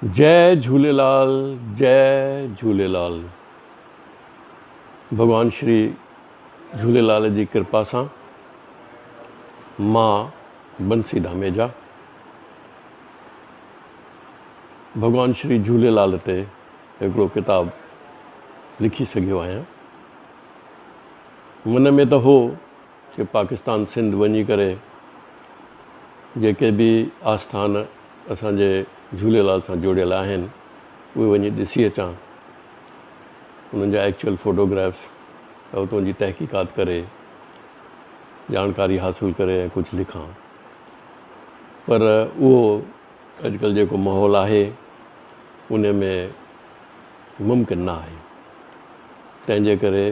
جئي جهوليلال جئي جهوليلال ڀڳوان شري جهوليلال جي ڪرپا سان مان بنسي ڌاميجا ڀڳوان شري جهوليلال تي هڪڙو ڪتاب لکي سگهيو آهيان. من ۾ ته هو ڪي پاڪستان سنڌ وڃي ڪري جيڪي به آسٿان اسان جي جهوليلال سان جوڙيل آهن اهي وڃي ڏسي اچان انهن جا ايڪچوئل فوٽوگرافس ۽ اتان جي تحقيقات ڪري ڄاڻڪاري حاصل ڪري ۽ ڪجهه لکان پر اهو اڄڪلهه جيڪو ماحول آهي ان ۾ ممڪن نه آهي تنهن جي ڪري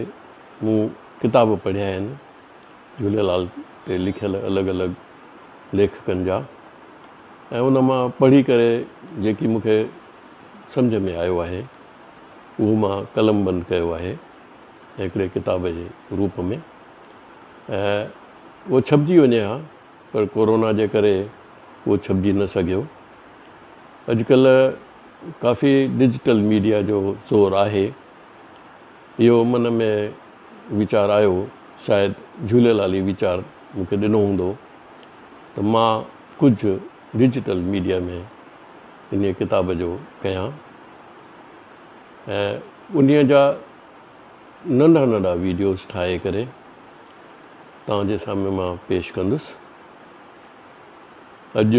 مون ڪتاب پڙهيا آهن جهوليلال تي لکيل الڳ الڳ ليکڪن جا ۽ ان مان پڙهي ڪري جيڪي مون کي سمجهه ۾ آيو آهي اهو مان قلم بند ڪيو آهي هڪڙي ڪتاب جي روپ ۾ ۽ اهو ڇپجي وڃي ها پر ڪورونا جي ڪري اهو ڇپجي نه سگهيو. اڄڪلهه ڪافي ڊجيٽل ميڊيا جو زور آهي. اهو من ۾ ويچار آيو شايد جهوليلال ئي ويچار مون کي ڏنو هوندو ته مان ڪجهه ڊجيٽل ميڊيا ۾ انهيء ڪتاب جو ڪيان ۽ انهيء جا ننڍا ننڍا ويڊيوز ٺاهي ڪري توهان جي سامهون مان پيش ڪندس. اڄ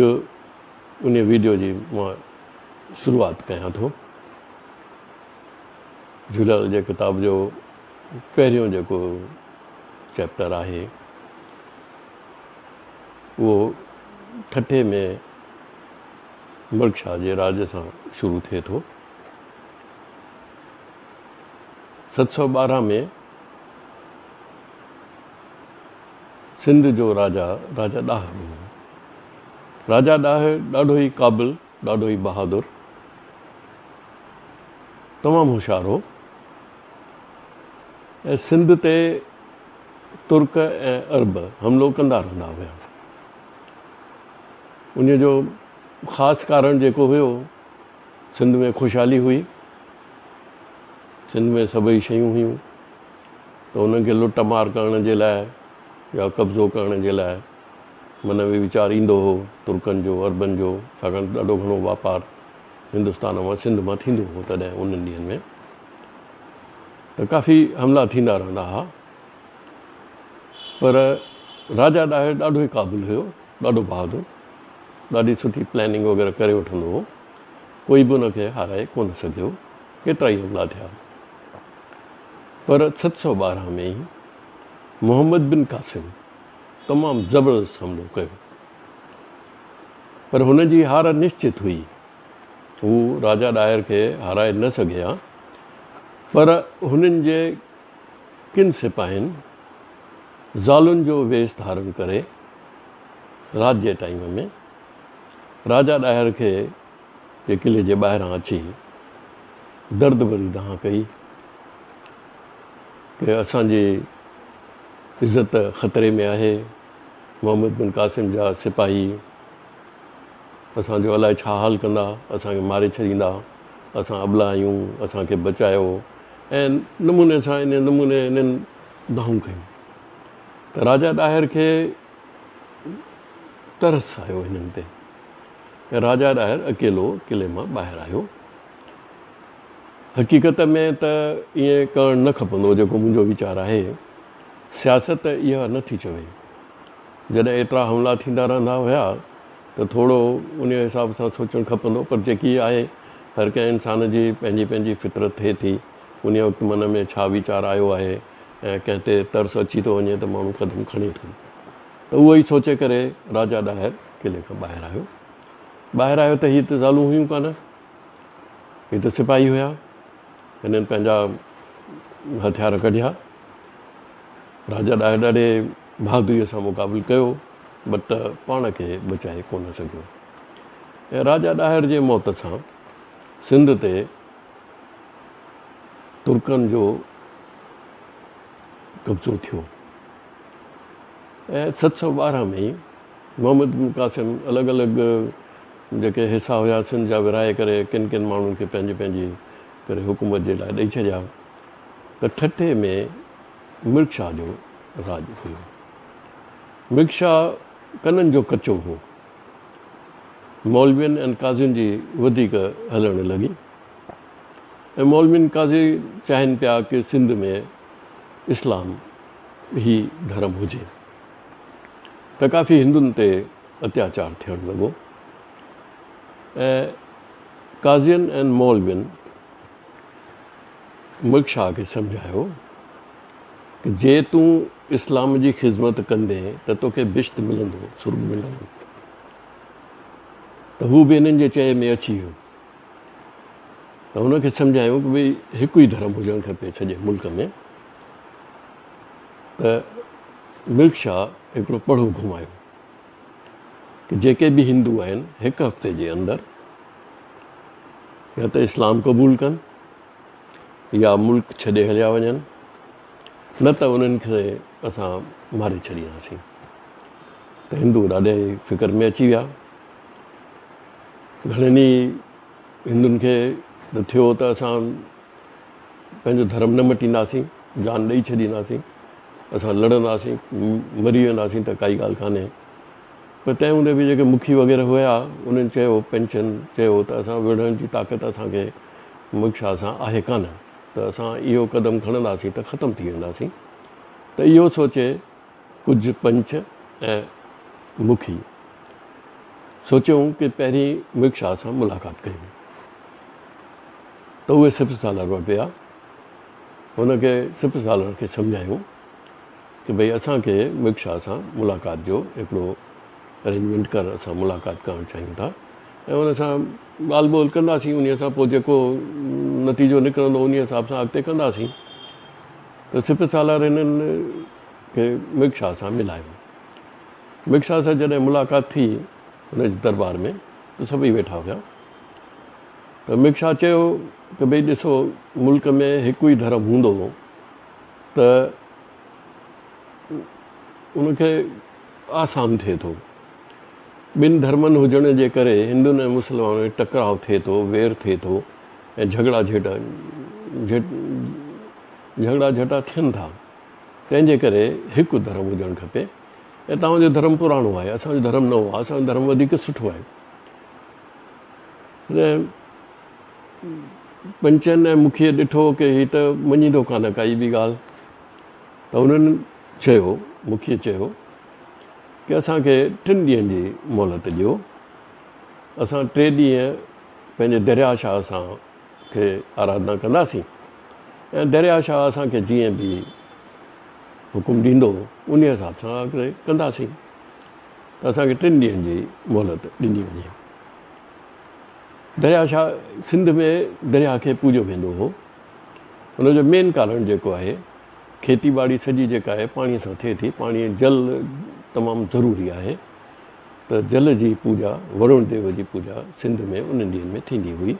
ان ويڊيو جي مان شروعات ڪيان ٿو. جهوليلال جي ڪتاب جو پهريون جيڪو چيپٽر آهي اهو ٺٽي ۾ ملڪ شاهه جي راڄ سان شروع ٿئي ٿو. 712 ۾ سنڌ جو راجا، راجا ڏاهر هو. راجا ڏاهر ڏاڍو ئي قابل، ڏاڍو ئي بهادر، تمام هوشيار هو ۽ سنڌ تي ترڪ ۽ عرب حملو ڪندا رهندا هيا. ان جو خاص ڪارڻ جيڪو هيو، سنڌ ۾ خوشحالي هئي، سنڌ ۾ سڀئي شيون هيون. ته انهن کي لٽ مار ڪرڻ جي لاء يا قبضو ڪرڻ جي لاء من ۾ ويچار ايندو هو ترڪن جو عربن جو ڇاڪاڻ ته ڏاڍو گهڻو واپار هندستان مان سنڌ مان ٿيندو هو تڏهن انهن ڏينهن ۾ ته ڪافي حملا ٿيندا رهندا هئا پر راجا ڏاهر ڏاڍو ئي قابل هيو ڏاڍو بهادر ڏاڍي سٺي پلاننگ وغيره ڪري وٺندو هو ڪوئي به ان کي هارائي ڪونه سگهيو ڪيترا ئي حملا ٿيا پر 712 ۾ ئي محمد بن قاسم تمام زبردست حملو ڪيو پر هن جي هار نشچت هئي. هو راجا ڏاهر کي هارائي نه سگهيا پر هنن جي ڪن سپاهين زالن جو ويس ڌارڻ ڪري رات جي ٽائيم ۾ راجا ڏاهر کي جي قلعي جي ٻاهران اچي درد ڀري دانهن ڪئي ته اسان جي عزت خطري ۾ آهي، محمد بن قاسم جا سپاهي اسان جو الائي ڇا حال ڪندا، اسان کي ماري ڇڏيندا، اسان ابلا آهيون، اسان کي بچايو ۽ نموني سان ان نموني انهن دانهون ڪيون ته راجا ڏاهر کي ترس آيو هنن تي. راجا ڏاهر اڪيلو قلعي مان ٻاهر آيو. حقيقت ۾ ته ائين ڪرڻ نه کپندو هو جيڪو منهنجو ويچار آهي. سياست اها نه ٿي چوي. جڏهن ايترا حملا ٿيندا رهندا هيا ته ٿورو انهيء حساب سان سوچڻ کپندو پر جيڪي آهي هر ڪنهن انسان جي پنهنجي پنهنجي فطرت ٿئي ٿي. انهيء وقت من ۾ ڇا ويچار آيو آهي ۽ ڪنهن تي ترس اچي ٿو وڃي ته ماڻهو قدم کڻي ٿو. ته اهو ئي سوچي ڪري راجا ڏاهر قلعي کان ٻاهر آيو. ٻاهر آيو ته هي ته زالون هيون ڪانه، هي ته سپاهي هيا. هنن پنهنجا هٿيار ڪڍيا. راجا ڏاهر ڏاڍي بهادريء سان مقابل ڪيو، بٽ پاڻ کي بچائي ڪونه سگهيو. ۽ راجا ڏاهر جي موت سان سنڌ تي ترڪن جو قبضو ٿيو. ۽ 712 ۾ محمد بن قاسم الڳ الڳ جيڪي حصا هيا سنڌ جا ورهائي ڪري ڪن ڪن ماڻهن کي پنهنجي پنهنجي ڪري حڪومت جي لاء ڏئي ڇڏيا ته ٺٽي ۾ ملڪ شاهه جو راڄ هيو. ملڪ شاهه ڪنن جو ڪچو هو. مولوين ۽ قاضين جي وڌيڪ هلڻ لڳي ۽ مولوين قاضي چاهين پيا ڪي سنڌ ۾ اسلام هي ڌرم هجي ته ڪافي هندن تي اتياچار ٿيڻ لڳو ۽ قاضين ۽ مولوين ملڪ شاهه کي سمجهايو ته جي تون اسلام جي خدمت ڪندين ته توکي بهشت ملندو، سرڳ ملندو. ته هو به انهن جي چئي ۾ اچي ويو. ته هن کي سمجهايو ته ڀئي هڪ ئي ڌرم هجڻ کپي سڄي ملڪ ۾. ته ملڪ شاهه هڪڙو پڙهو گهمايو ته جيڪي به هندو آهن هڪ هفتي جي اندر يا ته اسلام قبول ڪن يا ملڪ ڇڏي هليا وڃن نه ته انهن کي اسان ماري ڇڏينداسين ته هندو ڏاڍي فڪر ۾ اچي ويا گهڻن ئي هندن کي ته ٿيو ته اسان پنهنجو ڌرم نه مٽينداسين جان ڏئي ڇڏينداسين اسان لڙنداسين مري وينداسين ته ڪائي ڳالهه ڪانهي پر تنهن هوندي به جيڪي مکي وغيره هيا انهن چيو پنچن چيو ته اسان وڙهڻ جي طاقت اسان کي ملڪ شاهه سان آهي ڪانه ته اسان اهو قدم کڻنداسين ته ختم ٿي وينداسين ته اهو سوچي ڪجهه پنچ ۽ مکي سوچيائون ڪي پهرين ملڪ شاهه سان ملاقات ڪيون ته اهي سپه سالار وٽ ويا هن کي سپه سالار کي سمجهايون ڪي ڀئي اسان کي ملڪ شاهه سان ملاقات جو هڪڙو ارينجمينٽ ڪر اسان ملاقات ڪرڻ چاهيون ٿا ۽ ان سان ڳالهه ٻولهه ڪنداسين انهي سان پوء جيڪو نتيجو نڪرندو انهي حساب سان اڳتي ڪنداسين ته سپه سالار هنن کي ملڪ شاهه سان ملايو. ملڪ شاهه سان جڏهن ملاقات ٿي هن جي دربار ۾ ته سڀئي ويٺا هيا ته ملڪ شاهه چيو ته ڀئي ڏسو ملڪ ۾ هڪ ئي ڌرم هوندو هو ته ان کي آسان ٿئي ٿو. ٻن ڌرمن هجڻ جي ڪري هندن ۽ مسلمانن ۾ ٽڪراء ٿئي ٿو، وير ٿئي ٿو ۽ جهڳڙا جهيٽا جهڳڙا جهٽا ٿين ٿا. تنهن جي ڪري هڪ ڌرم هجڻ کپي ۽ توهان جو ڌرم پراڻو آهي، اسان جو ڌرم نئون آهي، اسان جو ڌرم وڌيڪ سٺو آهي. تڏهن پنچن ۽ مکيء ڏٺو ڪي هي ته مڃيندو ڪانه ڪائي به ڳالهه ته انهن چيو، مکيء چيو ڪي اسان کي ٽن ڏينهن جي مهلت ڏيو، اسان ٽي ڏينهن پنهنجي درياء شاهه سان کي آراڌنا ڪنداسين ۽ درياء شاهه اسان کي جيئن به حڪم ڏيندو انهي حساب سان اڳتي ڪنداسين ته اسان کي ٽن ڏينهن جي مهلت ڏني وڃي. درياء شاهه سنڌ ۾ درياء کي پوڄيو ويندو هو. ان جو مين ڪارڻ جيڪو آهي کيتي ٻاڙي سڄي جيڪا آهي پاڻي سان ٿئي ٿي، پاڻي جل تمام ضروري آهي ته جل جي پوڄا ورڻ ديو جي پوڄا سنڌ ۾ انهن ڏينهن ۾ ٿيندي هئي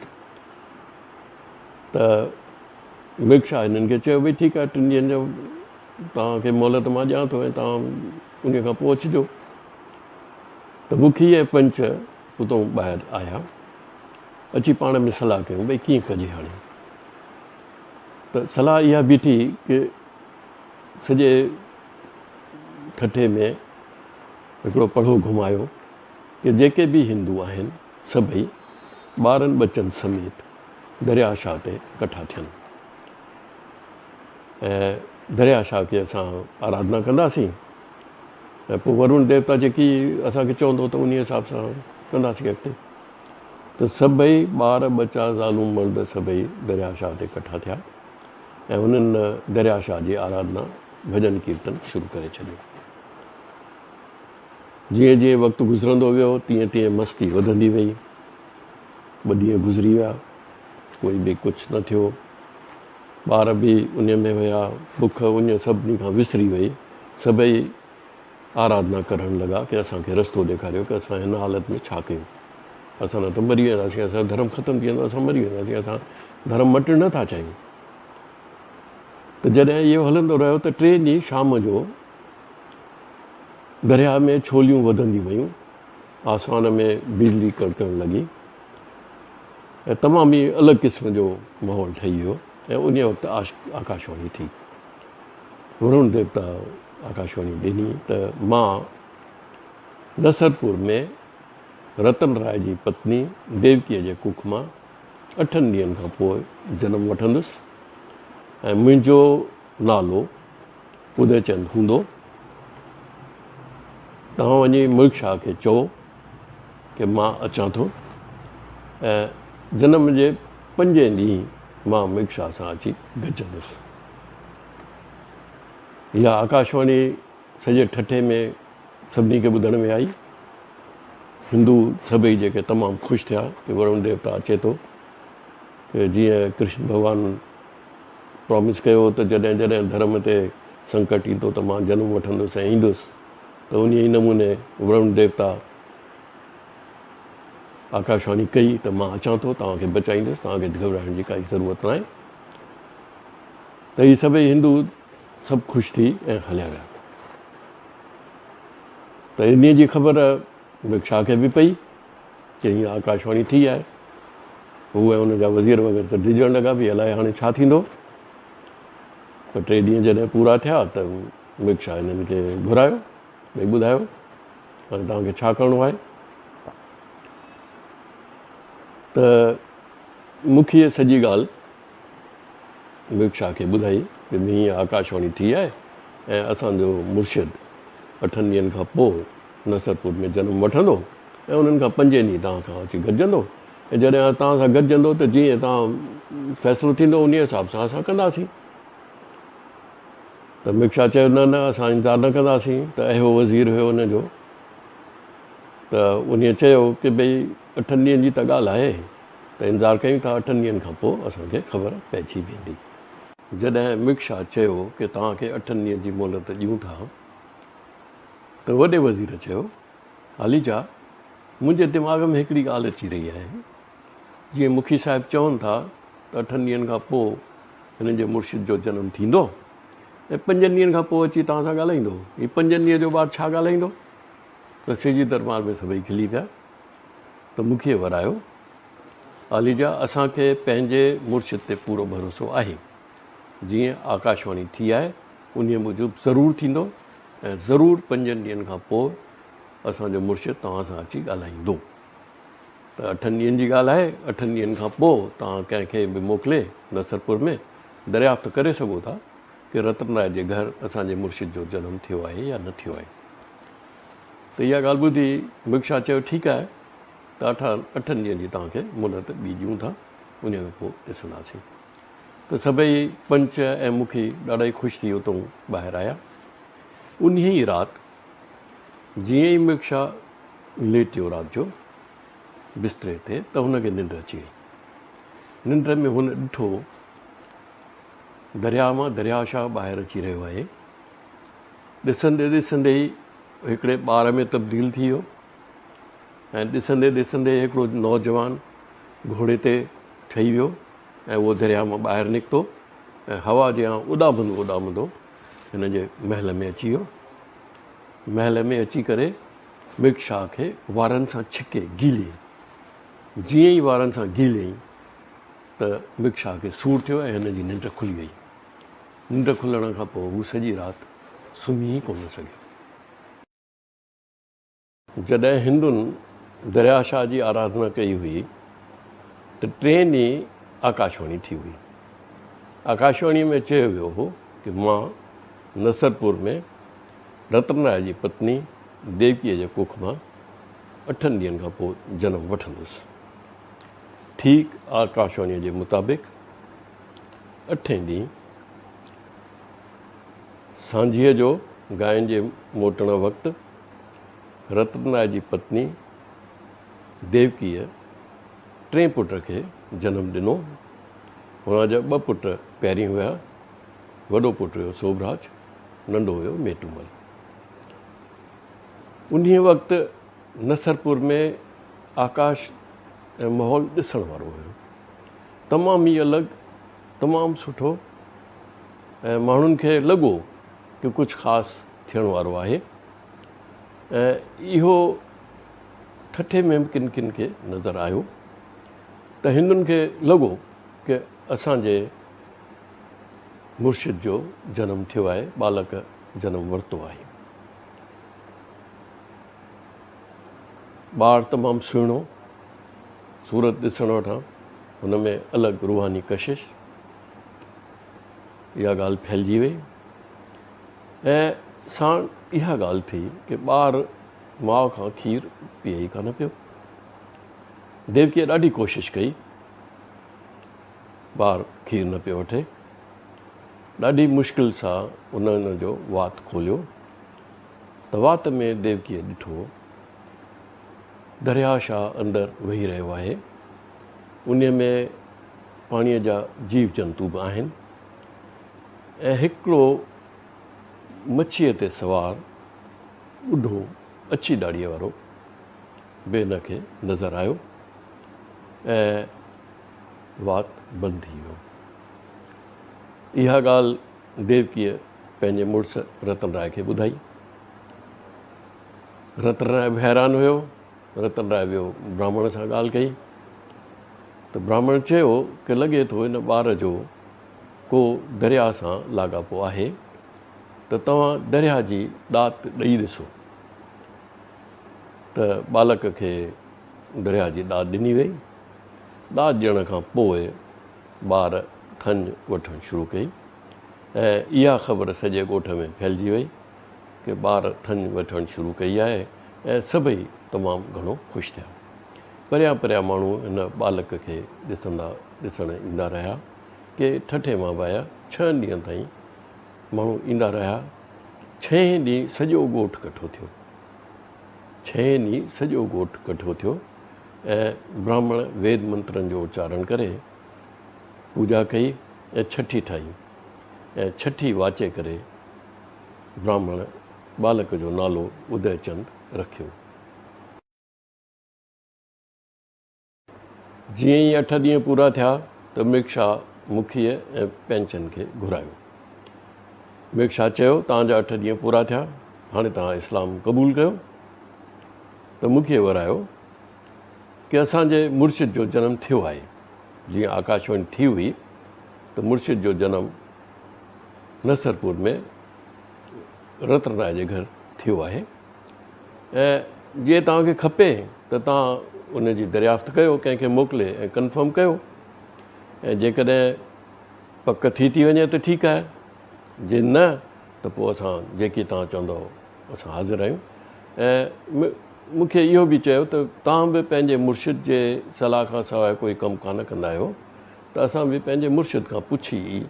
ته ملڪ شاهه هنن کي چيو ڀئي ٺيڪ آهي ٽن ڏينهن جو توهان کي مهلت مان ڏيان ٿو ۽ توهان ان کان پوء اچجو ته مکي ۽ پنچ اتان ٻاهر آيا اچي پاڻ ۾ صلاح ڪيون ڀئي ڪيئن ڪجي هاڻي ته صلاح اها بيٺي ڪي سڄي ٺٽي ۾ هڪڙو پڙهو گهمايو ڪي جيڪي به هندو آهن سڀئي ٻارن ٻچن سميت درياء شاهه تي ڪٺا ٿين ۽ درياء شاهه کي اسان آراڌنا ڪنداسين ۽ پوء ورون ديوتا جيڪي اسان کي چوندو ته انهي حساب سان ڪنداسين اڳتي ته سڀئي ٻار ٻچا زالون مرد سڀئي درياء شاهه تي ڪٺا ٿيا ۽ انهن درياء شاهه جي آراڌنا ڀڄن ڪيرتن شروع ڪري ڇڏيو. جيئن جيئن وقت گذرندو ويو تيئن تيئن مستي وڌندي وئي. ٻه ڏينهن گذري ويا، ڪوئي به ڪجهه نه ٿيو. ٻار به اڃ ۾ هيا، بک اڃ سڀني کان وسري وئي. سڀئي آراڌنا ڪرڻ لڳا ڪي اسان کي رستو ڏيکاريو ڪي اسان هن حالت ۾ ڇا ڪيون. اسان نه ته مري وينداسين، اسان جو ڌرم ختم ٿي ويندو، اسان مري وينداسين، اسان ڌرم مٽڻ نه ٿا چاهيون. ته جڏهن اهو هلندو رهيو ته ٽئين ڏينهن شام جو درياهه ۾ ڇوليون وڌنديون ويون. آسمان ۾ بجلي ڪڙڪڻ لڳي ۽ تمام ئي الڳ قسم جو ماحول ٺهي ويو ۽ انهيء وقت آڪاشواڻي ٿي. ورڻ ديوتا آڪاشواڻي ڏني ته مان نصرپور ۾ رتن راء جي پتني ديوڪيء جي ڪک مان اٺن ڏينهن کان پوء جنم وٺندس ۽ منهنجو نالو ادي چند هوندو. توهان وڃي ملڪ شاهه کي چئو ڪي مان اچان ٿو ۽ جنم جي پنجين ڏينهن مان ملڪ شاهه سان اچي گڏجندس. اها آڪاشواڻي سڄي ٺٽي ۾ سڀني کي ٻڌڻ ۾ آئي. هندو سڀئي جيڪي تمام خوش ٿيا ڪي ورڻ ديوتا اچي ٿو ڪي جيئن ڪرشن ڀڳوان پرامس ڪيو ته جڏهن جڏهن ڌرم تي سنڪٽ ايندو ته مان جنم وٺندس ۽ ايندس ته انهيء ئي نموني ورڻ ديوتا آڪاشواڻي ڪئي ته مان اچان ٿو توهان کي بچائيندس توهان کي گهٻرائڻ جي ڪائي ضرورت ناهي ته هي سڀئي هندو سڀ خوش ٿي ۽ هليا ويا ته انهيء جي خبر بکشا کي به پئي ڪي هيئن آڪاشواڻي ٿي آهي. هو ۽ ان جا وزير وغيره ته ڊڄڻ لڳا ڀي الائي هاڻي ڇا ٿيندو. پر ٽي ڏينهن جڏهن پورا ٿيا ته بکشا هنن کي گهرايو ڀئي ٻڌايو هاڻي توهان کي ڇا ڪرڻو آهي. ته مکيء سڄي ڳالهه بکشا کي ٻڌائي ته ڀي هيئن آڪاشواڻي ٿي آهي ۽ اسان جو مرشد اٺن ڏينهن کان پوء نصرپور ۾ جنم وٺندو ۽ انهن کان پنجين ڏينهن توهان کان اچي گڏجندو ۽ جڏهن توهان سان گڏجندو ته جيئن توهان فيصلو ٿيندو انهيء حساب سان اسان ڪنداسين. ته مڪشا چيو نه نه اسان انتظار نه ڪنداسين ته اهو وزير هيو ان جو ته انهيء چيو ڪي ڀئي اٺن ڏينهن جي ته ڳالهه آهي ته انتظار ڪيون ٿا اٺن ڏينهن کان پوء اسان کي خبر پئجي ويندي. جڏهن مڪشا چيو ڪي توهان کي اٺن ڏينهن جي مهلت ڏيون ٿا ته وڏي وزير چيو، عاليجا، منهنجي دماغ ۾ هڪڙي ڳالهه اچي رهي آهي. جيئن مکي صاحب چون ٿا ته اٺن ڏينهن کان پوء هنن جي مرشد جو جنم ٿيندو ۽ پنجن ڏينهن کان پوء اچي توهان سان ڳالهائيندو. هي پنجن ڏينهن جو ٻار ڇا ڳالهائيندو؟ ته سيجي درٻار ۾ سڀئي کلي پيا ته مکيء ورايو، عاليجا، اسان کي پنهنجي مرشد تي پورو ڀروسو آهي. جيئن آڪاشواڻي ٿي آهي، انهيء موجب ضرور ٿيندو. ۽ ضرور پنجن ڏينهن کان پوء اسان جو مرشد توهان سان اچي ڳالهائيندو. ته اٺن ڏينهن جي ڳالهه آهي، اٺن ڏينهن کان پوء توهان ڪنهن کي به موڪلي نصرپور ۾ دريافت ڪري سگهو ٿا ڪي رتن راء جي گهر اسان جي مرشد جو جنم ٿيو آهي يا نه ٿيو آهي. ته اها ڳالهه ٻڌي بکشا چيو ٺيڪ آهي ته اٺن ڏينهن جي توهان کي مهلت ٻي ڏيون ٿا انهيء کان پوء ڏسنداسين. ته سڀئي پنچ ۽ مکي ڏاڍا ئي خوش ٿي اتئون ٻاهر آيا. انهيء ئي رات جيئن ئي مڪشا ليٽيو رات جو بستري تي ته هن کي ننڊ اچي وئي. ننڊ ۾ هن ڏٺو درياء مان درياء شاهه ٻاهر اچي رهيو آهي. ڏسندي ڏسندي ئي هڪڙي ٻار ۾ تبديل ٿي ويو ۽ ڏسندي ڏسندي هڪڙو نوجوان گهوڙي تي ٺهي ويو. ۽ اهو درياء مان ٻاهر نڪتو ۽ هوا جيان اڏامندو اڏامندو هن جي محل ۾ اچي ويو. محل ۾ اچي ڪري ملڪ شاهه کي وارن سان ڇڪي گهليائين. جيئن ئي وارن سان گهليائين ته ملڪ شاهه کي سور ٿيو ۽ هن جي ننڊ کلي وئي. ننڊ کلڻ کان پوء هو سڄي رات سمهي ئي ڪونه سگهيو. جڏهن هندن دريا شاهه جي آراڌنا ڪئي هئي ته ٽئين ڏينهن آڪاشواڻي ٿي هئي. آڪاشواڻيء ۾ چيو ويو هو ته مان نصرپور ۾ رتن راء جي پتني ديوڪيء جي ڪک مان اٺن ڏينهن کان پوء جنم وٺندس. ٺيڪ آڪاشواڻيء جي مطابق اٺين ڏينهن سانجهيء جو گائن جي موٽڻ وقت رتن راء جي پتني ديوڪيء ٽئين پٽ کي جنم ڏنو. هن جا ٻه پٽ پهرين هيا. وڏو پٽ هيو سوڀراج، ننڍو هيو ميٽومل. انهيء وقت نصرپور ۾ آڪاش ۽ ماحول ڏسڻ وارو هيو. تمام ئي الڳ، تمام سٺو ۽ ماڻهن کي لڳو ڪه ڪجهه خاص ٿيڻ وارو آهي. ۽ اهو ٺٽي ۾ به ڪن ڪن کي نظر آيو ته هندن کي لڳو ڪه اسان جي مرشد جو جنم ٿيو آهي، ٻالڪ جنم ورتو آهي. ٻار تمام سهڻو، صورت ڏسڻ وٽان هن ۾ الڳ روحاني ڪشش. اها ڳالهه ڦهلجي وئي ۽ ساڻ اها ڳالهه ٿي ڪه ٻار ماء کان کير پيئي ئي ڪانه پيو. ديوڪيء ڏاڍي ڪوشش ڪئي، ٻار کير نه پيو وٺي. ڏاڍي مشڪل سان ان هن جو وات کوليو ته وات ۾ ديوڪيء ڏٺو درياهه شاهه اندر وهي رهيو آهي. انهيء ۾ پاڻيء جا جيو جنتو به آهن ۽ هڪڙو مڇيء تي سوار ٻڍو اڇي ڏاڙهيء وارو به هن کي نظر آيو ۽ وات بند ٿي ويو. اها ڳالهه ديوڪيء پنهنجي مڙس رتن راء کي ٻڌائي. رتن راء به حيران هيو. رتن راء ويو براهمڻ سان ڳالهه ڪئي ته براهمڻ چيو ته لڳي ٿو هن ٻار جو ڪو درياء سان لاڳاپو آهي ته توهان درياء جي ڏات ڏئي ڏسو ته ٻالڪ کي درياء جي ڏات ڏني وئي. ڏات ڏيڻ کان پوء ٻار ٿڃ وٺڻ شروع ڪئي ۽ اها خبر سڄي ڳوٺ ۾ ڦهلجي وئي ڪي ٻار ٿڃ وٺڻ شروع ڪئي آهي ۽ سڀئي تمام گهڻو خوش ٿيا. پريان پريان ماڻهو هن ٻالڪ کي ڏسندا ڏسڻ ايندا رهيا. ڪي ٺٽي مان به آيا. ڇهن ڏينهن تائين ماڻهو ايندا رهيا. ڇهين ڏينهن سڄو ڳوٺ ڪٺو ٿيو. ڇهين ڏينهن سڄو ڳوٺ ڪٺو ٿيو ۽ براهمڻ ويد منترن جو اچارڻ ڪري پوڄا ڪئي ۽ ڇٺي ٺاهي ۽ ڇٺي واچي ڪري براهمڻ ٻالڪ جو نالو ادي چند رکيو. جيئن ئي اٺ ڏينهن پورا ٿيا ته مرڪشا مکيء ۽ پئنچن کي گهرايو. مرڪشا چيو، توهان جا اٺ ڏينهن پورا ٿيا، هاڻي توهان اسلام قبول ڪيو. ته مکيء ورايو ڪي اسان جي مرشد جو جنم ٿيو آهي. جيئن آڪاشواڻي ٿي هئي ته مرشد جو جنم نصرپور ۾ رتن راء جي گهر ٿيو آهي ۽ جي توهان کي کپي ته توهان ان جي دريافت ڪيو ڪنهن کي موڪلي ۽ ڪنفرم ڪيو ۽ جيڪڏهن پڪ ٿي ٿي وڃي ته ٺيڪ آهي جي نه ته پوء اسان جيڪي توهان چوندو اسان حاضر آهيون ۽ مون کي اهو به چيو ته توهان به پنهنجي مرشد جي صلاح کان سواء ڪوئي ڪم ڪانه ڪندا آهيو ته اسان به پنهنجي مرشد کان پڇي ئي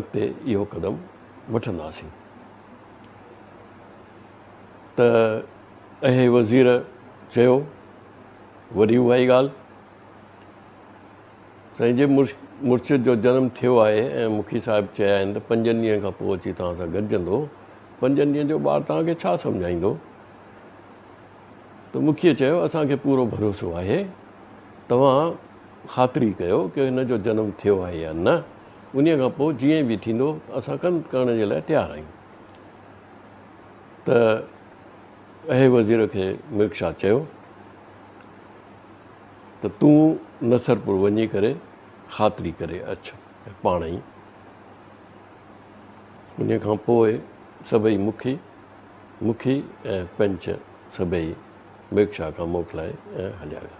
اڳتي اهو قدم وٺنداسين ته اهي وزير چيو وري اها ئي ڳالهه سائين جي مرشد جو جنم ٿيو آهي ۽ مکي صاحب چيا آهن ته پنجن ڏينهن کان پوء اچي توهان سان گڏجندو پنجن ڏينهن جو ٻار توهان کي ڇا سمجهائيندو ته مکيء چيو اسان کي پورو ڀروسو آهي توهان خاطري ڪيو ڪه هن جو جنم ٿيو آهي يا نه انهيء کان پوء جيئن به ٿيندو اسان ڪم ڪرڻ جي لاء تيار آهيون. ته اهي وزير کي مرڪ شاهه چيو ته تون نصرپور وڃي ڪري خاطري ڪري اچ ۽ پاڻ ئي. انهيء کان پوء سڀئي مکي مکي ۽ پئنچ سڀئي مرڪ شاهه کان موڪلائي ۽ هليا ويا.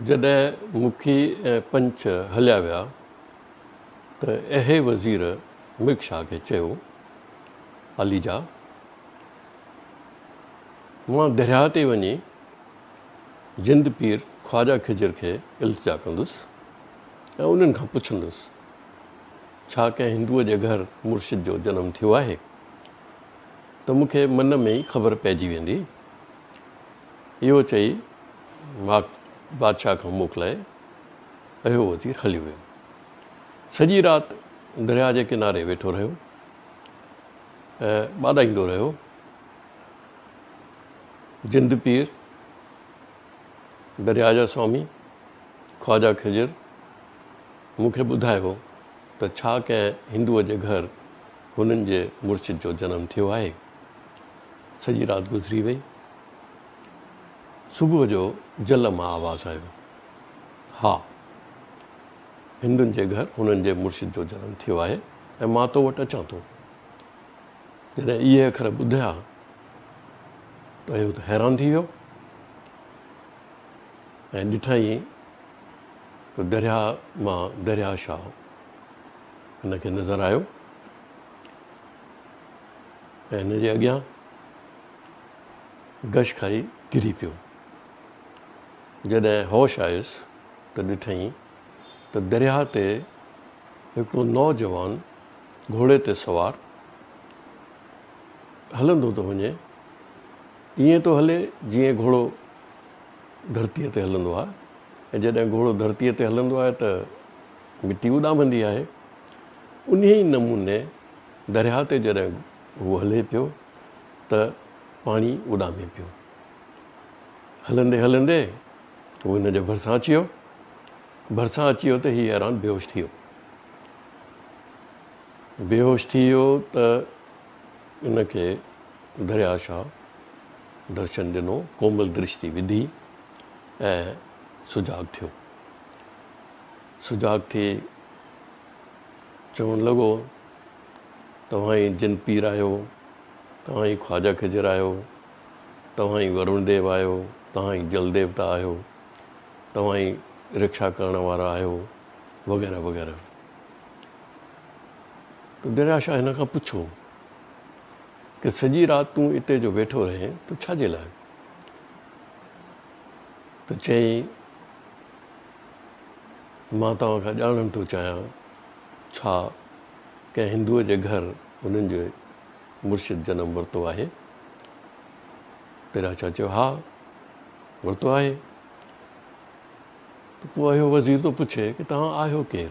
جڏهن مکي ۽ پئنچ هليا ويا ته اهي وزير مرڪ شاهه کي چيو، عليجا! مان درياهه تي وڃي جند پير خواجه خضر کي التجا ڪندس ۽ انهن کان پڇندس، ڇا ڪنهن هندوء جي گهر مرشد جو جنم ٿيو آهي؟ ته مون کي من ۾ ئي خبر پئجي ويندي. اهو چئي بادشاهه کان موڪلائي اهو وزير هليو ويو. سڄي رات درياهه جي ڪناري ويٺو رهيو ۽ ٻاڏائيندو رهيو. جند پير، درياهه جا سوامي، خواجه خضر مون کي ٻڌايو ته ڇا ڪنهن هندوء جي گهر هنن جي مرشد جو جنم ٿيو آهي. سڄي رات گذري وئي. صبح جو جل مان آواز آيو، ها، هندن جي گهر هنن جي مرشد جو جنم ٿيو آهي ۽ مان تو وٽ اچان ٿو. جڏهن اهي اکر ٻڌيا ته اهو ته حيران ٿي ويو ۽ ڏٺائين ته درياهه مان درياهه شاهه هن کي نظر آيو ۽ هن جي اڳيان غش کائي ڪري پيو. جڏهن هوش آيس ته ڏٺائين ته درياهه تي هڪڙو نوجوان گهوڙي تي سوار هلندو ٿو وڃي. ائين ٿو هلي جيئن گهوڙو ڌرتيء تي هلندو آهي ۽ جڏهن گهوڙو ڌرتيء تي هلندو آهي ته مٽي اڏامندي آهي. انهيء ئي نموني درياهه تي جڏهن هو هلي پيو ته پاڻي اڏامي پيو. هلندي هلندي هو هن جي ڀرسان اچي ويو. ڀرسان اچي ويو ته هي حيران بيهوش ٿي ويو. بيهوش ٿي ويو ته ان کي درياء شاهه درشن ڏنو، ڪومل درشتي وڌي ۽ سجاڳ ٿيو. سجاڳ ٿي چوڻ لڳو، توهان ئي جن پير آهيو، توهان ئي خواجه خضر آهيو، توهان ئي ورڻ ديو آهيو، توهان ئي جل ديوتا آهيو، توهان ئي رڪشا ڪرڻ وارا آهيو، وغيره وغيره. ته دريا شاهه هن کان پڇيو ته سڄي رات تون اتي جو ويٺو رهين ته ڇا جي لاء؟ ته چيائين مان توهان کان ڄاڻڻ ٿو چاهيان ڇا ڪنهن هندوء جي گهر هنن جي مرشد جنم ورتو آهي؟ دريا شاهه چيو ها ورتو آهي. ته پوء اهو وزير ٿو پڇي ڪه توهان آهيو ڪير؟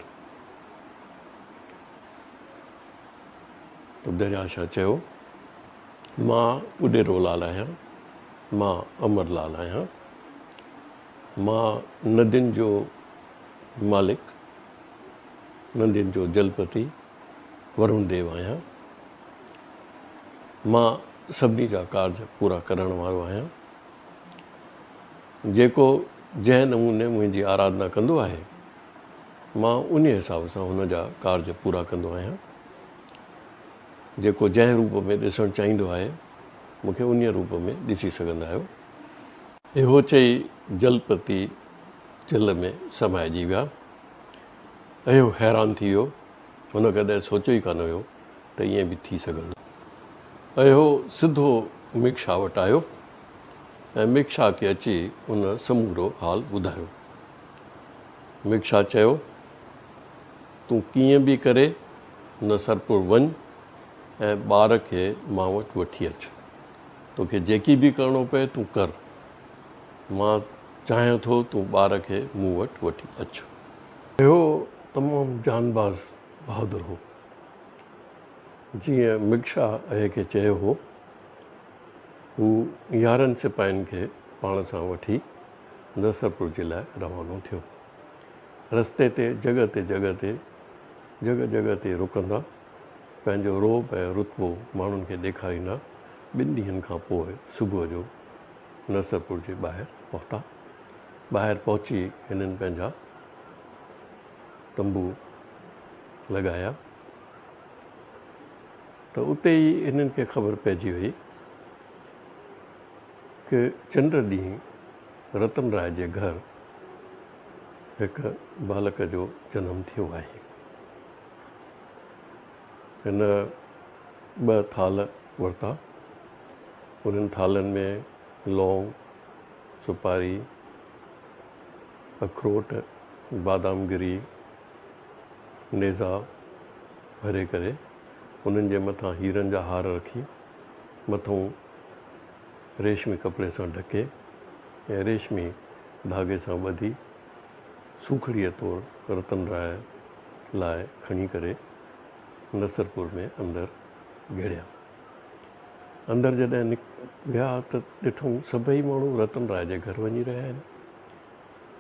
ته دريا شاهه چيو مان اڏيرو لال آهيان، مان امر لال آهيان، مان ندين جو مالڪ، ندين جو جلپتي ورڻ ديو آهيان، مان سڀني جا ڪارج پورا ڪرڻ وارو آهيان. جيڪو جنهن نموني منهنجي آراڌنا ڪندو آهي، مان انهيء حساب سان هن جا ڪارج پورا ڪندو آهيان. جيڪو جنهن روپ ۾ ڏسڻ چاهيندو آهي، مون کي انهيء روپ ۾ ڏسي سگهندا آهيو. اهو چئي جلپتي جل ۾ سمائجي ويا. اهو حيران ٿي ويو. هن ڪڏهن سوچيو ئي ڪانه هيو ته ائين به ٿي سگهندو. اهو سڌو ميڪشا وٽ آيو. ۽ ميڪشا کي اچي ان سمورو حال ٻڌايو. ميڪشا چيو، تون ڪيئن به ڪري نصرپور وڃ ۽ ٻار کي مان وٽ وٺي اچ. توکي جيڪي به ڪرڻو پئي تون ڪر. مان چاهيان ٿو تون ٻار کي مون وٽ وٺي اچ. اهو تمام جانباز بهادر هو. جيئن ميڪشا اهي کي چيو هو. هو 11 سپاهين کي پاڻ سان وٺي نصرپور جي لاء روانو ٿيو. رستي تي جڳهه تي جڳهه تي جڳهه جڳهه تي رڪندا، پنهنجو رعب ۽ رتبو ماڻهن کي ڏيکاريندا ٻن ڏينهن کان پوء صبح جو نصرپور جي ٻاهر پهتا. ٻاهر پهچي هنن پنهنجا تنبو لڳايا. ته اتي ئي هنن کي خبر پئجي وئي ڪه چنڊ ڏينهن رتن راء جي گهر هڪ بالڪ جو جنم ٿيو آهي. هن ٻه ٿالهه ورتا. انهن ٿالهن ۾ لونگ، سوپاري، اکروٽ، بادام گري، نيزا ڀري ڪري انهن جي مٿان هيرن جا هار رکي، مٿئون ريشمي ڪپڙي سان ڍڪي ۽ ريشمي ڌاڳي سان ٻڌي سوکڙيء طور رتن راء لاء کڻي ڪري نصرپور ۾ اندر گهڙيا. اندر جڏهن ويا ته ڏٺائون سڀئي ماڻهو رتن راء جي گهر وڃي رهيا آهن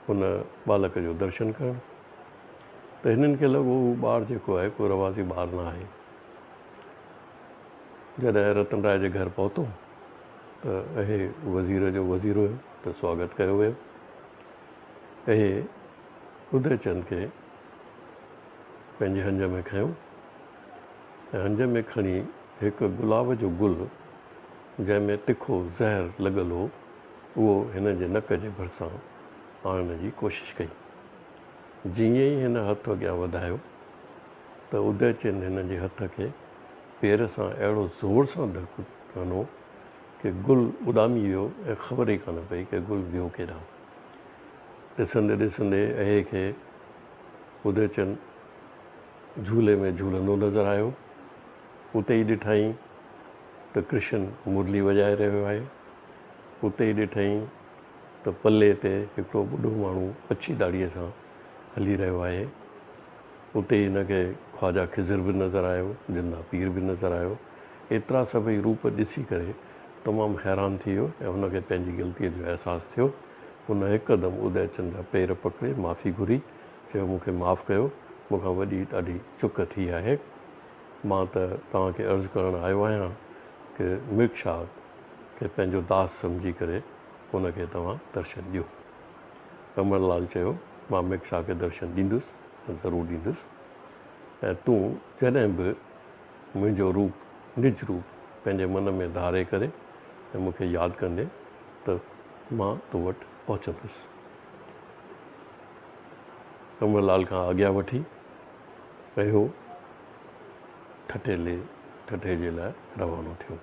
ان ٻالڪ جو درشن ڪرڻ. ته هنن کي لڳو هو ٻار جيڪو آهي ڪو رواجي ٻار نه آهي. جڏهن رتن راء جي گهر پهتو ته اهي وزير جو وزير هيو ته سواگت ڪيو ويو. اهي ادي چند کي پنهنجي هنج ۾ کنيو ۽ هنج ۾ کڻي هڪ گلاب جو گل جنهن ۾ تکو زهر لڳل هو، اهو هن جي نڪ جي ڀرسان آڻڻ جي ڪوشش ڪئي. جيئن ئي هن هٿ اڳيان وڌايو ته ادي چند هن جي هٿ کي پير سان اهڙو زور سان ڌڪ هنيو ڪي گل اڏامي ويو ۽ خبر ئي ڪانه پئي ڪي گل ويو ڪيڏانهن. ڏسندي ڏسندي اهي کي ادي چند جهولي ۾ جهولندو نظر آيو. اتي ئي ڏٺائين ته ڪرشن مرلي وڄائي رهيو آهي. اتي ئي ڏٺائين ته پلي تي هڪڙو ٻڍو ماڻهو اڇي ڏاڙهيء سان هلي رهيو آهي. اتي ئي هن کي خواجه خضر به نظر آيو، زنده پير به نظر آيو. ايترا سڀئي روپ ڏسي ڪري تمام حيران ٿي ويو ۽ هن کي پنهنجي غلطيء جو احساس ٿيو. هن هڪدم ادي چند جا پير پڪڙي معافي گهري، چيو مون کي معاف ڪيو، مون کان وڏي ڏاڍي چڪ ٿي آهي. مان ته توهان کي عرض ڪرڻ آيو آهيان ڪه مرڪ شاهه کي پنهنجو داس سمجهي ڪري هن کي توهان درشن ڏيو. امر لال چيو، مان مرڪ شاهه کي درشن ڏيندس ۽ ضرور ڏيندس ۽ تون جڏهن به منهنجو روپ، نج روپ، پنهنجي من ۾ ڌاري ڪري ۽ مون کي ياد ڪندين ته مان تو وٽ پهچندس. امر لال کان آگيا وٺي اهو ٺٽي لي ٺٽي جي لاء روانو ٿيو.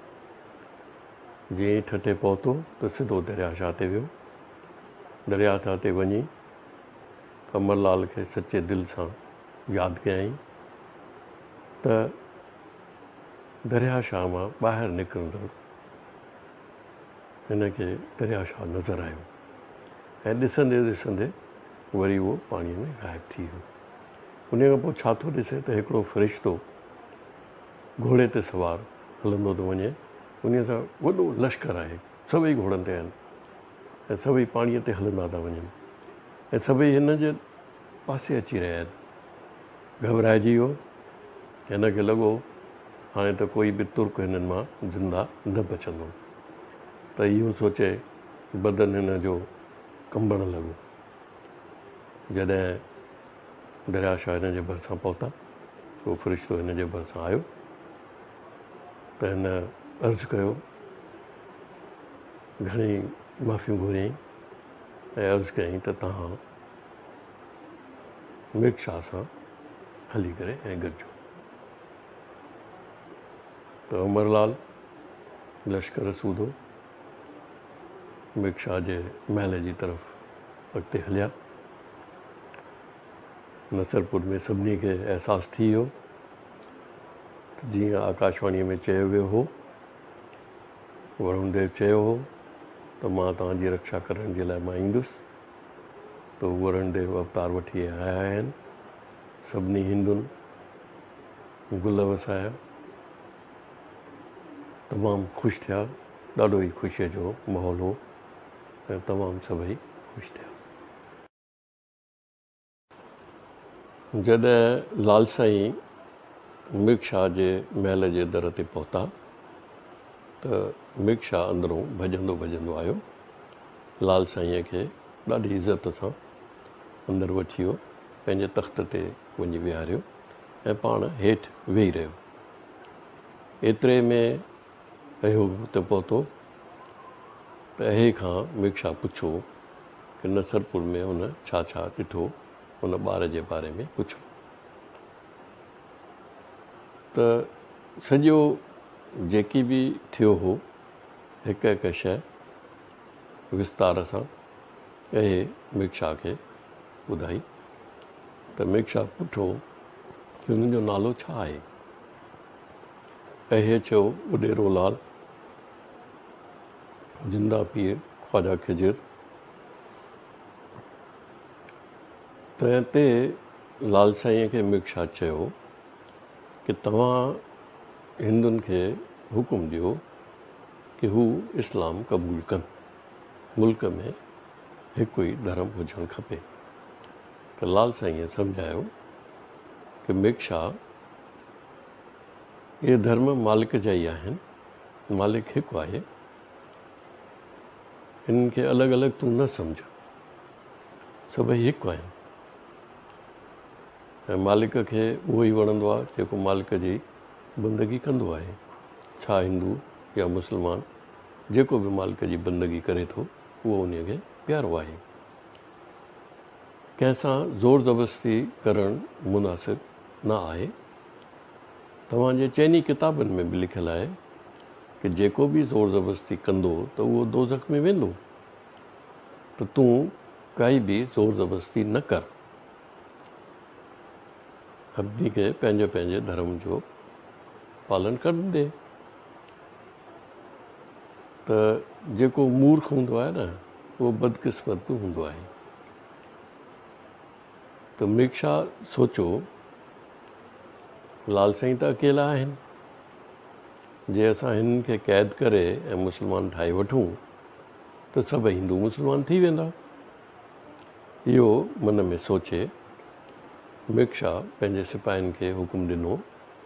جيئن ئي ٺٽي پهتو ته سڌو درياهه شاهه تي ويو. درياهه شاهه تي وڃي امر لال کي سچي دل سان ياد ڪيائين ته درياهه شاهه مان ٻاهر نڪرندڙ هن کي درياهه شاهه نظر آيو ۽ ڏسندي ڏسندي وري اهو پاڻيء ۾ غائب ٿي ويو. انهيء کان پوء ڇا ٿو ڏسي ته هڪڙو فرشتو گهوڙي تي سوار هلندو ٿو وڃي. انهيء سان وڏو لشڪر آهي. سڀئي گهوڙن تي آهن ۽ سڀئي پاڻيء تي هلندا ٿا وڃن ۽ سڀئي هن جي پاسي اچي رهيا آهن. گهٻرائجي ويو. هن کي لڳو هاڻي ته ڪوئي به ترڪ هنن مان زنده نه بچندو. ته اهو سوچي بدن هن جو ڪنبڻ لڳو. جڏهن درياء شاهه هن جي ڀرسان پهتا، اهو فرشتو هن جي ڀرسان آيو ته هن عرض ڪيو، گهڻي معافيون گهريائين ۽ عرض ڪيائين ته توهان مرڪ شاهه سان هلي ڪري ۽ گڏجو. ته عمر لال لشڪر سوڌو مرڪ شاهه جي محل جي طرف اڳتي هليا. نصرپور ۾ سڀني کي احساس ٿي ويو ته جيئن آڪاشواڻيء ۾ چيو ويو هو، ورڻ ديو چيو هو ته مان توهان جي رڪشا ڪرڻ جي لاء مان ايندس ته هو ورڻ ديو اوتار وٺي آيا آهن. سڀني هندن گل وسايا، تمام خوش ٿيا، ڏاڍو ئي خوشيء جو ماحول هو ۽ تمام سڀئي خوش ٿيا. جڏهن لال سائين مرڪ شاهه جي محل جي در تي پهتا ته مرڪ شاهه اندرون ڀڄندو ڀڄندو آيو. لال سائينء کي ڏاڍي عزت سان اندر وٺي ويو، پنهنجي تخت تي وڃي ويهاريو ۽ پاڻ هيٺ ويهي رهيو. ايتري ۾ اهو به اتي پهتو ته اهي کان مرڪ شاهه پڇيو ته نصرپور ۾ هن ڇا ڇا ڏٺو، ان ٻار جي باري ۾ پڇيو ته سڄو جيڪي به ٿيو هو هڪ هڪ شيء وستار سان اهي مرڪ شاهه کي ٻڌائي ته مرڪ شاهه پڇيو ته هن جو نالو ڇا آهي؟ اهي چيو اڏيرو لال زنده پير خواجه خضر. تنهن تي لال سائينء کي مرڪ شاهه چيو ڪه توهان هندن کي حڪم ڏيو ڪه هو اسلام قبول ڪن. ملڪ ۾ هڪ ئي ڌرم هجڻ کپي. ته لال سائينء سمجهايو ڪه مرڪ شاهه اهي ڌرم مالڪ جا ئي آهن. مالڪ هڪ آهي. انهن کي الڳ الڳ تون نه سمجهه. سڀئي هڪ آهن ۽ مالڪ کي اهو ئي وڻندو آهي جيڪو مالڪ جي بندگي ڪندو آهي. ڇا هندو يا مسلمان جيڪو به مالڪ جي بندگي ڪري ٿو اهو انهي کي پيارو آهي. ڪنهن سان زور زبستي ڪرڻ مناسب نه آهي. توهان جي چئني ڪتابن ۾ به لکيل آهي ته جيڪو به زور زبستي ڪندو ته اهو دوزخ ۾ ويندو ته تون ڪائي به زور زبستي نه ڪر. سڀني کي پنهنجي پنهنجي ڌرم جو پالن ڪرڻ ڏي. ته جيڪو مورک هوندو آهي نه اهو بدقسمت به هوندو آهي. ته ميڪشا سوچيو لال سائين ته اڪيلا آهن. جي اسان هنن کي قيد ڪري ۽ مسلمان ٺاهي وٺون ته سڀ هندو مسلمان ٿي ويندا. اهو من ۾ سوچي ميڪشا پنهنجي سپاهين کي حڪم ڏنو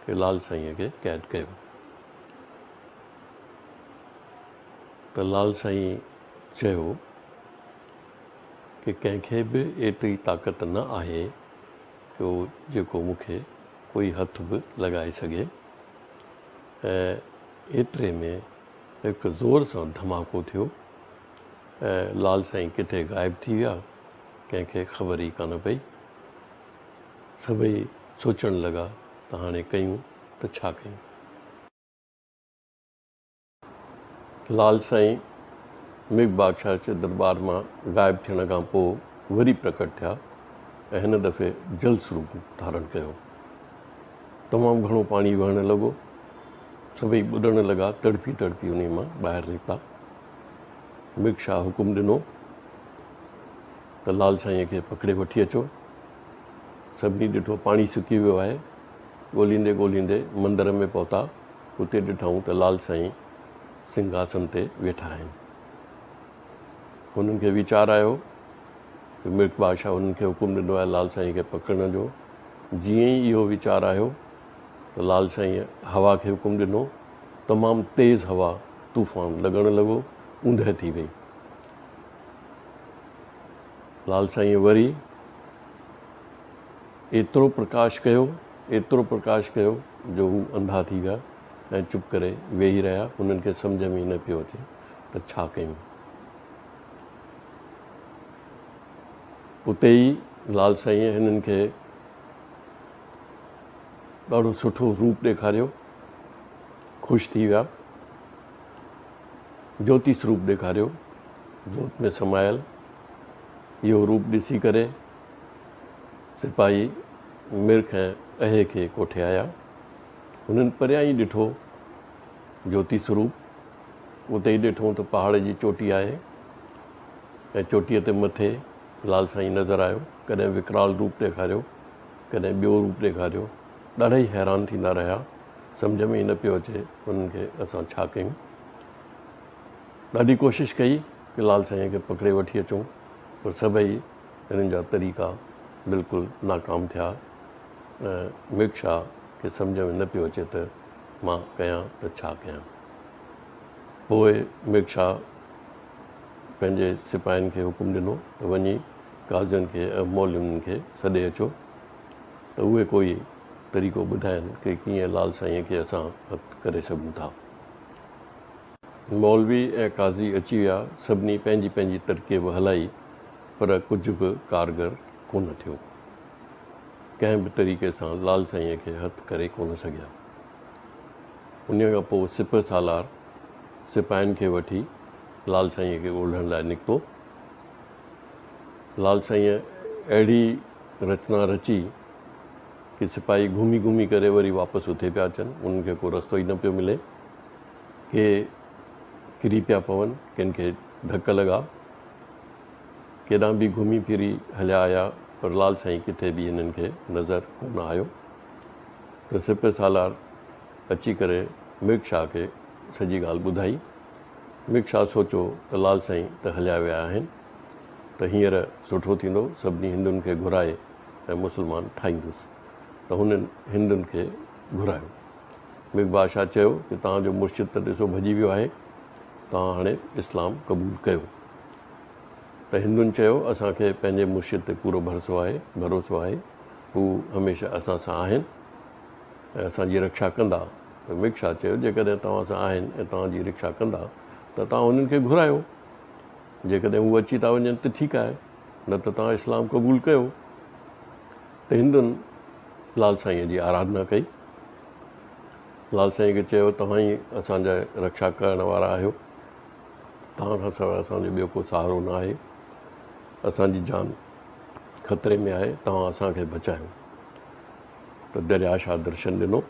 ته لال سائينء کي قيد ڪيو. ته لال سائين چيو ڪي ڪنهن کي به ايتري طاقت نه آهي جو جيڪو مون کي ڪوئي هٿ به لڳائي سگهي ۽ ايتري ۾ هڪ زور سان ڌماڪو ٿيو ۽ لال سائين ڪٿي غائب ٿي ويا، ڪنهن کي خبر ئي ڪانه پئي. سڀئي سوچڻ لڳا ته هاڻي ڪيون ته ڇا ڪيون؟ لال سائين ميگهه بادشاهه جي درٻار مان غائب ٿيڻ کان پوء وري پرڪٽ ٿيا ۽ هن دفعي جل سروپ ڌارڻ ڪيو. تمام گهڻو پاڻي وهڻ لڳو. سڀئي ٻڏڻ لڳا، تڙپي تڙپي انهي مان ٻاهر نڪتا. ميگهه شاهه حڪم ڏنو ته لال سائينء کي پڪڙي وٺي اچو. سڀني ڏٺو پاڻي سڪي ويو آهي. ڳوليندي ڳوليندي مندر ۾ پهتا. اتي ڏٺائون ته لال سائين سنگهاسن تي ويٺا آهن. هنن کي ويچار آيو ته مرڪ بادشاهه هنن کي حڪم ڏنو آهي لال سائين کي پڪڙڻ جو. جيئن ئي اهو ويچار آيو ته لال سائينء هوا کي حڪم ڏنو. تمام تيز هوا، طوفان لڳڻ لڳو، اوندهه ٿي وئي. لال سائينء وري ايترو پرڪاش ڪيو، ايترو پرڪاش ڪيو جو هو انڌا ٿي ويا ۽ چپ ڪري ويهي رهيا. هنن کي سمجهه ۾ ئي نه پيو اچي ته ڇا ڪيون. اتي ئي لال سائينء هنن کي ڏاڍو سٺو روپ ڏيکاريو. خوش ٿي ويا. جوتي سروپ ڏيکاريو، جوت ۾ سمايل اهو روپ ڏسي ڪري سپاهي مرک ۽ اهي کي ڪوٺي آيا. هنن پريان ئي ڏٺو جوتي سروپ. اتي ئي ڏٺو ته پهاڙ جي چوٽي آهي ۽ چوٽيء تي مٿي لال سائين نظر آيو. ڪڏهن وڪرال روپ ڏيکاريو، ڪڏهن ٻيو روپ ڏيکاريو. ڏاڍا ئي حيران ٿيندا رهيا. سمجهه ۾ ئي نه پيو اچي هنن کي اسان ڇا ڪيون. ڏاڍي ڪوشش ڪئي ته لال سائين کي پڪڙي وٺي اچون پر سڀئي هنن جا طريقا بلڪل ناڪام ٿيا ۽ ميڪ شاهه کي سمجهه ۾ نه پيو اچي ته مان ڪيان ته ڇا ڪيان. پوء ميڪ شاهه پنهنجي سپاهين کي حڪم ڏنو ته وڃي قاضين کي ۽ مولوين کي سڏي اچو ته اهي ڪوئي طريقو ٻڌائين ڪي ڪيئن لال سائينء کي اسان هٿ ڪري سگهون ٿا. مولوي ۽ قاضي اچي ويا، سڀني پنهنجي پنهنجي ترڪيب هلائي، پر ڪجهه به ڪارگر ڪونه ٿيو. ڪنهن به طريقي سان لال سائينء کي هٿ ڪري ڪونه سگهيا. انهيء کان پوء سپهه سالار سپاهين کي وٺي لال سائينء کي ڳولڻ لاء نڪتو. لال سائينء اهڙي رچنا رچي ڪي سپاهي گهمي گهمي ڪري وري واپس اتي پيا اچن، انهن کي ڪو رستو ئي نه پيو ملي. ڪي ڪري پيا پون، ڪن کي ڌڪ لڳا. ڪيڏانهن به گهمي ڦري هليا آيا، پر لال سائين ڪٿي به هنن کي نظر ڪونه آيو ته سپهه سالار اچي ڪري مرڪ شاهه کي سڄي ڳالهه ٻڌائي. مرڪ شاهه سوچيو ته لال سائين ته هليا ويا آهن ته هينئر سٺو ٿيندو، سڀني هندن کي گهرائي ۽ مسلمان ٺاهيندس ته هنن هندن کي گهرايو. مير بادشاهه چيو ته توهان جو مرشد ته ڏسو ڀڄي ويو آهي، توهان هاڻي اسلام قبول ڪيو. ته هندن چيو، اسان کي پنهنجي مرشد تي پورو ڀرسو آهي، ڀروسو آهي، هو هميشه اسان سان آهن ۽ اسان جي رڪشا ڪندا. ته مڪشا چيو، جيڪڏهن توهان سان آهن ۽ توهان جي رڪشا ڪندا ته توهان هنن کي گهرايو، جيڪڏهن هو اچي ٿا وڃن ته ٺيڪ آهي، نه ته توهان اسلام قبول ڪيو. ته هندن لال سائينء جي آراڌنا ڪئي. لال سائينء کي چيو، توهان ئي اسان جا رڪشا ڪرڻ وارا آهيو. توهان کان سواء اسان جو ٻيو ڪو سهارو نه آهي. اسان جي جان خطري ۾ آهي، توهان اسان کي بچايو. ته درياء شاهه درشن ڏنو.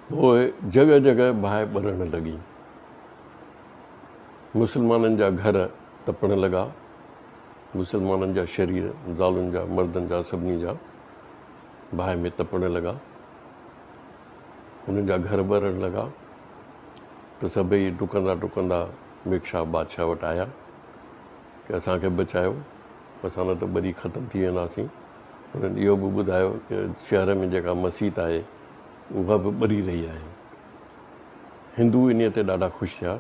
پوء جڳهه جڳهه باهه ٻرڻ لڳي. مسلمانن جا گهر تپڻ لڳا. مسلمانن جا شرير، زالن جا، مردن جا، سڀني جا باهه ۾ تپڻ لڳا. انهن جا گهر ٻرڻ لڳا. ته سڀئي ڊڪندا ڊڪندا ميڪشاهه بادشاهه وٽ آيا ڪي اسان کي بچايو، اسان نه ته ٻري ختم ٿي وينداسين. هنن اهو به ٻڌايو ڪي شهر ۾ جيڪا مسيت آهي اها به ٻري رهي آهي. هندو انهيء تي ڏاڍا خوش ٿيا.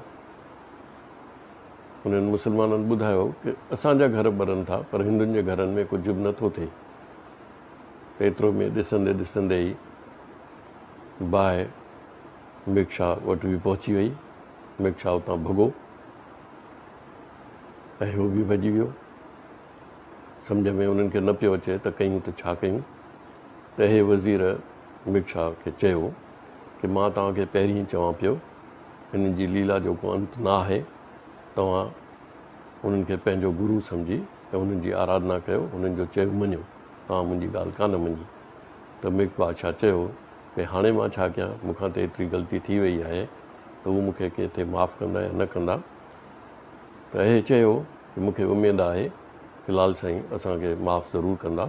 انهن مسلمانن ٻڌايو ڪي اسان جا گهر ٻرن ٿا پر هندن جي گهرن ۾ ڪجهه به نٿو ٿئي. ايترو ۾ ڏسندي ڏسندي ئي باهه ميڪشا وٽ به پهچي وئي. ميڪشا اتان ڀڳو ۽ هو به ڀڄي ويو. سمجهه ۾ انهن کي نه پيو اچي ته ڪيون ته ڇا ڪيون. ته اهي وزير ميڪشا کي چيو ڪي مان توهان کي پهرين ئي چوان پيو هنن جي ليلا جو ڪو انت نه آهي. توهان انهن کي پنهنجو گرو سمجهي ۽ انهن جي آراڌنا ڪيو، انهن جو چيو مڃيو. توهان منهنجي ڳالهه ڪانه مڃي. ته ميڪ بادشاهه چيو ڀئي هاڻي مان ڇا ڪيان، مون کان ته ايتري غلطي ٿي وئي آهي ته هو مون کي ڪٿي معاف ڪندا يا نه ڪندا. ته اهي چيو ته مون کي اميد آهي ته لال سائين اسان کي معاف ضرور ڪندا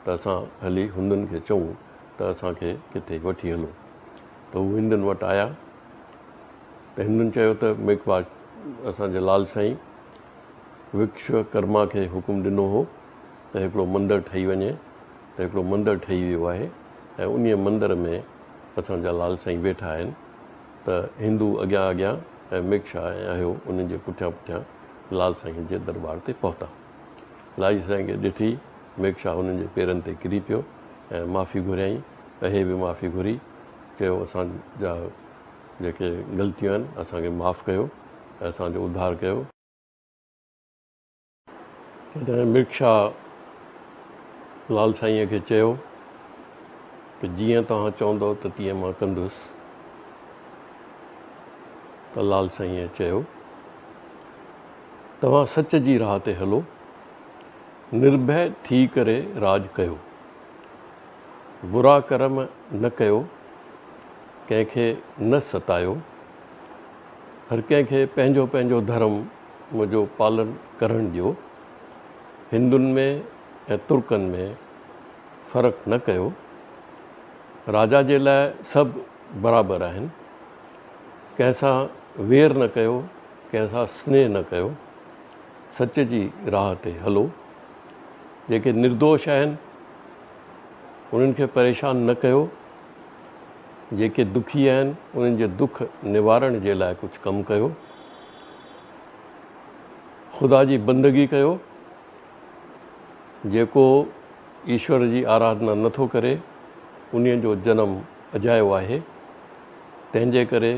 ته اسان هلي هندن کي چئون ته اسان کي ڪٿي وٺي هلو. ته هو هندن وٽ آيا ته هندن چيو ته ميڪ اسان جي لال سائين وڪشو ڪرما کي حڪم ڏنو هو ته هڪڙو مندر ٺهي وڃي ته هڪڙو مندر ٺهي ويو آهي ۽ انهيء مندر ۾ اسان جا لال سائين ويٺا آهن ته هندو اڳيان اڳيان ۽ ميڪشا ۽ اهيو انهن جي پٺيان پٺيان لال سائين جي درٻار تي پهتا. لال سائين کي ڏٺي ميڪشا انهن جي پيرن تي ڪري پيو ۽ معافي گهريائين. اهي به معافي گهري چيو اسان جا جيڪي غلطيون آهن اسان کي معاف ڪيو ۽ اسان جو اڌار ڪيو. تڏهن مرڪشاهه لال سائينء کي چيو ته جيئن توهان چوندؤ ته تيئن مان ڪندس. ته لال سائينء چيو، توهان سچ جي راهه تي هلو، نرڀئه ٿي ڪري راڄ ڪيو، برا ڪرم نه ڪيو، ڪنهن کي نه ستايو، هر ڪنهن کي پنهنجو پنهنجو ڌرم جو پالن ڪرڻ ڏيو. هندن ۾ ۽ ترڪن ۾ فرق نه ڪيو. راجا جي لاء سڀ برابر آهن. ڪنهن سان وير نه ڪيو، ڪنهن سان سنيهه نه ڪيو. سچ جي راهه تي هلو. جيڪي نردوش آهن، انهن کي پريشان نه ڪيو. جيڪي دکي آهن، انهن جي دک نوارڻ جي لاء ڪجهه ڪم ڪيو. خدا جي بندگي ڪيو. جيڪو ايشور جي آراڌنا نه ٿو ڪري، انهيء جو جنم اجايو آهي. تنهن جي ڪري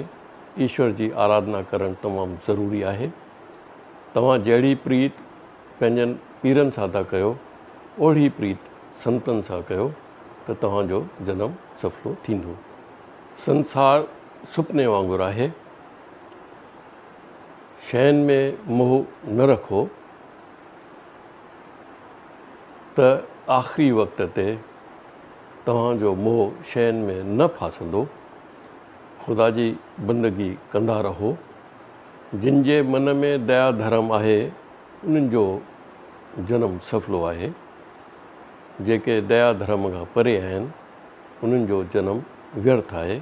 ايشور جي آراڌنا ڪرڻ تمام ضروري آهي. توهان جهڙي پريت پنهنجن پيرن سان ٿا ڪيو، اوهڙي پريت سنتن سان ڪيو ته توهان جو جنم سڦلو ٿيندو. سنسار سپني وانگر آهي. شين ۾ موهه نه رکو ته آخري وقت تي توهان جو موهه شين ۾ نه ڦاسندو. خدا جي بندگي ڪندا رهو. جن جي من ۾ ديا ڌرم آهي، انهن جو جنم سڦلو آهي. جيڪي ديا ڌرم کان پري آهن، انهن جو جنم ويرٿ آهي،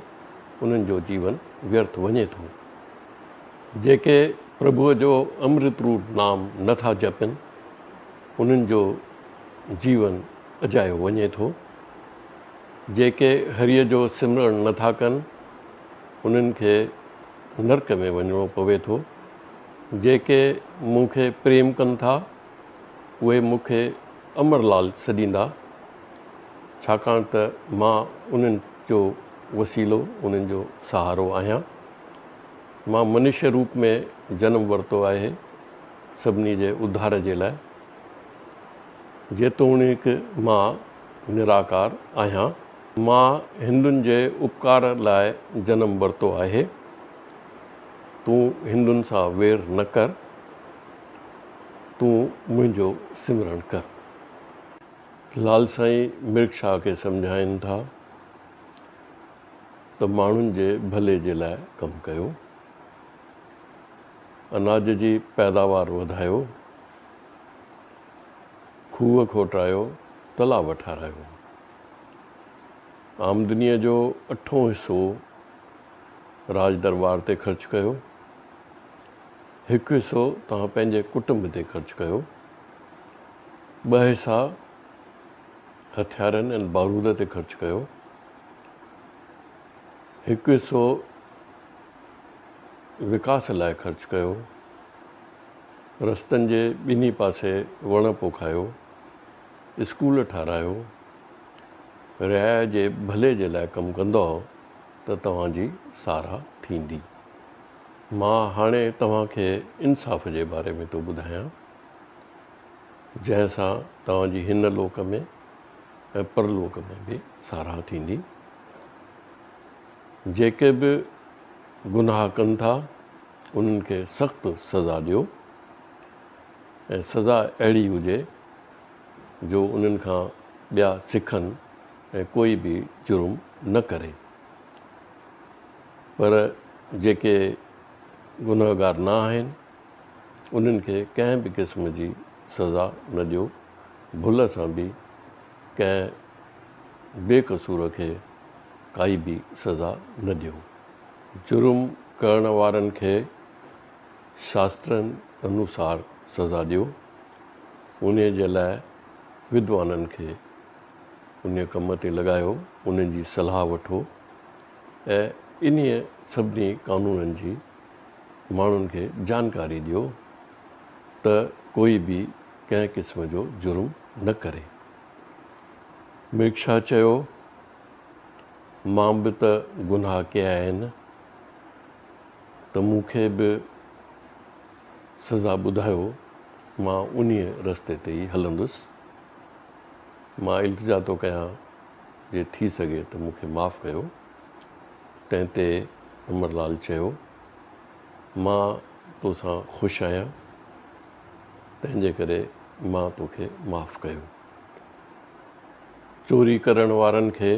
انهن جو جيون ويرٿ وڃي ٿو. جيڪي پرڀوء جو امرت روپ نام نه ٿا جپين، انهن جو جيون اجايو وڃي ٿو. جيڪي هريء جو سمرڻ نه ٿا ڪن، انهن کي نرڪ ۾ وڃڻو پوي ٿو. جيڪي مون کي پريم ڪن ٿا، اهي مون کي امر لال سڏيندا، ڇاڪاڻ ته مان انهن جو وسيلو، انهن جو سهارو آهيان. مان منشيه روپ ۾ جنم ورتو آهي، سڀني جي اڌار جي لاء. جيتوڻيڪ مان نراڪار آهيان. مان هندن جي اپڪار لاء جنم ورتو آهي. تون هندن سان وير نه ڪر. تون منهنجو سمرڻ ڪر. لال سائين مرڪ شاهه کي سمجهائين ٿا ته ماڻهن جي ڀلي جي لاء ڪم ڪيو. اناج جي پيداوار وڌايو. کوهه کوٽرايو، تلاء ٺارايو. آمدنيء جو اٺون حصو راڄ درٻار تي خرچ ڪيو. هڪ حصو توهان پنهنجي ڪٽنب تي خرچ ڪيو. ٻه حصا هٿيارن ۽ بارود تي خرچ ڪيو. هڪ حصو وڪاس لاء خرچ ڪيو. رستن جي ٻنهي پاسي وڻ پوکايو. اسڪول ٺارايو. رعايا جي ڀلي جي لاء ڪم ڪندؤ ته توهان جي ساراهه ٿيندي. مان هاڻي توهان کي انصاف جي باري ۾ ٿو ٻڌايان، جنهن سان توهان جي هن لوڪ ۾ ۽ پرلوڪ ۾ به ساراهه ٿيندي. جيڪي به گناهه ڪن ٿا، انهن کي سخت سزا ڏيو ۽ سزا اهڙي هجي جو انهن کان ٻيا سکن ۽ ڪوئي به جرم نه ڪري. پر جيڪي گنهگار نه آهن، انهن کي ڪنهن به قسم جي سزا نه ڏيو، ڀل سان به ڪنهن بي قصور کي ڪائي به سزا نه ڏيو. جرم ڪرڻ وارن کي شاسترن انوسار سزا ڏيو، انهيء جي لاء ودوانن کي انهيء ڪم تي لڳايو، انهن جي صلاح وٺو ۽ انهيء سڀني قانونن جي ماڻهن کي جانڪاري ڏيو ته ڪوئي به ڪنهن قسم جو جرم نه ڪري. مرڪ شاهه چيو، مان به ته گناهه ڪيا آهن ته مون کي به سزا ٻڌايو، مان انهيء رستي تي ئي هلندس. مان التجا ٿو ڪيان جي ٿي سگهي ته مون کي معاف ڪيو. تنهن تي امر لال چيو، مان توسان خوش آهيان، تنهن جي ڪري مان توکي معاف ڪيو. چوري ڪرڻ وارن کي،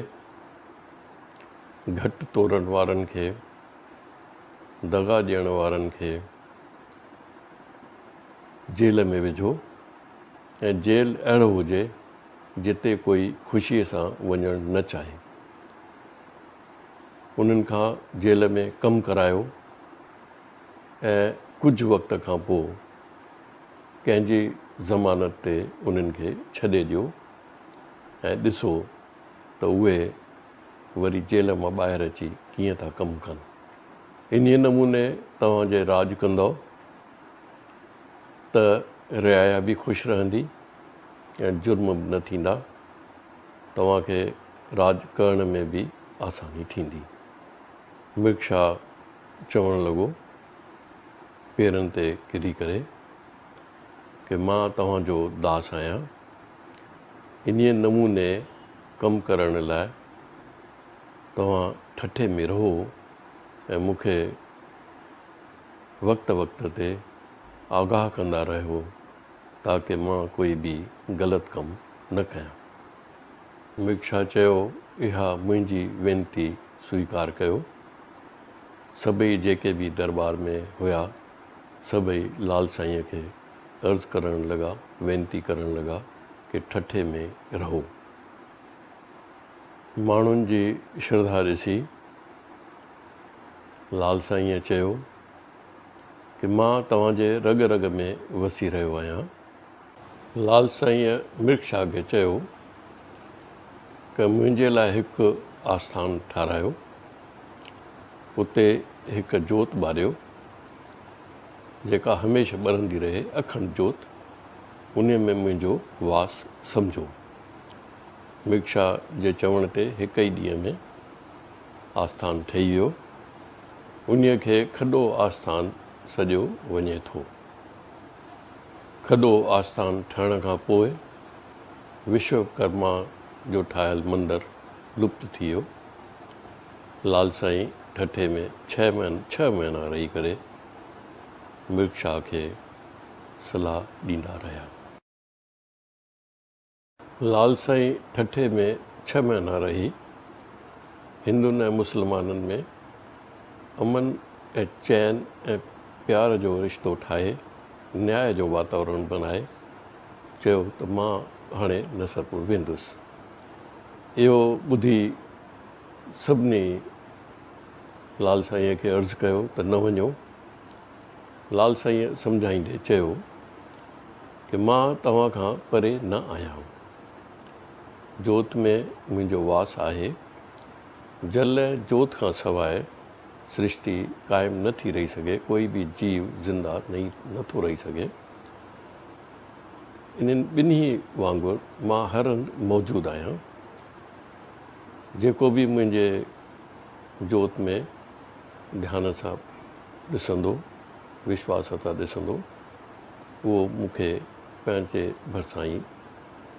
گهٽ تورڻ وارن کي، دغا ڏيڻ وارن کي جيل ۾ وجهو. ۽ جيل اهڙو هجي جتي ڪوئي خوشيء سان وڃڻ نه چاهي. انهن کان جيل ۾ ڪم ڪرايو ۽ ڪجهه وقت کان پوء ڪنهن جي ضمانت تي انهن کي ڇڏي ڏيو ۽ ڏسو ته اهي وري جيل مان ٻاهر اچي ڪيئن ٿا ڪم ڪن. انهيء نموني توهان جي راڄ ڪندؤ ته رعايا به خوش رهندي ۽ جرم به نه ٿيندا، توهان کي راڄ ڪرڻ ۾ به آساني ٿيندي. مرڪ شاهه چوڻ لڳو، پيرن تي ڪري ڪري ڪه مان توهان جو داس آهيان، انهيء نموني ڪم ڪرڻ لاء توهان ٺٽي ۾ رهو ۽ مون کي وقت وقت تي آگاهه ڪندا رهيو تاڪه مان ڪوئي به غلط ڪم نه ڪيان. مرڪ شاهه چيو، اها منهنجي وينتي سويڪار ڪيو. سڀئي جيڪي به درٻار ۾ هيا، سڀئي لال سائينء کي عرض ڪرڻ لڳا، وينتي ڪرڻ لڳا ڪه ٺٽي ۾ رهو. ماڻهن جي شرڌا ڏسي لال سائينء چيو ڪه مان توهان جي رڳ رڳ ۾ وسي رهيو آهيان. لال سائينء مرڪ شاهه کي چيو ڪه منهنجي لاء هڪ آسٿان ٺاراهيو، اتي هڪ جوت ٻاريو، جيڪا هميشه ٻرندي رهي، اکنڊ جوت. انهيء ۾ منهنجو واس سمجهو. مرگ شاهه جي چوڻ تي هڪ ئي ڏينهن ۾ آسٿان ٺهي ويو. انهيء کي کڏو آسٿان سڏيو وڃي ٿو. کڏو آسٿان ٺهڻ کان پوء وشوڪرما جو ٺاهيل مندر لپت ٿي ويو. لال سائين ٺٽي ۾ ڇهه مهينا رهي ڪري مرگ شاهه کي صلاح ڏيندا رهيا. لال سائين ٺٽي ۾ ڇهه مهينا رهي هندن ۽ مسلمانن ۾ امن ۽ چين ۽ پيار جو رشتو ٺاهي نياء جو واتاورڻ بنائي چيو ته مان هاڻي نصرپور ويندس. اهو ٻڌي سڀني لال سائينء کي عرض ڪيو ته نه وڃو. لال سائينء سمجهائيندي چيو ڪه مان توهان کان پري نه آهيان. جوت ۾ منهنجو واس آهي. جل ۽ جوت کان سواء سرشتي قائم نه ٿي رهي سگهي، ڪوئي به جيو زنده نه ٿو رهي سگهي. انهن ٻنهي وانگر مان هر هنڌ موجود آهيان. جيڪو به منهنجي جوت ۾ ڌيان سان ڏسندو، وشواس سان ڏسندو، اهو مون کي پنهنجي ڀرسان ئي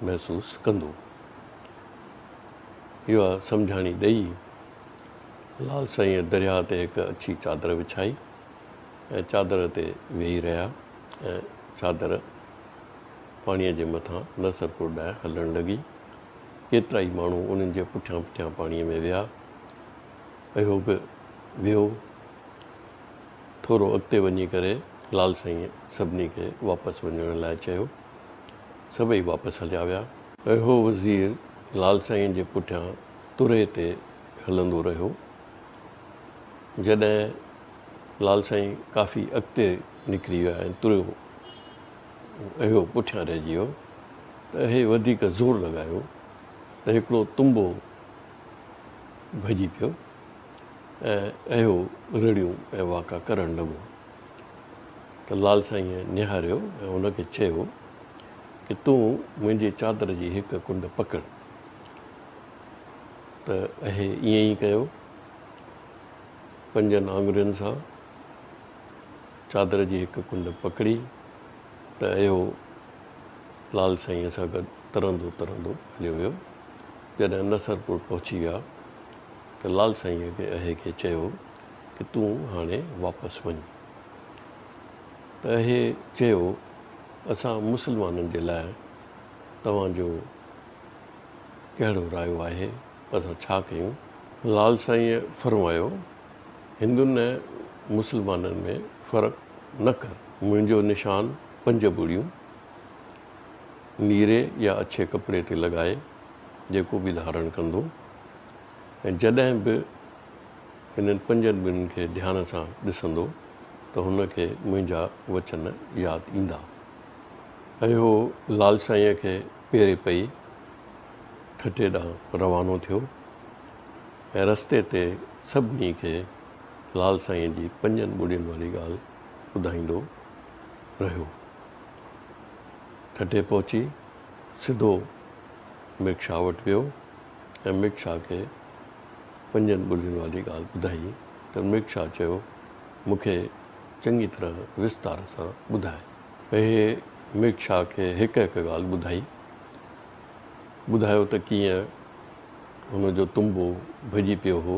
محسوس ڪندو. اها سمجهاڻي ڏئي لال سائينء درياهه تي هڪ اڇي چادر وڇائي ۽ چادر تي ويهي رهيا ۽ چادر پاڻيء جي مٿان نصرپور ڏانهن هلڻ لڳي. ڪيترائي ماڻهو انهن جي پٺيان پٺيان پاڻيء ۾ ويا. اهو به ويو. ٿورو اڳتي وڃي ڪري لال سائينء سڀني کي واپس وڃڻ لاء چيو. سڀئي واپس هليا ويا. اهو وزير لال سائينء جي پٺيان ترهي تي هلندو رهيو. جڏهن لال سائين ڪافي اڳتي نڪري ويا ۽ تريو اهو پٺيان رهجي ويو ته اهي وڌيڪ زور لڳايو ته هڪڙو تنبو ڀڄي پيو. ۽ اهو رڙيون ۽ واڪا ڪرڻ لڳو ته لال سائينء نهاريو ۽ هن کي چيو ڪه تون منهنجي چادر جي هڪ ڪنڊ پڪڙ ته اهي ائين ئي ڪيو. پنجن آڱرين سان چادر جي هڪ ڪنڊ پڪڙي ته اهو لال سائينء سان گڏ ترندو ترندو هليو ويو. جڏهن نصرپور پهچي ويا ته لال سائينء کي اهي کي چيو ڪه تون هاڻي واپس وڃ. ته اهي چيو اسان مسلمانن جي لاء توهان جو ڪهڙو رايو آهي، اسان ڇا ڪيون؟ لال سائينء فرمايو هندن ۽ مسلمانن ۾ فرق نه ڪر. منهنجو نشان پنج ٻڙيون نيري يا اڇي ڪپڙي تي لڳائي جيڪو به ڌارڻ ڪندو ۽ جڏهن به هنن پنجن ٻنين کي ڌيان سان ڏسندو ته هن کي منهنجا وچن ياد ايندا. اهو لال سائينء کي پيري پئي ٺٽي ڏانهن روانو ٿيو ۽ رستي تي سڀني کي لال سائينء جي پنجن ٻڙين واري ڳالهه ٻڌائيندو رهيو. ٺٽي پهچي سڌو مرڪ شاهه وٽ ويو. ۽ مرڪ شاهه کي پنجن ٻلين واري ڳالهه ٻڌائي ته مرڪ شاهه چيو، مون کي چڱي طرح وستار سان ٻڌاء. اهي مرڪ شاهه کي هڪ هڪ ڳالهه ٻڌائي. ٻڌايو ته ڪيئن هن جو تنبو ڀڄي پيو هو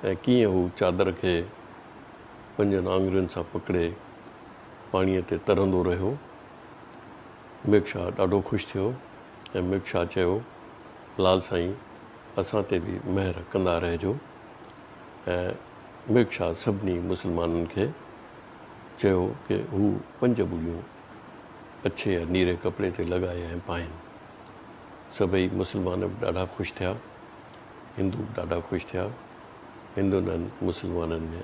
۽ ڪيئن هو چادر کي پنجن آڱرين سان پڪڙي پاڻيء تي ترندو رهيو. مرڪ شاهه ڏاڍو خوش ٿيو. ۽ مرڪ شاهه چيو، لال سائين اسان تي به مهر ڪندا رهجو. ۽ مرڪ شاهه سڀني مسلمانن کي چيو ڪه هو پنج ٻڙيون اڇي يا نيري ڪپڙي تي لڳائي ۽ پائين. سڀئي مسلمان به ڏاڍا خوش ٿيا، هندو به ڏاڍا خوش ٿيا. هندن ۽ مسلمانن ۾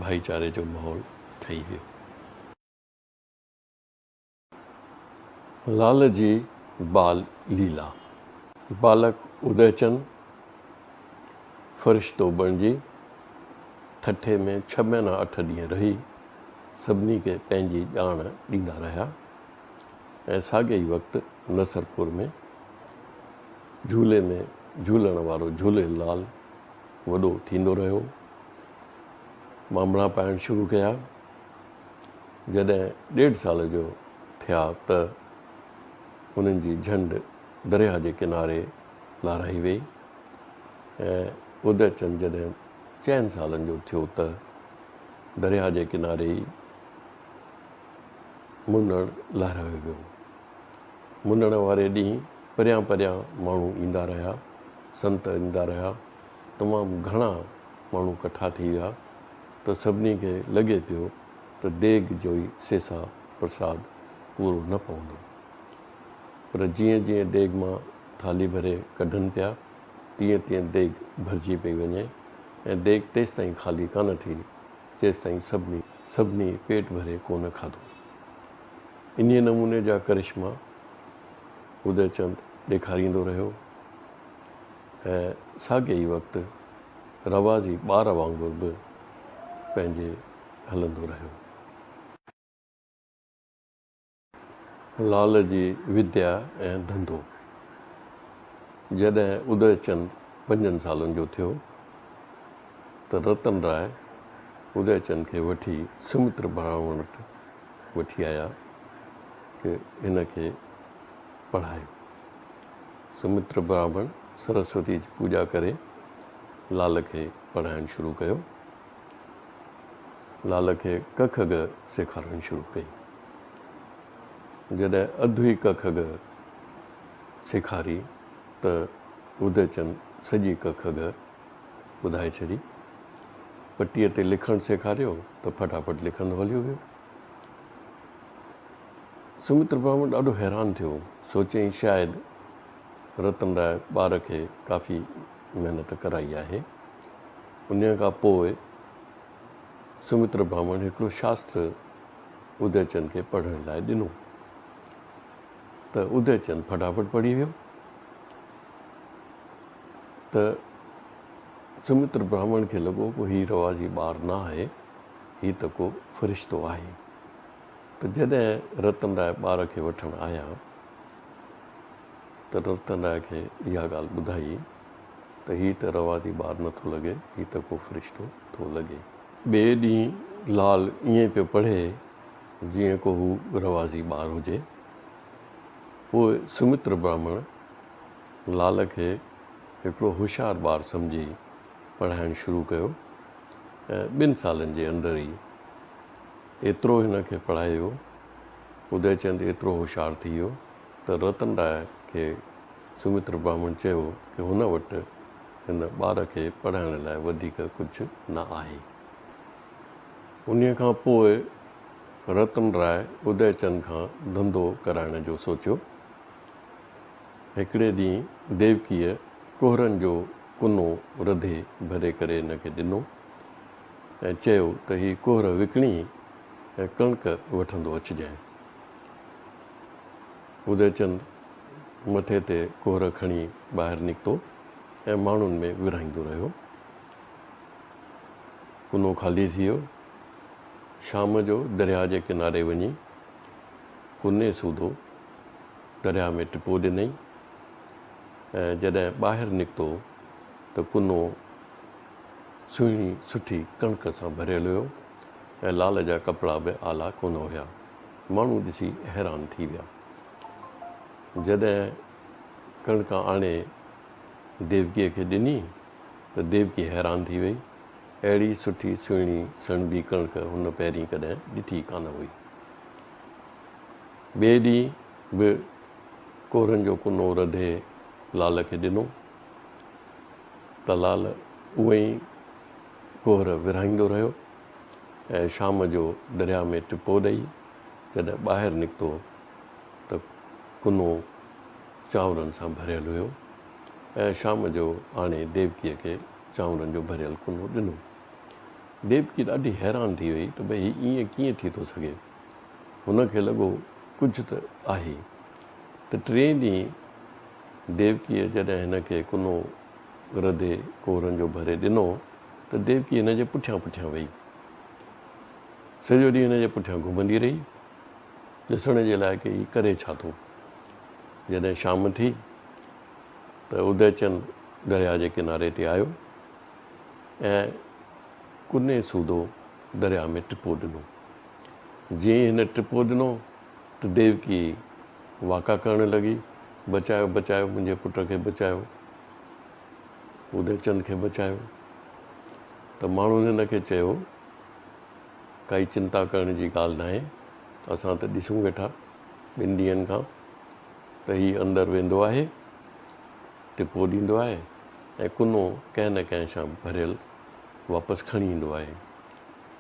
ڀائيچاري جو ماحول ٺهي ويو. لال جي بال ليلا. بالڪ اديچند فرشتو بڻجي ٺٽي ۾ ڇهه مهينا اٺ ڏينهن رهي سڀني کي پنهنجي ڄاڻ ڏيندا رهيا. ۽ ساڳئي ئي وقت نصرپور ۾ جهولي ۾ جهولڻ وارو جهولي لال وڏو ٿيندو رهيو. مامڻا پائڻ شروع ڪيا. جڏهن ڏيڍ سال جو ٿيا ته انهن جي جهنڊ درياهه جي ڪناري لارائي ويئي ۽ اديچند جڏهن چئن سالن جو ٿيو ته درياهه جي ڪناري ئي منڻ لهرايو ويو. منڻ واري ڏينهن پريان پريان ماڻهو ايندا رهيا، سنت ايندا رهيا، تمام گهڻا ماڻهو ڪٺا ٿي ويا ته سڀني کي لڳي پيو ته ديڳ جو ئي سيسا پرساد پورو نه پوندو. پر جيئن جيئن ديڳ مان ٿالهي ڀري ڪڍن پيا، تيئن تيئن ديڳ ڀرجي پئي وڃي ۽ ديڳ تيستائين خالي ڪانه ٿي، جيستائين سڀني سڀني پيٽ ڀري ڪونه کاڌو. انهيء نموني جا ڪرشما اديچند ڏيکاريندو رهيو ۽ ساڳئي ئي وقت رواجي ٻار وانگر به پنهنجي هلندو رهيو. لال جي وديا ۽ ڌنڌو. جڏهن اديچند پنجن سالن جو ٿيو ته رتن راء اديچند کي وٺي سمتر براهمڻ وٽ وٺي آيا ڪه هن کي پڙهايو. سمتر براهمڻ سرسوتي جي پوڄا ڪري لال کي پڙهائڻ شروع ڪيو. لال کي ڪک ڳ سيکارڻ شروع ڪئي. جڏهن اڌ ئي ڪک ڳ سيکاري ته اديچند سڄي ڪک ڳ ٻڌائي ڇڏي. پٽيء تي لکڻ سيکاريو ته ڦٽاڦٽ لکندو هليو ويو. سمتر براهمڻ ڏاڍو حيران ٿيو. سوچيائين شايد رتن راء ٻار کي ڪافي محنت ڪرائي آهي. انهيء کان پوء سمتر براهمڻ هڪڙو شاستر اديچند کي پڙهڻ لاء ڏنو ته اديچند ڦٽاڦٽ پڙهي ويو ته سمتر براهمڻ کي لڳو ڪو هي رواجي ٻار نه آهي، هي ته ڪو فرشتو آهي. ته جڏهن رتن راء ٻار کي وٺڻ آيا ته رتن راء کي اها ڳالهه ٻڌائي ته هي ته رواجي ٻار نه ٿو لڳي، هي ته ڪو فرشتو ٿو لڳي. ٻئي ڏينهن لال ائين پيو پڙهي جيئن ڪو هو رواجي ٻار هجي. پوء سمتر براهمڻ لال کي هڪڙو هوشيار ٻار سمجهي پڙهائڻ شروع ڪيو ۽ ٻن سالن جي اندر ئي ايترو هن کي پڙهايو، اديچند ايترو هوشيار ٿي ويو ته رتن راء کي سمتر براهمڻ چيو ڪه هن وٽ هن ٻار کي پڙهائڻ لاء وڌيڪ ڪجهه نه آهي. انهيء کان پوء رتن راء اديچند کان ڌنڌو ڪرائڻ جو سوچيو. هڪڙي ڏينهن ديوڪيء ڪوهرن جو ڪنو رڌي ڀري ڪري هن کي ڏنو ۽ چيو ته هي ڪوهر وڪڻي ۽ ڪڻڪ وٺندو اچجانء. اديچند مٿي تي ڪوهر کڻي ٻاهر نڪتو ۽ ماڻهن ۾ ورهائيندو رهيو. ڪنو خالي ٿي ويو. شام جو درياهه جي ڪناري وڃي ڪني سوڌو درياهه ۾ ٽپو ڏنائين ۽ جڏهن ٻاهر نڪتو ته ڪنو سهڻي سٺي ڪڻڪ سان ڀريل هيو ۽ لال جا ڪپڙا به آلا ڪونه هيا. ماڻهو ڏسي حيران ٿي ويا. جڏهن ڪڻڪ آڻي ديوڪيء کي ڏني ته ديوڪي حيران ٿي وئي. اهڙي سٺي سهڻي سڻڀي ڪڻڪ هن پهرين ڪڏهن ڏٺي ڪانه هئي. ٻئي ڏينهن به ڪورن جو ڪنو رڌي لال کي ڏنو ته لال اونئين ئي ڪوهر ورهائيندو رهيو ۽ شام جو درياء ۾ ٽپو ڏئي جڏهن ٻاهر نڪتو ته ڪنو چانورن سان ڀريل هيو ۽ شام جو آڻي ديوڪيء کي چانورن جو ڀريل ڪنو ڏنو. ديوڪي ڏاڍي حيران ٿي وئي ته ڀئي هي ائين ڪيئن ٿي ٿو سگهي. هن کي لڳو ڪجهه ته آهي. ته ٽئين ڏينهن ديوڪيء جڏهن هن کي ڪنو رڌي ڪورن جو ڀري ڏنو ته ديوڪي هن جي پٺيان پٺيان وئي. سڄو ڏينهن هن جي پٺيان گهمندي رهي. ڏسڻ جي لاء ڪي هي ڪري ڇا ٿو. جڏهن شام ٿي ته اديچند درياء جي ڪناري تي آيو ۽ ڪني سوڌو درياء ۾ ٽپو ڏنو. جيئن ئي هن ٽپو ڏنو ته ديوڪي واڪا ڪرڻ لڳي، بچايو، بچايو، منهنجي پٽ کي بچايو، اديچند کي بچايو. ته ماڻهن هن کي چيو، ڪائي چنتا ڪرڻ جي ڳالهه ناهي، اسان ته ڏسون ويٺا ٻن ڏينهن کان ته هي اندر ويندو آهي، ٽپو ڏيندو آهي ۽ ڪنو ڪنهن نه ڪنهن سان ڀريل واپس کڻي ايندو آهي.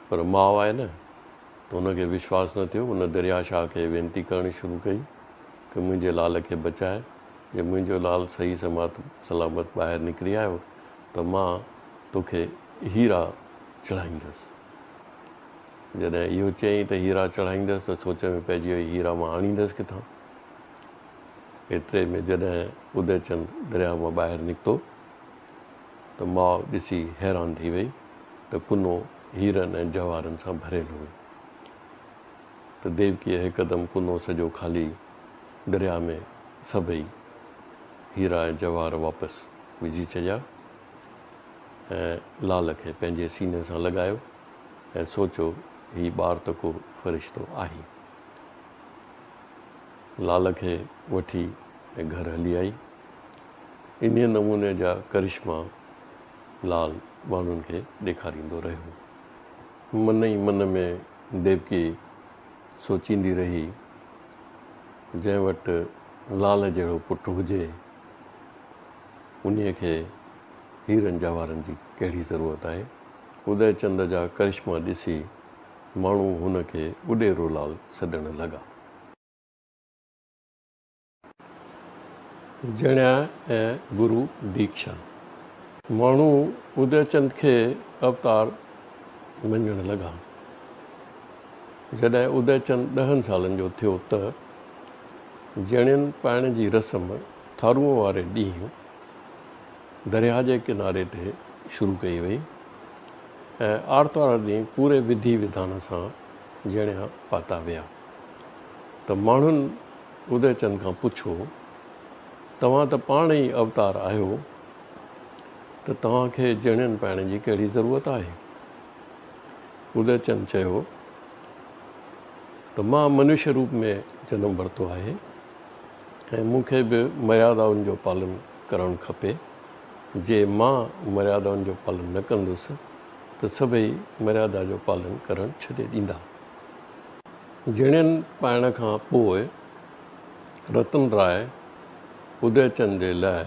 پر ماء آهي نه ته هن کي وشواس نه ٿيو. هن درياء شاهه کي وينتي ڪرڻ شروع ڪئي ته منهنجي لال کي بچاء، جي منهنجو لال صحيح سمات سلامت ٻاهر نڪري آيو ته مان توکي هيرا چڙهائيندس. جڏهن اهو چيائين ته هيرا چڙهائيندس ته سوچ ۾ پئجي وئي هيرا مان آڻيندس ڪٿان؟ ايتري ۾ جڏهن اديچند درياء مان ٻاهر نڪتو ته ماء ڏسي حيران ٿي وئي ته ڪنو هيرن ۽ جواهرن سان ڀريل هو. ته ديوڪيء هڪدم ڪنو سڄو خالي درياء ۾ سڀئي هيرا ۽ جواهر واپس وجهي ڇڏيا ۽ لال کي پنهنجي سيني سان لڳايو ۽ سوچيو هي ٻار ته ڪو فرشتو آهي. لال کي وٺي ۽ گهر هلي آئي. انهيء نموني جا ڪرشما لال ماڻهن کي ڏيکاريندو رهيو. من ئي من ۾ ديوڪي سوچيندي رهي، جنهن وٽ لال جهڙو پٽ هجي، انهيء کي هيرن جواهرن جي ڪهڙي ضرورت آهي؟ ادي چند جا ڪرشما ڏسي ماڻهو هن کي اڏيرو لال سڏڻ لڳا. جڻيا ۽ گرو ديکشا. ماڻهو اديچند کي اوتار مڃڻ لڳا. جڏهن اديچند ڏهن سالن جو ٿيو ته جڻين پائڻ جي رسم ٿارونء واري ڏينهن درياهه جي ڪناري تي شروع ڪئي وئي ۽ آرتوار ڏينهن پوري وڌي وڌان سان جڻيا پاتا ويا ته ماڻهن اديچند کان پڇيو، توهان ته پاڻ ئي اوتار آهيو ته توهان کي جڻين پائڻ جي ڪهڙي ضرورت آهي؟ اديچند چيو ته مان منش روپ ۾ جنم ورتو آهي ۽ مون کي به مريادائن جو پالن ڪرڻ کپي. جي مان مريادائن جو پالن نه ڪندس ته سڀئي مريادا جو پالن ڪرڻ ڇڏي ڏيندا. جڻين پائڻ کان پوء رتن راء اديچند جي لاء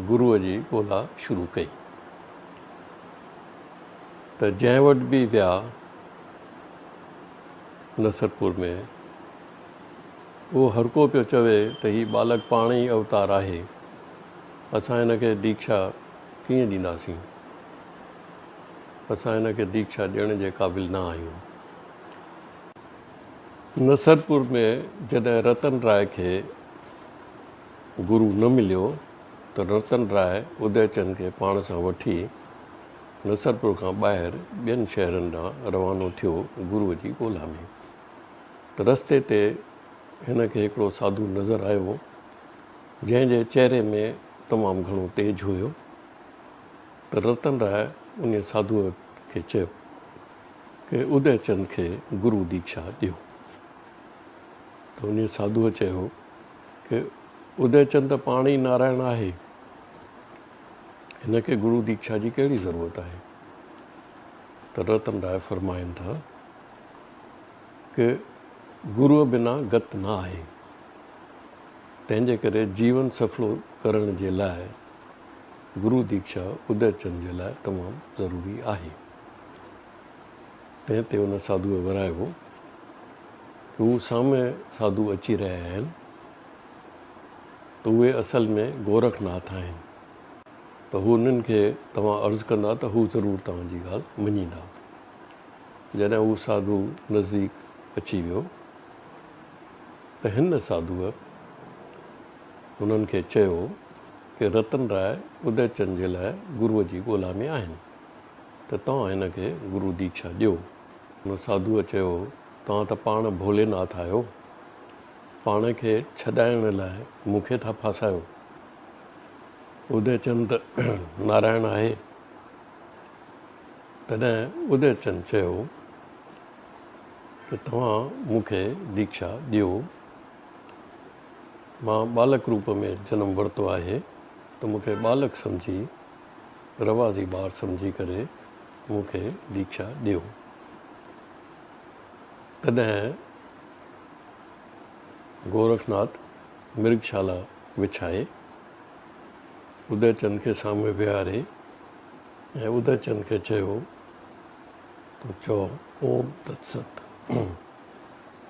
گروء جي ڳولا شروع ڪئي ته جنهن وٽ به ويا نصرپور ۾ اهو هرڪو پيو چوي ته هي ٻالڪ پاڻ ئي اوتار آهي، اسان هن کي ديکشا ڪيئن ڏينداسين؟ اسان هن کي ديکشا ڏيڻ جي قابل نه آهيون. نصرپور ۾ جڏهن رتن راء کي گرو نه مليو ته رتن راء اديچند کي پاڻ سان وٺي نصرپور کان ٻاهر ٻين شهرن ڏانهن روانو ٿيو گروء جي ڳولا ۾. ته رستي تي هن کي هڪڙو ساڌو نظر آيو، جنهن جي چهري ۾ تمام گهڻو تيج هيو ته رتن راء انهيء ساڌوء کي چيو ڪه ادي چند کي گرو ديکشا ڏيو. ته انهيء ساڌوء چيو ڪه ادي چند ته پاڻ ئي نارائڻ آهي، هن کي گرو ديکشا جي ڪهڙي ضرورت آهي؟ ته رتن راء فرمائن ٿا ڪه گروء بنا گت نه آهي، تنهن جي ڪري جيون سڦلو ڪرڻ جي لاء گرو ديکشا ادي چند جي لاء تمام ضروري آهي. تنهن تي ان ساڌوء ورايو ڪه هو سامهون ساڌو اچي رهيا آهن ته اهي اصل ۾ گورکناٿ آهن ته هو انهن کي توهان عرض ڪندا ته هو ضرور توهان جي ڳالهه مڃيندا. جڏهن هو ساڌو نزديڪ اچي ويو ته هن ساڌوء هنن کي چيو ڪه رتن راء اديچند جي لاء گروء جي ڳولا ۾ آهن ته توهان هن کي گرو ديکشا ڏيو. هن ساڌوء چيو توهان ته پاڻ ڀولي ناٿ آهيو، پاڻ کي ڇڏائڻ لاء مون کي ٿا ڦاسايو؟ اديچند ته نارائڻ آهي. تڏهن اديچند چيو ته توهان مون کي ديکشا ڏيو. مان ٻالڪ روپ ۾ جنم ورتو آهي ته مون کي ٻالڪ سمجهي، رواجي ٻار سمجهي ڪري مون کي ديکشا ڏيو. تڏهن گورکناٿ مرگشالا وڇائي، اديچند کي سامهون ويهاري ۽ اديچند کي چيو ته چئو اوم تت ست.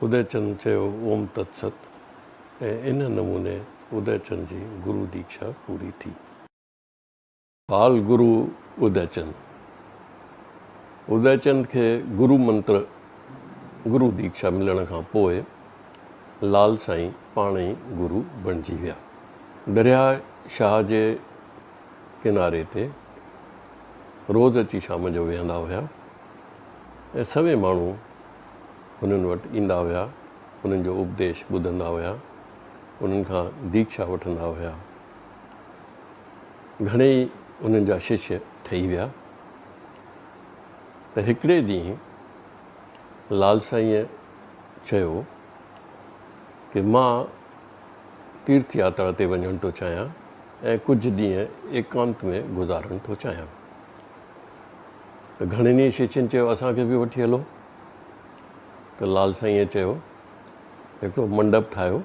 اديچند چيو اوم تت ست ۽ ان نموني اديچند جي گرو ديکشا پوري ٿي. بال گرو اديچند، اديچند کي گرو منتر گرو ديکشا ملڻ کان پوء لال سائين پاڻ ئي گرو بڻجي ويا. درياهه شاهه جي ڪناري تي روز اچي شام جو ويهندا هيا ۽ سوين ماڻهو هنن وٽ ايندا هيا، هنن جو اپديش ٻڌندا هيا، انهن کان ديکشا وٺندا هيا. گهڻيئي انهن جا ششيه ٺهي ويا ته هڪڙي ڏينهن لال سائينء چيو ڪي مان تيرٿ ياترا تي وڃڻ ٿو چاهيان ۽ ڪجهه ڏينهن ايڪانت ۾ گذارڻ ٿو چاهيان. ته گهڻن ئي ششين چيو اسان کي به وٺي هلو. ته لال سائينء چيو هڪڙو منڊپ ٺاهيو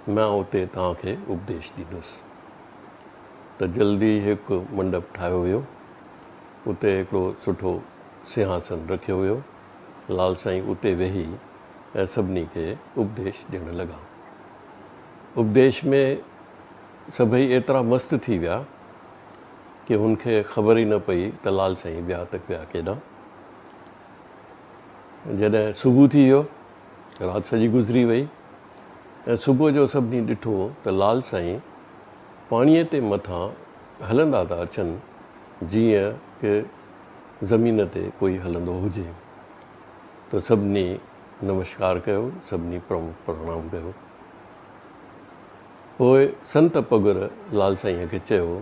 مان اتي توهان کي اپديش ڏيندس. ته جلدي هڪ منڊپ ٺاهيو ويو. اتي هڪڙو سٺو سنهاسن رکيو ويو. لال سائين اتي ويهي ۽ سڀني کي اپديش ڏيڻ لڳا. اپديش ۾ سڀئي ايترا مست ٿي ويا ڪي هن کي خبر ئي نه پئي ته لال سائين ويا ته ويا ڪيڏانهن. جڏهن صبح ٿي ويو، رات سڄي گذري وئي ۽ صبح جو سڀني ڏٺو ته لال سائين پاڻيء تي مٿان هلندا ٿا اچن جيئن ڪه زمين تي ڪوئي هلندو هجي. ته سڀني نمشڪار ڪيو، سڀني پرڻام ڪيو. پوء سنت پگر لال سائينء کي چيو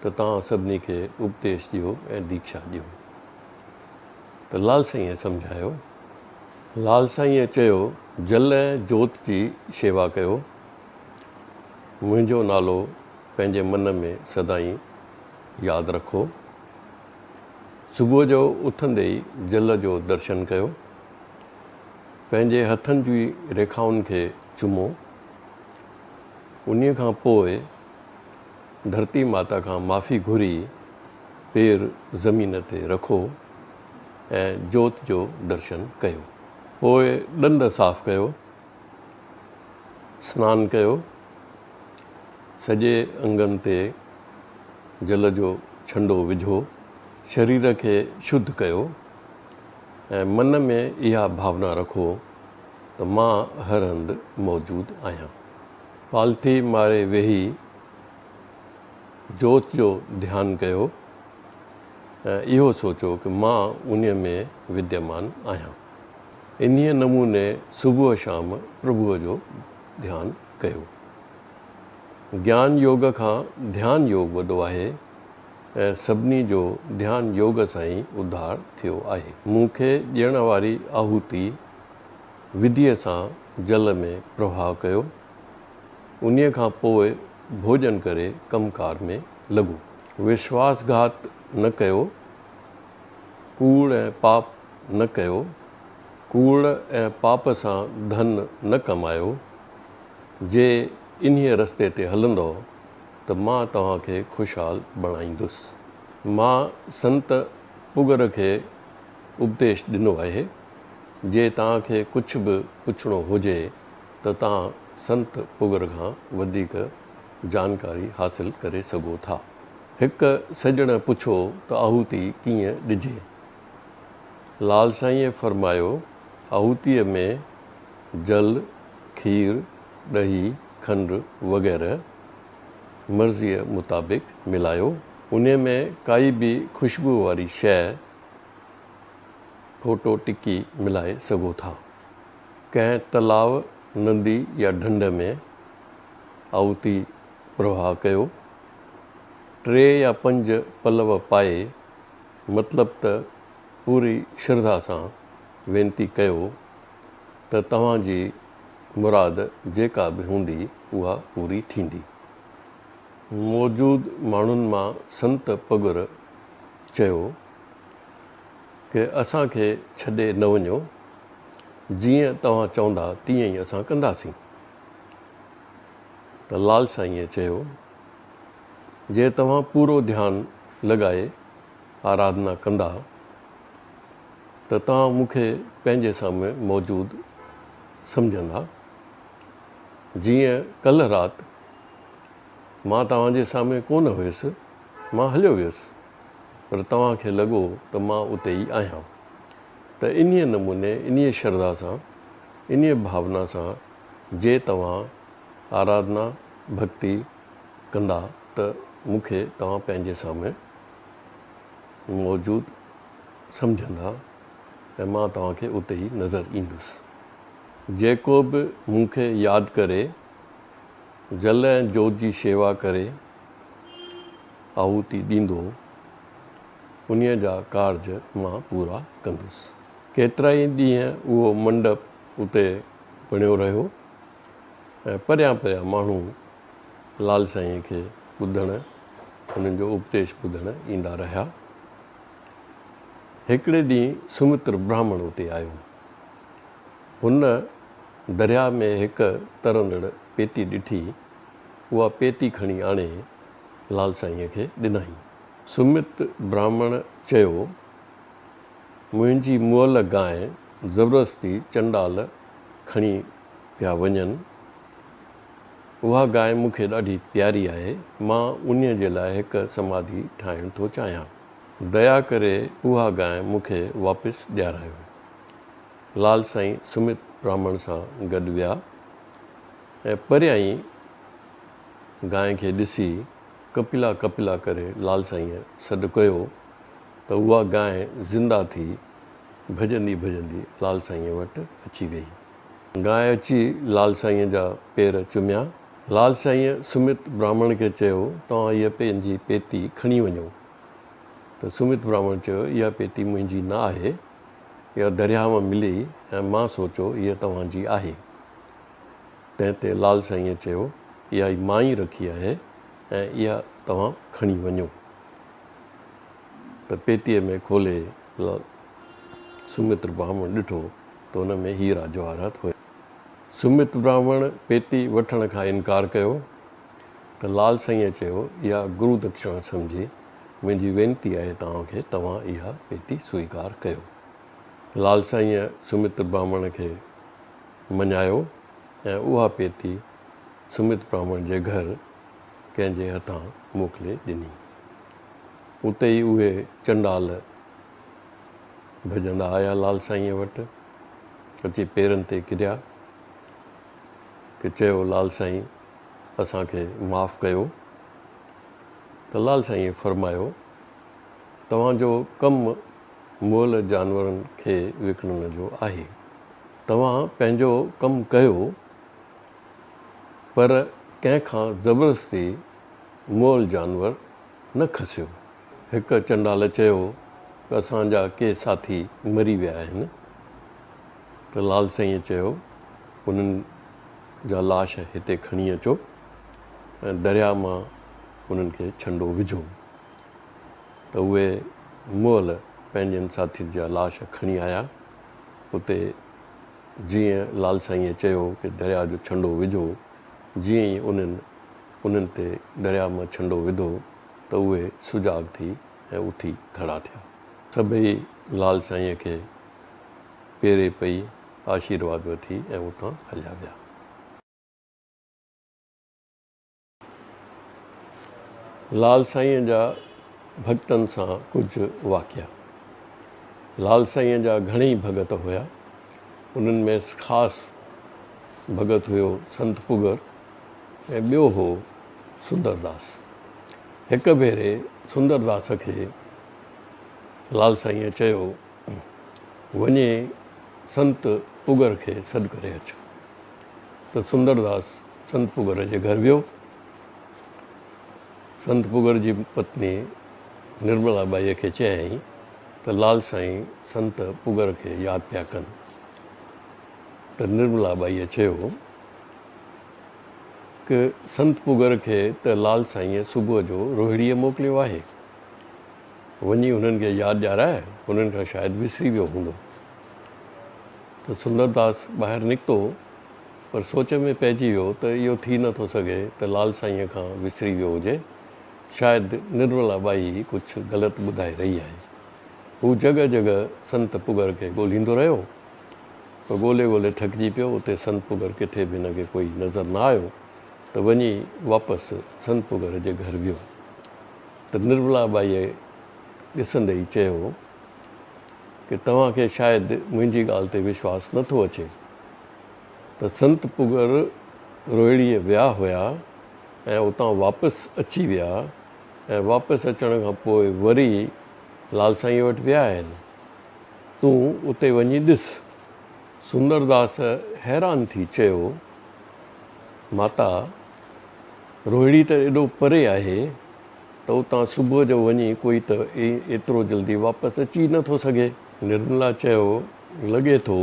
ته توهان سڀني کي اپديش ڏيو ۽ ديکشا ڏيو. ته لال سائينء سمجهايو. لال سائينء چيو، جل ۽ جوت جي شيوا ڪيو. منهنجو نالو پنهنجي من ۾ سدائين ياد رکو. صبح جو اٿندي ئي جل جو درشن ڪيو. پنهنجي هٿن جي ريکائن کي چمو. انهيء کان پوء ڌرتي ماتا کان معافي گهري پير زمين تي رکو ۽ جوت جو درشن ڪيو. پوء ڏند صاف ڪيو، سنان ڪيو، سڄي انگن تي جل جو ڇنڊو وجهو، شرير کي شڌ ڪيو ۽ من ۾ اها ڀاونا رکو ته مان هر هنڌ موجود آهيان. پالٿي ماري ويهي جوت جو ڌيان ڪيو ۽ اهو سوچو ته مان انهيء ۾ وديمان آهيان. انهيء نموني صبح شام پرڀوء جو ڌيان ڪيو. گيان يوگ کان ڌيان يوگ وڏو آهي ۽ سڀني جو ڌيان يوگ سان ئي اڌار ٿيو آهي. مون کي ڏيڻ واري آهوتي وڌيء سان جل ۾ پرواهه ڪيو. انهيء کان پوء ڀوڄن ڪري ڪم ڪار ۾ لڳو. وشواس گهات نه ڪيو، ڪوڙ ۽ پاپ نه ڪيو، ڪوڙ ۽ پاپ سان ڌن نه ڪمايو، جي انهيء رستي تي هلندؤ ته مان توهان کي خوشحال بڻائيندس. مان سنت پگر کي اپديش ڏنو آهي، جي توهان کي ڪجهه به پڇڻو هجي ته توهان سنت پگر کان وڌيڪ جانڪاري حاصل ڪري سگهو ٿا. هڪ سڄڻ پڇيو ته آهوتي ڪيئن ڏجي؟ لال سائينء فرمايو، آهوتيء ۾ جل، کير، ڏهي، کنڊ وغيره مرضيء مطابق ملايو. انهيء ۾ ڪائي به خوشبوء واري شيء، ڦوٽو ٽڪي ملائي سگهو ٿا. ڪنهن تلاء ندي يا ڍنڍ ۾ آهوتي پرواهه ڪيو. ٽي يا پنج پلو پائي مطلب ته پوري شرڌا سان وينتي ڪيو ته توهان جي مراد جيڪا به هوندي اها پوري ٿيندي. موجود ماڻهن مان سنت پڳر چيو ڪه اسان کي ڇڏي نه وڃو، جيئن توهان چوندا تيئن ئي اسان ڪنداسين. ته لال سائينء چيو، جي توهان پورو ڌيان لڳائي آراڌنا ڪندا ته توهان مون کي پنهنجي سامهون موجود سمجهندا، جيئن ڪلهه رات مان توهان جي سامهون ڪونه هيس، مان هليو ويس، پر توهان کي لڳو ته مان اتي ئي آهيان. ته انهيء نموني، انهيء شرڌا سان، انهيء ڀاونا سان جي توهان آراڌنا، ڀڳتي، ڪندا ته مون کي توهان پنهنجي سامهون موجود سمجهندا ۽ مان توهان کي اتي ئي نظر ايندس. جيڪو به مون کي ياد ڪري، جل ۽ جوت جي شيوا ڪري آهوتي ڏيندو، انهيء جا ڪارج مان پورا ڪندس. ڪيترائي ڏينهن اهو منڊپ اتي بڻيو رهيو ۽ پريان پريان ماڻهو لال سائينء کي ٻڌڻ، انهن جو اپديش ٻڌڻ ايندا رهيا. هڪڙي ڏينهن سمتر براهمڻ اتي آيو. هن درياء ۾ هڪ ترندڙ پيتي ڏٺي، اها پيتي کڻي آڻي لال سائينء کي ڏنائين. سمت براهمڻ چيو، منهنجي مئل گانء زبردستي چنڊال کڻي پيا وڃن. اها گانء مون کي ڏاڍي پياري آهي، مان انهيء جي لاء هڪ سماڌي ٺاهڻ ٿو چاهيان. ديا ڪري اها گانء مون کي واپس ڏيارايو. لال سائين سمت براهمڻ سان گڏ ويا ۽ پريان ئي گانء کي ڏسي ڪپلا ڪپلا ڪري لال سائينء سڏ ڪيو ته اها گانء زنده ٿي ڀڄندي ڀڄندي لال سائينء وٽ اچي ويئي. گانء اچي لال سائينء جا پير چميا. لال سائينء سمت براهمڻ کي چيو، توهان هيء پنهنجي پيتي کڻي وڃو. ته سمت براهمڻ چيو، اها پيتي منهنجي نه آهي. اها درياهه مان ملي ۽ مان سوچيو هيء توهان جي آهي. تنهن تي لال سائينء چيو، اها ئي مان ئي رکي آهي ۽ اها توهان کڻي وڃو. ته پيتيء ۾ کولي سمتر براهمڻ ڏٺو ته ان ۾ هيرا جواهرات هيا. سمت براهمڻ پيتي وٺڻ کان انڪار ڪيو ته لال سائينء چيو، اها گرو دکشڻا سمجهي منهنجي وينتي آهي توهان کي توهان اها پيتي سويڪار ڪيو. لال سائينء سمت براهمڻ کي مڃايو ۽ اها پيتي سمت براهمڻ جي گهر ڪنهن جي هٿان موڪلي ڏني. اتي ئي اهي چنڊال ڀڄندا آيا لال سائينء وٽ اچي پيرن تي ڪريا ڪي چيو لال سائين اسان کي معاف ڪيو. ته لال سائينء فرمايو، توهان جو ڪم مئل جانورن کي وڪڻڻ جو آهي. توهان پنهنجو ڪم ڪيو، پر ڪنهن کان زبردستي مئل جانور نه کسيو. هڪ چنڊال چيو ته اسان جا ڪي ساٿي مري ويا آهن. ته لال سائينء چيو، انهن جا لاش هتي کڻي اچو. ۽ درياء مان انهن کي ڇنڊو وجهو ته اهي مئل پنهنجن ساٿين جا لاش کڻي آيا. اتي جيئن لال سائينء چيو ڪي درياء جو ڇنڊو وجهو، جيئن ئي انهن انهن تي درياء مان ڇنڊو وڌو ته اهي سجاڳ ٿي ۽ اٿي کڙا ٿيا. سڀئي لال سائينء کي پيري پئي آشيرواد وٺي ۽ اتان هليا ويا. لال سائينء جا ڀڳتن سان ڪجهه واقعا. لال سائينء جا گهڻيئي ڀڳت هيا. انهن ۾ خاص ڀڳت هيو سنت پگر ۽ ٻيو هو سندرداس. هڪ ڀيري سندرداس کي لال سائينء چيو، وڃي سنت پگر کي سڏ ڪري اچ. ته سندرداس سنت پگر جي گهر ويو. سنت پگر جي پتني نرملا ٻائيء کي چيائين ته لال سائين سنت پگر کي ياد پيا ڪن. ته نرملا ٻائيء چيو ته سنت پگر کي ته لال سائينء صبح جو روهڙيء موڪليو آهي. وڃي هنن کي ياد ڏياراء، هنن کان شايد وسري ويو هوندو. ته سندرداس ٻاهر نڪتو پر سوچ ۾ پئجي ويو ته اهو ٿي نه ٿو سگهي ته لال سائينء کان وسري ويو هجي، شايد نرملا ٻائي ڪجهه غلط ٻڌائي رهي آهي. هو جڳهه جڳهه سنت پگر کي ڳولهيندو رهيو پر ڳولهي ڳولهي ٿڪجي پيو، اتي سنت پگر ڪٿي به هن کي ڪوئي نظر نه آيو ته وڃي واپس سنت پگر جي گهر ويو ته نرملا ٻائيء ڏسندي ئي چيو. ڪي توهان کي شايد منهنجي ڳالهه تي وشواس نه ٿو اچي ته سنت پگر روهڙيء ويا هيا ۽ اتان واپس اچي ويا ۽ واپس اچڻ کان پوء وري لال سائينء وٽ ويا آهن. تون اتي وڃي ڏس. سندرداس حيران ٿي چيو، ماتا، روهڙي ته ايڏو پري آهي. ته اتان صبح جو وڃي ڪوئي ته ايترو جلدي واپس اچي ئي نه ٿو سگهي. نرملا چيو، لڳي ٿو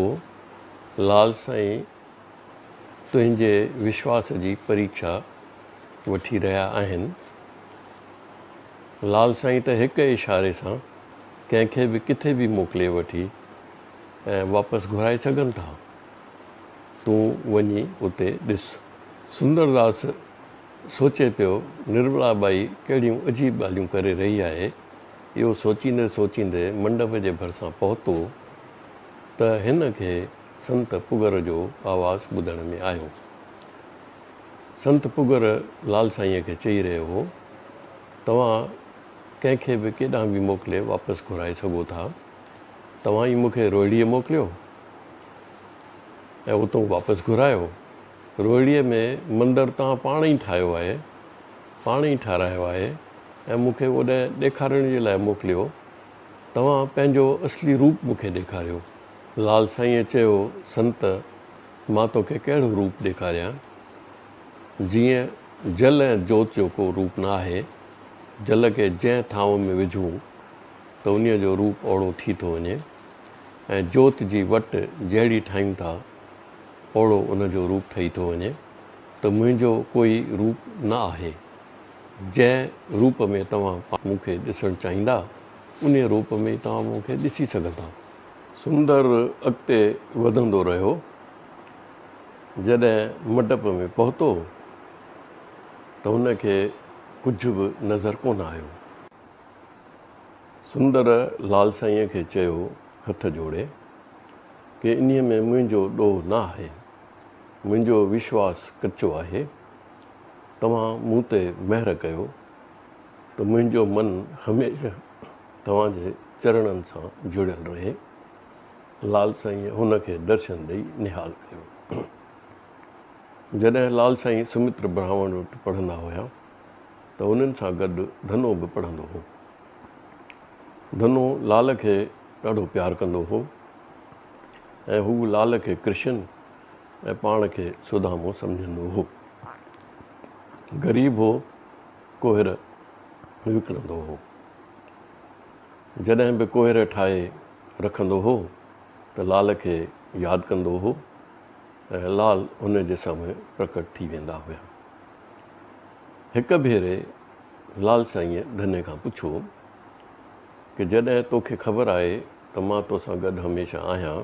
لال سائين تنهنجي وشواس جي پريکشا وٺي رهيا آهن. لال سائين ته هڪ اشاري سان ڪنهن کي به ڪٿي به موڪلي وٺي ۽ واپس گهرائي سگهن ٿا. تون وڃي اتي ڏس. سندرداس سوچي پيو، نرملا ٻائي ڪهڙيون عجيب ڳالهيون ڪري رهي آهي. اهو سوچيندي سوچيندي منڊپ جي ڀرسان پهتو ته هن کي سنت پگر جو آواز ٻڌڻ ۾ آيو. سنت پگر لال سائينء کي چئي رهيو هو، توهان ڪنهن کي به ڪيڏانهن به موڪلي واپس گهرائي سگهو ٿا. توهان ئي مون کي روهڙيء موڪليو ۽ اتئون واپس گهرايو. روهڙيء ۾ مندر توهان پاڻ ئي ٺاهيو آهي، پاڻ ئي ٺارايو آهي ۽ مون کي اوڏانهن ڏيکارڻ جي لاء موڪليو. توهان پنهنجو اصلي روپ مون کي ڏيکاريو. لال سائينء چيو، سنت، مان توکي ڪهڙو روپ ڏيکاريان؟ جيئن جل ۽ جوت جو ڪو روپ نه آهي. جل کي جنهن ٿانو ۾ وجهون ته انهيء جو روپ اوڙو ٿي ٿو وڃي ۽ جوت جي وٽ جهڙي ٺاهيون ٿا اوڙو ان جو روپ ٺهي ٿو وڃي ته منهنجو ڪوئي روپ نه آهي. جنهن روپ ۾ توهان مون کي ڏسڻ چاهيندا، انهيء روپ ۾ ئي توهان مون کي ڏسي سگهندا. سندر اڳتي وڌندو رهيو. جڏهن منڊپ ۾ پهتو ته هن کي ڪجهه به نظر ڪونه آيو. سندر لال سائينء کي چيو هٿ جوڙي. ڪي انهيء ۾ منهنجو ڏوهه نه آهي. منهنجو وشواس ڪچو آهي. توهان مون تي مهر ڪيو ته منهنجو من هميشه توهان جي چرڻن سان جڙيل رهي. لال سائينء هن کي درشن ڏئي نهال ڪيو. جڏهن لال سائين سمتر براهمڻ وٽ پڙهندا هيا ته انهن سان گڏ ڌنو به پڙهندو هو. ڌنو لال کي ڏاڍو پيار ڪندو هو ۽ هو لال کي ڪرشن ۽ پاڻ کي سدامو سمجهندو هو. غريب هو، ڪوهر وڪڻندو هو. جڏهن به ڪوهر ٺاهي رکندو هو ته لال کي ياد ڪندو هو ۽ لال هن جي سامهون پرڪٽ ٿي ويندا هيا. هڪ ڀيري لال سائينء ڌني کان پڇيو ڪه جڏهن توکي خبر آهي ته مان توسان گڏ هميشه آهيان،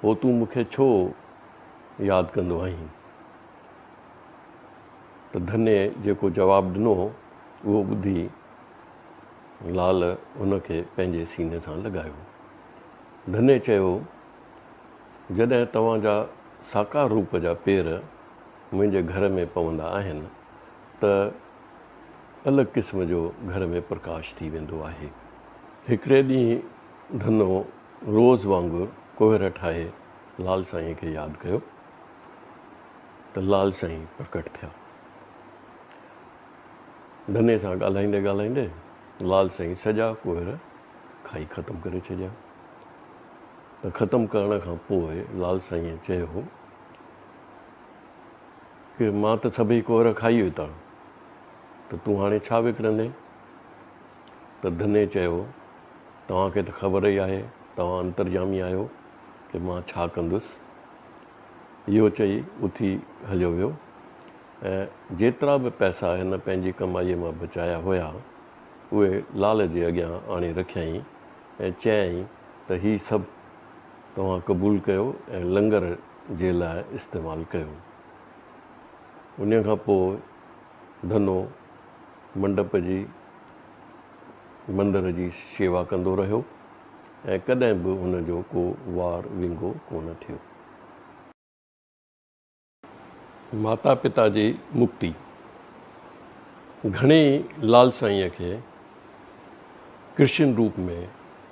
پوء تون مون کي ڇو ياد ڪندو آهين؟ ته ڌني جيڪو جواب ڏنو اهو ٻڌي لال هن کي پنهنجي سيني سان لڳايو. ڌني چيو، جڏهن توهان جا ساڪار روپ جا پير منهنجي گهر ۾ پوندا آهن ته الڳ قسم جو گهر ۾ پرڪاش ٿي ويندو آهي. هڪڙي ڏينهن ڌنو روز وانگر ڪوهر ٺاهي لال سائينء کي ياد ڪيو ته لال سائين پرڪٽ ٿيا. ڌني سان ڳالهائيندي ڳالهائيندي لال سائين سڄا ڪوهر کائي ختم ڪري ڇڏيا ته ختم ڪرڻ کان پوء لال سائينء چيو. ڪه مان ته سڀئي ڪوهر کائي ويتا ته تون هاڻي ڇا وڪڻندين؟ ته ڌني چيو، توهان کي ته خبر ئي آهي، توهان انتريامي آهيو ڪه مان ڇا ڪندس. اهو چئي اٿي هليو ويو ۽ جيترا به پئسا هن پنهنجي ڪمائيء مان بچايا هيا، اهي لال جي اڳيان آڻي رکيائين ۽ چيائين ته هي سڀ توهان قبول ڪيو ۽ لنگر جي لاء استعمال ڪيو. انهيء کان پوء ڌنو منڊپ جي مندر جي شيوا ڪندو رهيو ۽ ڪڏهن به هن جو ڪو وار ونگو ڪونه ٿيو. ماتا پتا جي مڪتي. گهڻيئي لال سائينء کي ڪرشن روپ ۾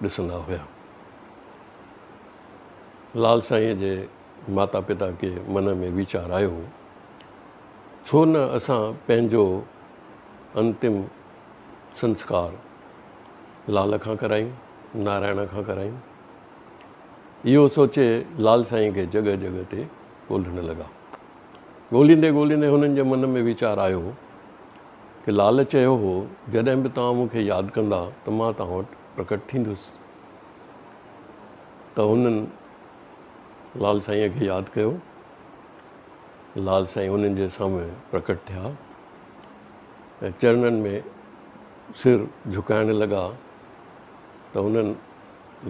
ڏسندا هيا. لال سائينء جي ماتا پتا کي من ۾ ويچار آيو، ڇو نه اسان پنهنجو انتم سنسڪار لال کان ڪرايون، نارائڻ کان ڪرايون. اهو سوچي لال سائين کي جڳهه جڳهه تي ڳولهڻ لڳا. ڳولهيندي ڳولهيندي هنن جي من ۾ ويچار آيو ڪه لال چيو هو جڏهن به توهان مون کي ياد ڪندا ته مان توهان وٽ پرڪٽ ٿيندس. ته هنن لال سائينء کي ياد ڪيو. لال سائين هنن جي سامهون پرڪٽ ٿيا ۽ چرنن ۾ سر جهڪائڻ لڳا ته هنن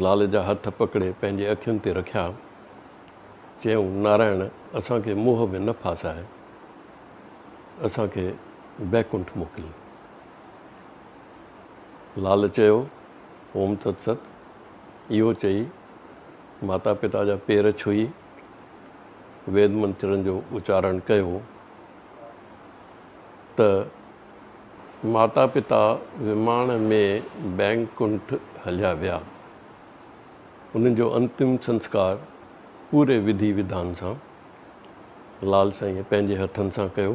لال جا هٿ پڪڙي پنهنجي اکين تي رکيا. چيائون، نارائڻ اسان کي موهه ۾ نه ڦاساء، اسان کي بيڪنٺ موڪل. لال چيو، اوم تت ست. اهو چئي ماتا پتا جا پير ڇهي ويد منترن جو اچارڻ ڪيو ته. ماتا پتا وماڻ ۾ بيڪنٺ هليا ويا. انهن جو انتم سنسڪار پوري وڌي وڌان سان لال سائينء پنهنجي هٿن سان ڪيو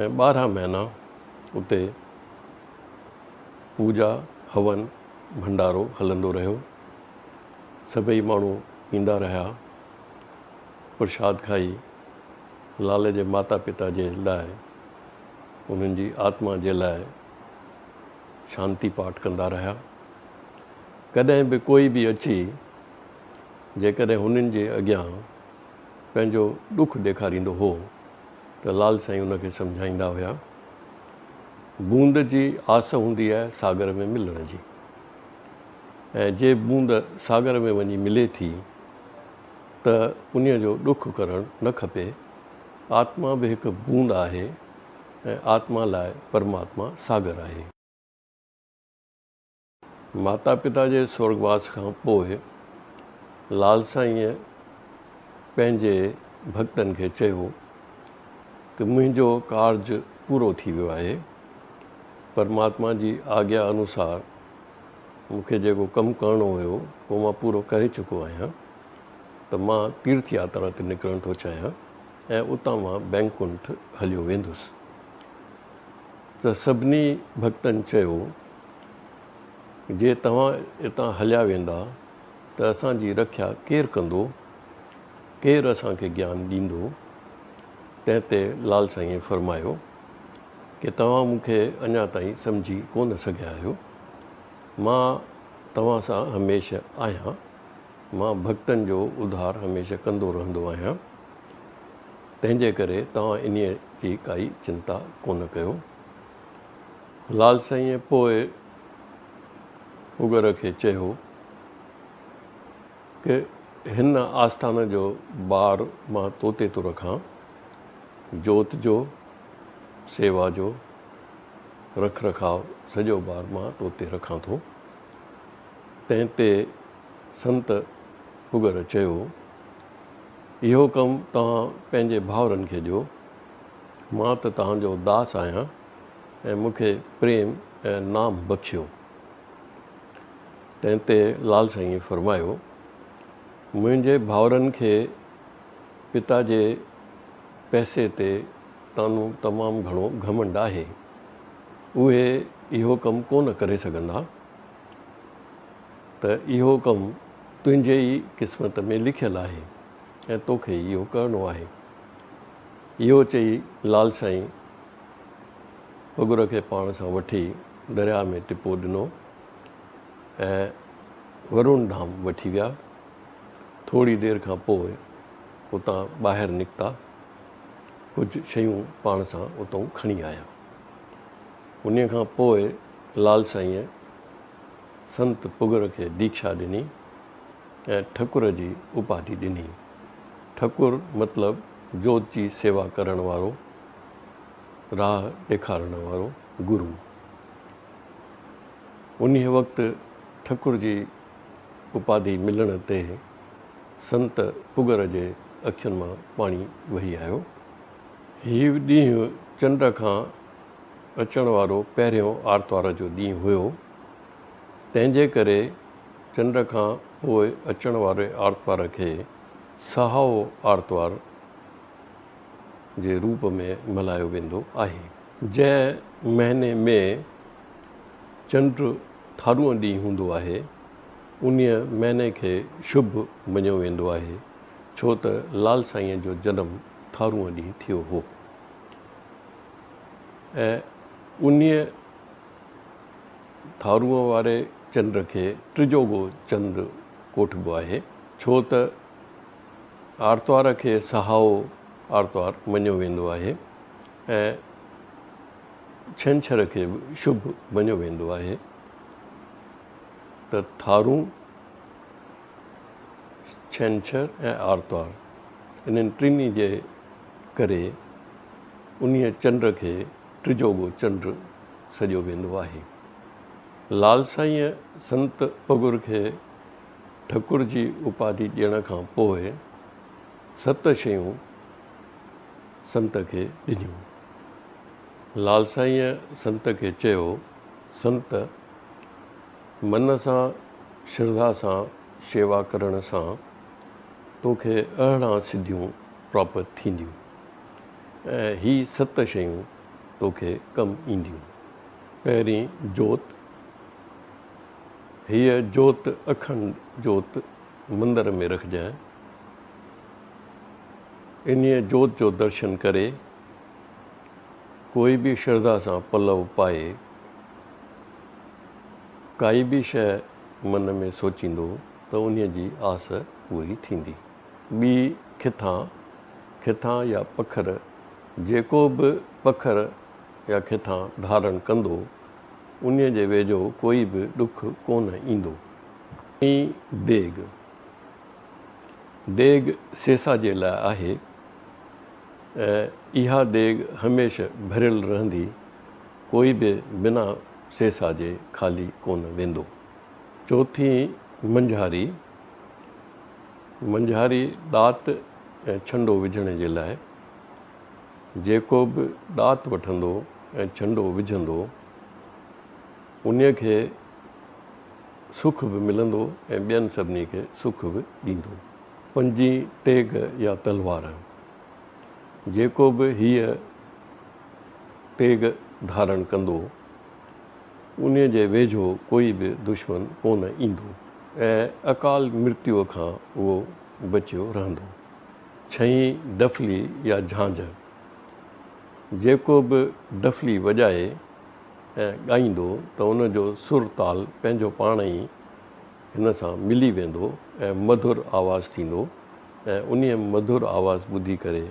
۽ 12 مهينا اتي پوڄا، هون، ڀنڊارو هلندو رهيو. سڀئي ماڻهو ايندا رهيا. پرشاد کائي لال جي ماتا پتا جي لاء انهن جي آتما جي لاء شانتي پاٺ ڪندا رهيا. ڪڏهن به ڪوئي به اچي جيڪڏهن هنن جي اڳيان پنهنجو ڏک ڏيکاريندو هو ته لال سائين ان کي سمجهائيندا هيا. بوند جي آس هوندي آهي ساگر ۾ ملڻ جي ۽ جي بوند ساگر ۾ وڃي ملي ٿي ته انهيء جو ڏک ڪرڻ نه کپي. آتما به هڪ بوند آهي ۽ آتما لاء پرماتما ساگر آهي. ماتا پتا جي سورڳواس کان پوء لال سائينء پنهنجي ڀڳتن کي چيو ته منهنجو ڪارج پورو ٿي ويو آهي. پرماتما جي آگيا انوسار مون کي جيڪو ڪم ڪرڻو هيو اهو مان پورو ڪري چڪو آهيان ته مان تيرٿ ياترا تي نڪرڻ ٿو چاهيان ۽ اتان مان بينڪنٺ هليو ويندس. ته سڀني ڀڳتن چيو، جي توهان اتان هليا ويندا ته اسان جي رکيا ڪير ڪندو؟ ڪير اسان کي گيان ڏيندو؟ تنهن تي لال سائينء فرمايو ڪي توهان مون کي اڃا تائين سمجهي ڪونه سگهيا آهيو. مان توهان سان هميشه آهيان. مان ڀڳتن جو اڌار هميشه ڪندو رهندو آهيان. تنهن جي ڪري توهان انهيء جي ڪائي چنتا ڪونه ڪيو. لال سائينء پوء اگر کي چيو ته هن آستان جو بار مان تو تي ٿو رکان، جوت جو، سيوا جو رک رکاء سڄو بار مان تو تي رکان ٿو. تنهن تي سنت اگر چيو، اهو ڪم توهان پنهنجي ڀائرن کي ڏيو، مان ته توهان جو داس آهيان ۽ مون کي پريم ۽ نام بخشيو. تنهن تي لال سائينء فرمايو، منهنجي ڀائرن کي پتا جي پئسي تي طعنو تمام گهڻو گهمنڊ آهي، اهي اهو ڪم ڪونه ڪري سگهندا ته اهو ڪم تنهنجي ئي قسمت ۾ لکيل آهي ۽ توکي ئي اهو ڪرڻو آهي. اهو چئي لال سائين پڳر کي پاڻ سان وٺي درياء ۾ ٽپو ڏنو ۽ ورون ڌام وٺي ويا. ٿوري دير کان پوء اتان ٻاهر نڪتا. ڪجهه شيون پاڻ سان اتئون کڻي آيا. انهيء کان پوء لال سائينء سنت پڳر کي ديکشا ڏني ۽ ٺڪر جي اپاڌي ڏني. ٺڪر مطلب جوت جي سيوا ڪرڻ وارو، راهه ڏيکارڻ وارو گرو. انهيء وقت ٺڪر جي اپاڌي ملڻ تي سنت پڳر جي اکين مان پاڻي وهي آيو. هي ڏينهن چنڊ کان اچڻ وارو پهريون آرتوار جو ڏينهن هيو، تنهن جي ڪري چنڊ کان پوء اچڻ واري آرتوار کي سهائو آرتوار جي روپ ۾ ملهايو ويندو آهي. جنهن مهيني ۾ چنڊ ٿارونء ڏينهن هوندو آهي، انهيء مهيني کي شڀ مڃيو ويندو آهي، ڇو ته لال سائينء جو جنم ٿارونء ڏينهن ٿيو هو ۽ انهيء ٿارونء واري چنڊ کي ٽجوڳو چند ڪوٺبو آهي، ڇو ته آرتوار کي سهائو آرتوار مڃيو ويندو آهي ۽ ڇنڇر کي به شڀ مڃيو ويندو آهي ته ٿارون، ڇنڇر ۽ آرتوار انهن ٽنهي جي ڪري انهيء چنڊ کي ٽجوڳو چنڊ سڏيو ويندو آهي. لال سائينء سنت پڳر کي ٺڪر جي اپاڌي ڏيڻ کان پوء ست شيون سنت کي ڏنيون. لال سائينء سنت کي چيو، سنت! من سان شرڌا سان شيوا ڪرڻ سان توکي اهڙا سڌيون پراپت ٿينديون ۽ هي ست شيون توکي ڪم اينديون. پهرين جوت، هيء جوت اکنڊ جوت مندر ۾ رکجانء. انهيء جوت جو درشن ڪري ڪوئي به شرڌا سان پلئه پائي ڪائي به شيء من ۾ سوچيندو ته انهيء جي آس پوري ٿيندي. ٻي کٿان، کٿان يا پکر، جيڪو به پکر يا کٿان ڌارڻ ڪندو، انهيء جي ويجهو ڪوئي به ڏک ڪونه ايندو. ٽين ديڳ، ديڳ سيسا جي لاء آهي ۽ اها ديڳ هميشه ڀريل رهندي، ڪوئي به بنا سيسا جي خالي ڪونه ويندو. چوٿين منجهاري، منجهاري ڏات ۽ ڇنڊو وجهڻ جي لاء، جيڪو به ڏات وٺندو ۽ ڇنڊو وجهندو، انهيء کي سک به ملندو ۽ ٻين سڀني کي سک به ڏيندو. پنجين تيغ يا تلوار، جيڪو به هيء تيغ ڌارڻ ڪندو، انهيء جي ويجهو ڪوئي به دشمن ڪونه ايندو ۽ اڪال مرتيوء کان اهو بچيو رهندو. ڇهين ڊفلي يا جهانجهه، جيڪو به ڊفلي وڄائي ۽ ڳائيندو ته ان جو سر تال پنهنجو پاڻ ئي هن سان ملي ويندو ۽ مڌر آواز ٿيندو ۽ انهيء مڌر آواز ٻڌي ڪري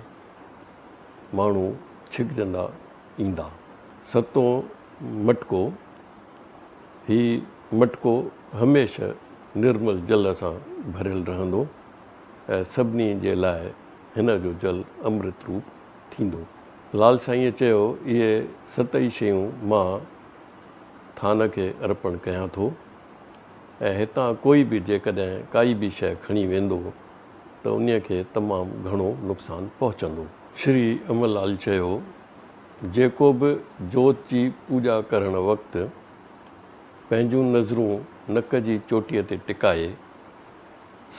ماڻهو ڇڪجندا ايندا. ستون مٽڪو، هي مٽڪو هميشه نرمل جل سان ڀريل رهندو ۽ سڀني جي لاء هن جو جل امرت روپ ٿيندو. لال سائينء چيو، اهي ست ئي شيون مان ٿان کي ارپڻ ڪيان ٿو ۽ هتان ڪوئي به جيڪڏهن ڪائي به شيء کڻي ويندو ته انهيء کي تمام گهڻو نقصان پهچندو. شري امر لال چيو، جيڪو به جوت جي پوڄا ڪرڻ وقت پنهنجون نظرون نڪ جي چوٽيء تي ٽڪائي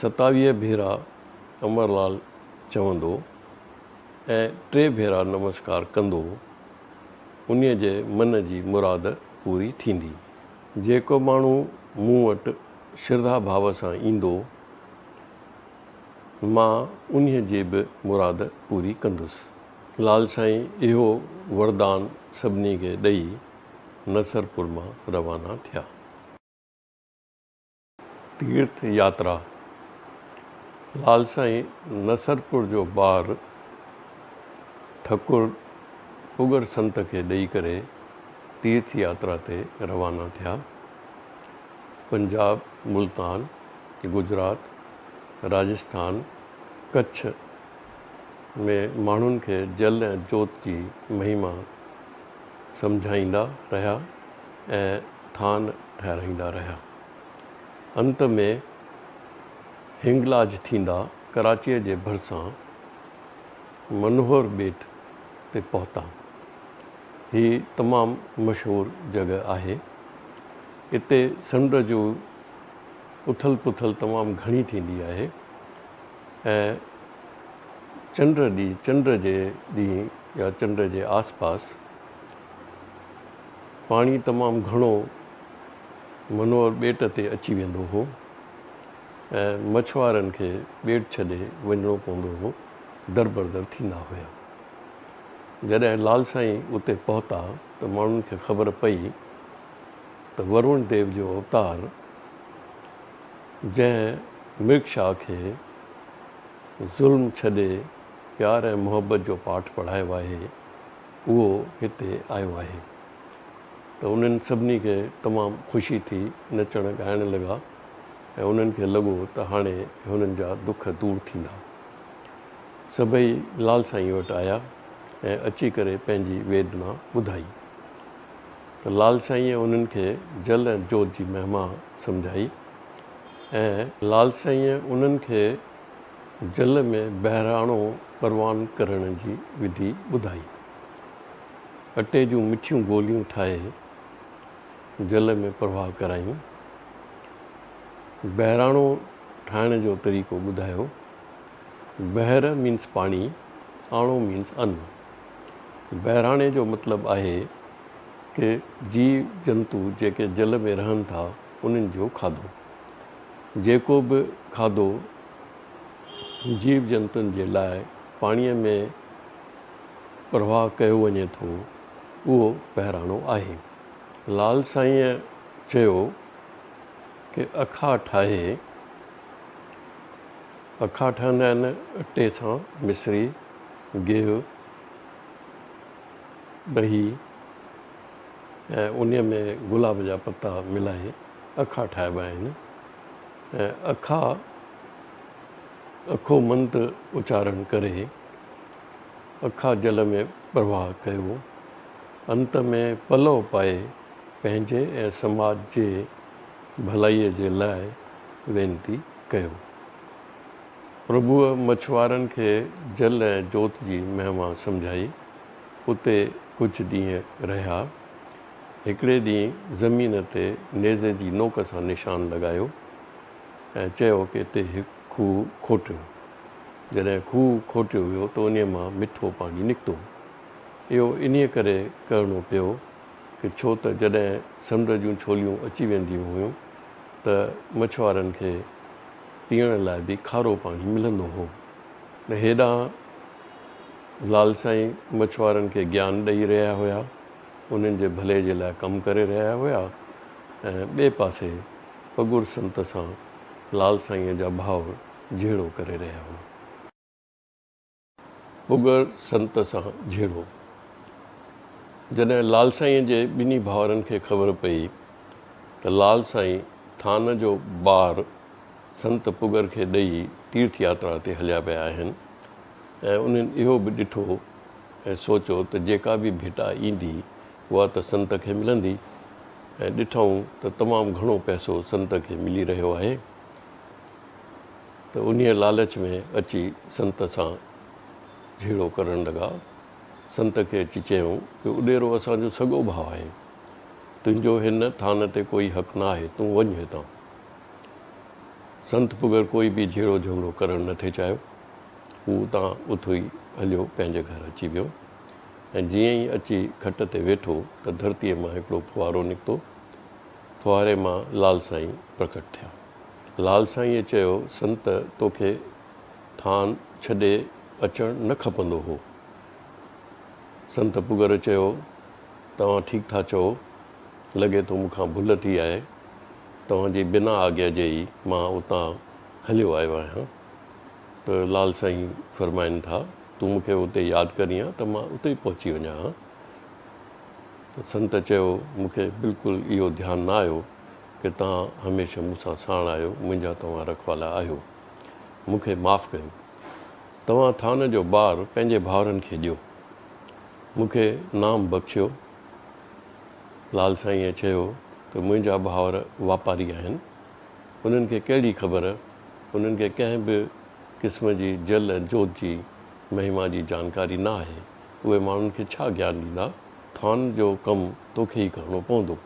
27 ڀيرا امر لال چوندو ۽ ٽي ڀيرا نمسڪار ڪندو، انهيء جي من جي مراد پوري ٿيندي. جيڪو ماڻهو مون وٽ شرڌا ڀاو سان ايندو، مان انهيء جي به مراد پوري ڪندس. لال سائين اهو وردان سڀني کي ڏئي نصرپور مان روانا ٿيا. تيرٿ ياترا، لال سائين نصرپور جو بار ٺڪر پڳر سنت کي ڏئي ڪري تيرٿ ياترا تي روانا ٿيا. پنجاب، ملتان، گجرات، راجسٿان، ڪڇ ۾ ماڻهن کي جل ۽ جوت جي مهما سمجهائيندا رهيا ۽ ٿان ٺهرائيندا رهيا. انت ۾ هنگلاج ٿيندا ڪراچيء جي ڀرسان منوهر ٻيٽ تي پهتا. هي تمام مشهور جڳهه آهي. اتي سمنڊ جو اٿل پٿل تمام گهڻي ٿيندي آهي ۽ چنڊ ڏينهن چنڊ جي ڏينهن يا چنڊ جي آس پاس پاڻي تمام گهڻو منوهر ٻيٽ تي اچي ويندو هو ۽ مڇوارن کي ٻيٽ ڇڏي وڃڻو پوندو هو دربردر ٿيندا هيا. جڏهن لال سائين اتي پهتا ته ماڻهن کي خبر پئي ته ورون ديو جو اوتار جنهن مرگ شاهه کي ظلم ڇڏي پيار ۽ محبت جو پاٺ پڙهايو آهي اهو هتي آيو آهي ته انهن سڀني کي تمام خوشي ٿي نچڻ ڳائڻ لڳا ۽ انهن کي لڳو ته هاڻي هنن جا دک دور ٿيندا. سڀئي لال سائين وٽ آيا ۽ اچي ڪري پنهنجي ويدنا ٻڌائي. ته لال سائينء انهن کي جل ۽ جوت جي مهما سمجهائي ۽. لال سائينء انهن کي جل ۾ بهراڻو پروان ڪرڻ جي وڌي ٻڌائي. اٽي جون مٺيون گوليون ٺاهي جل ۾ پرواهه ڪرايون. بهراڻو ٺاهڻ جو طريقو ٻڌايو. بهر مينس پاڻي، آڻو مينس ان. بهراڻي جو مطلب آهي ڪي جيو جنتو جيڪي جل ۾ رهن ٿا انهن جو کاڌو. جيڪو به کاڌو جيو جنتن جي لاء پاڻيء ۾ پرواهه ڪيو وڃي ٿو اهو بهراڻو آهي. لال سائينء چيو ڪي اکا ٺاهي، اکا ٺهندا آهن اٽي سان مصري، گيهه، ڏهي ۽ انهيء ۾ گلاب جا پتا ملائي اکا ٺاهبا آهن ۽ اکا اکو منتر اچارڻ ڪري اکا جل ۾ پرواهه ڪيو. انت ۾ پلئو پائي پنهنجي ۽ سماج جي ڀلائيء جي لاء وينتي ڪيو. پرڀوء مڇوارن کي جل ۽ جوت جي مهما سمجهائي. اتي ڪجهه ڏينهن رهيا. هڪڙي ڏينهن زمين تي نيزي جي نوڪ سان نشان لڳايو ۽ چيو ڪه اتي هڪ کوهه کوٽيو. جڏهن کوهه کوٽيو ويو ته انهيء مان مٺو پاڻي نڪتو. اهو انهيء ڪري ڪرڻو پيو ڪه ڇو ته جڏهن سمنڊ جون ڇوليون اچي وينديون هيون ته مڇوارن کي پيئڻ لاء به کارو پاڻي ملندو هو. هيڏانهن لال سائين مڇوارن کي گيان ڏئي رهيا هيا، انهن جي ڀلي جي لاء ڪم ڪري رهيا هيا ۽ ٻئي پاسي پڳر سنت سان لال سائينء جا ڀائر جهيڙو ڪري رهيا هئا. پڳر سنت سان جهيڙو. جڏهن لال سائينء جي ٻنهي ڀائرن کي خبر پئي ته لال سائين ٿان جو بار سنت پڳر کي ڏئي تيرٿ ياترا تي هليا ويا آهن ۽ انهن اهو به ڏٺو ۽ سوچيو ته جيڪا به ڀيٽا ايندي اها ته سنت کي ملندي ۽ ڏٺائون ته تمام گهڻو پئسو سنت کي ملي رهيو آهي ته انهيء لالچ ۾ اچي سنت سان جهيڙو ڪرڻ لڳا. سنت کي اچي چيائون ته اڏيرو اسان جو سڳو ڀاء آهي. تنهنجو هن ٿان تي ڪوئي حق نه آهي، تون وڃ هتان. سنت بغير ڪوئي به جهيڙو جهڳڙو ڪرڻ نه ٿي چاهيو. هو اتان اٿوئي هليو پنهنجي گهر اچي ويو ۽ جيئن ئي اچي کٽ تي ويٺو ته ڌرتيء مان هڪڙو ڦوهارو نڪتو. ڦوهاري مان لال سائين پرڪٽ ٿيا. لال سائينء چيو، سنت، توکي ٿان ڇڏي اچڻ نه کپندو هو. سنت پگر چيو، توهان ٺيڪ ٿا چئو، لڳي ٿو مون کان ڀل ٿي آهي، توهان جي بنا آگيا جي ئي مان اتان هليو آيو آهيان. ته لال سائين فرمائن ٿا، تون مون کي اتي ياد ڪرين ها ته مان اتي ئي پهچي وڃان ها. ته سنت چيو، مون کي بلڪل اهو ڌيان نه آيو ڪه توهان هميشه مون سان ساڻ آهيو، منهنجا توهان رکوالا آهيو. مون کي معاف ڪيو. توهان ٿان جو بار پنهنجي ڀائرن کي ڏيو. مون کي نام بخشيو. لال سائينء چيو ته منهنجا ڀائر واپاري آهن. انهن کي ڪهڙي خبر، انهن کي ڪنهن به قسم جي جل ۽ جوت جي مهما جي جانڪاري نه آهي. اهي ماڻهن کي ڇا گيان ڏيندا؟ ٿان جو ڪم توکي ئي ڪرڻو پوندو.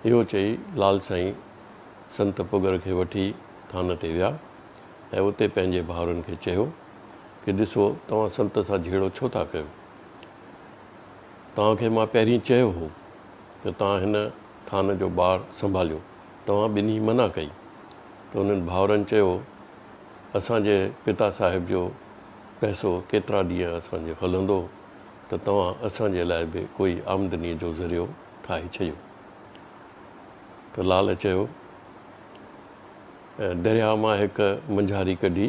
اهو چئي لال سائين سنت پگر کي وٺي ٿان تي ويا ۽ اتي پنهنجي ڀائرن کي چيو ڪه ڏسو توهان سنت سان جهيڙو ڇو ٿا ڪيو؟ توهان کي مان پهرين چيو هو ته توهان هن ٿان جو بار سنڀاليو، توهان ٻنهي منع ڪئي ته انهن ڀائرن چيو اسان جي پتا صاحب جو پئسو ڪيترا ڏينهن اسان جو هلندو ته توهان اسان جي لاء به ڪوئي آمدنيء جو ذريعو ٺاهي ڇڏيو. ته لال چيو ۽ درياء مان هڪ منجهاري ڪڍي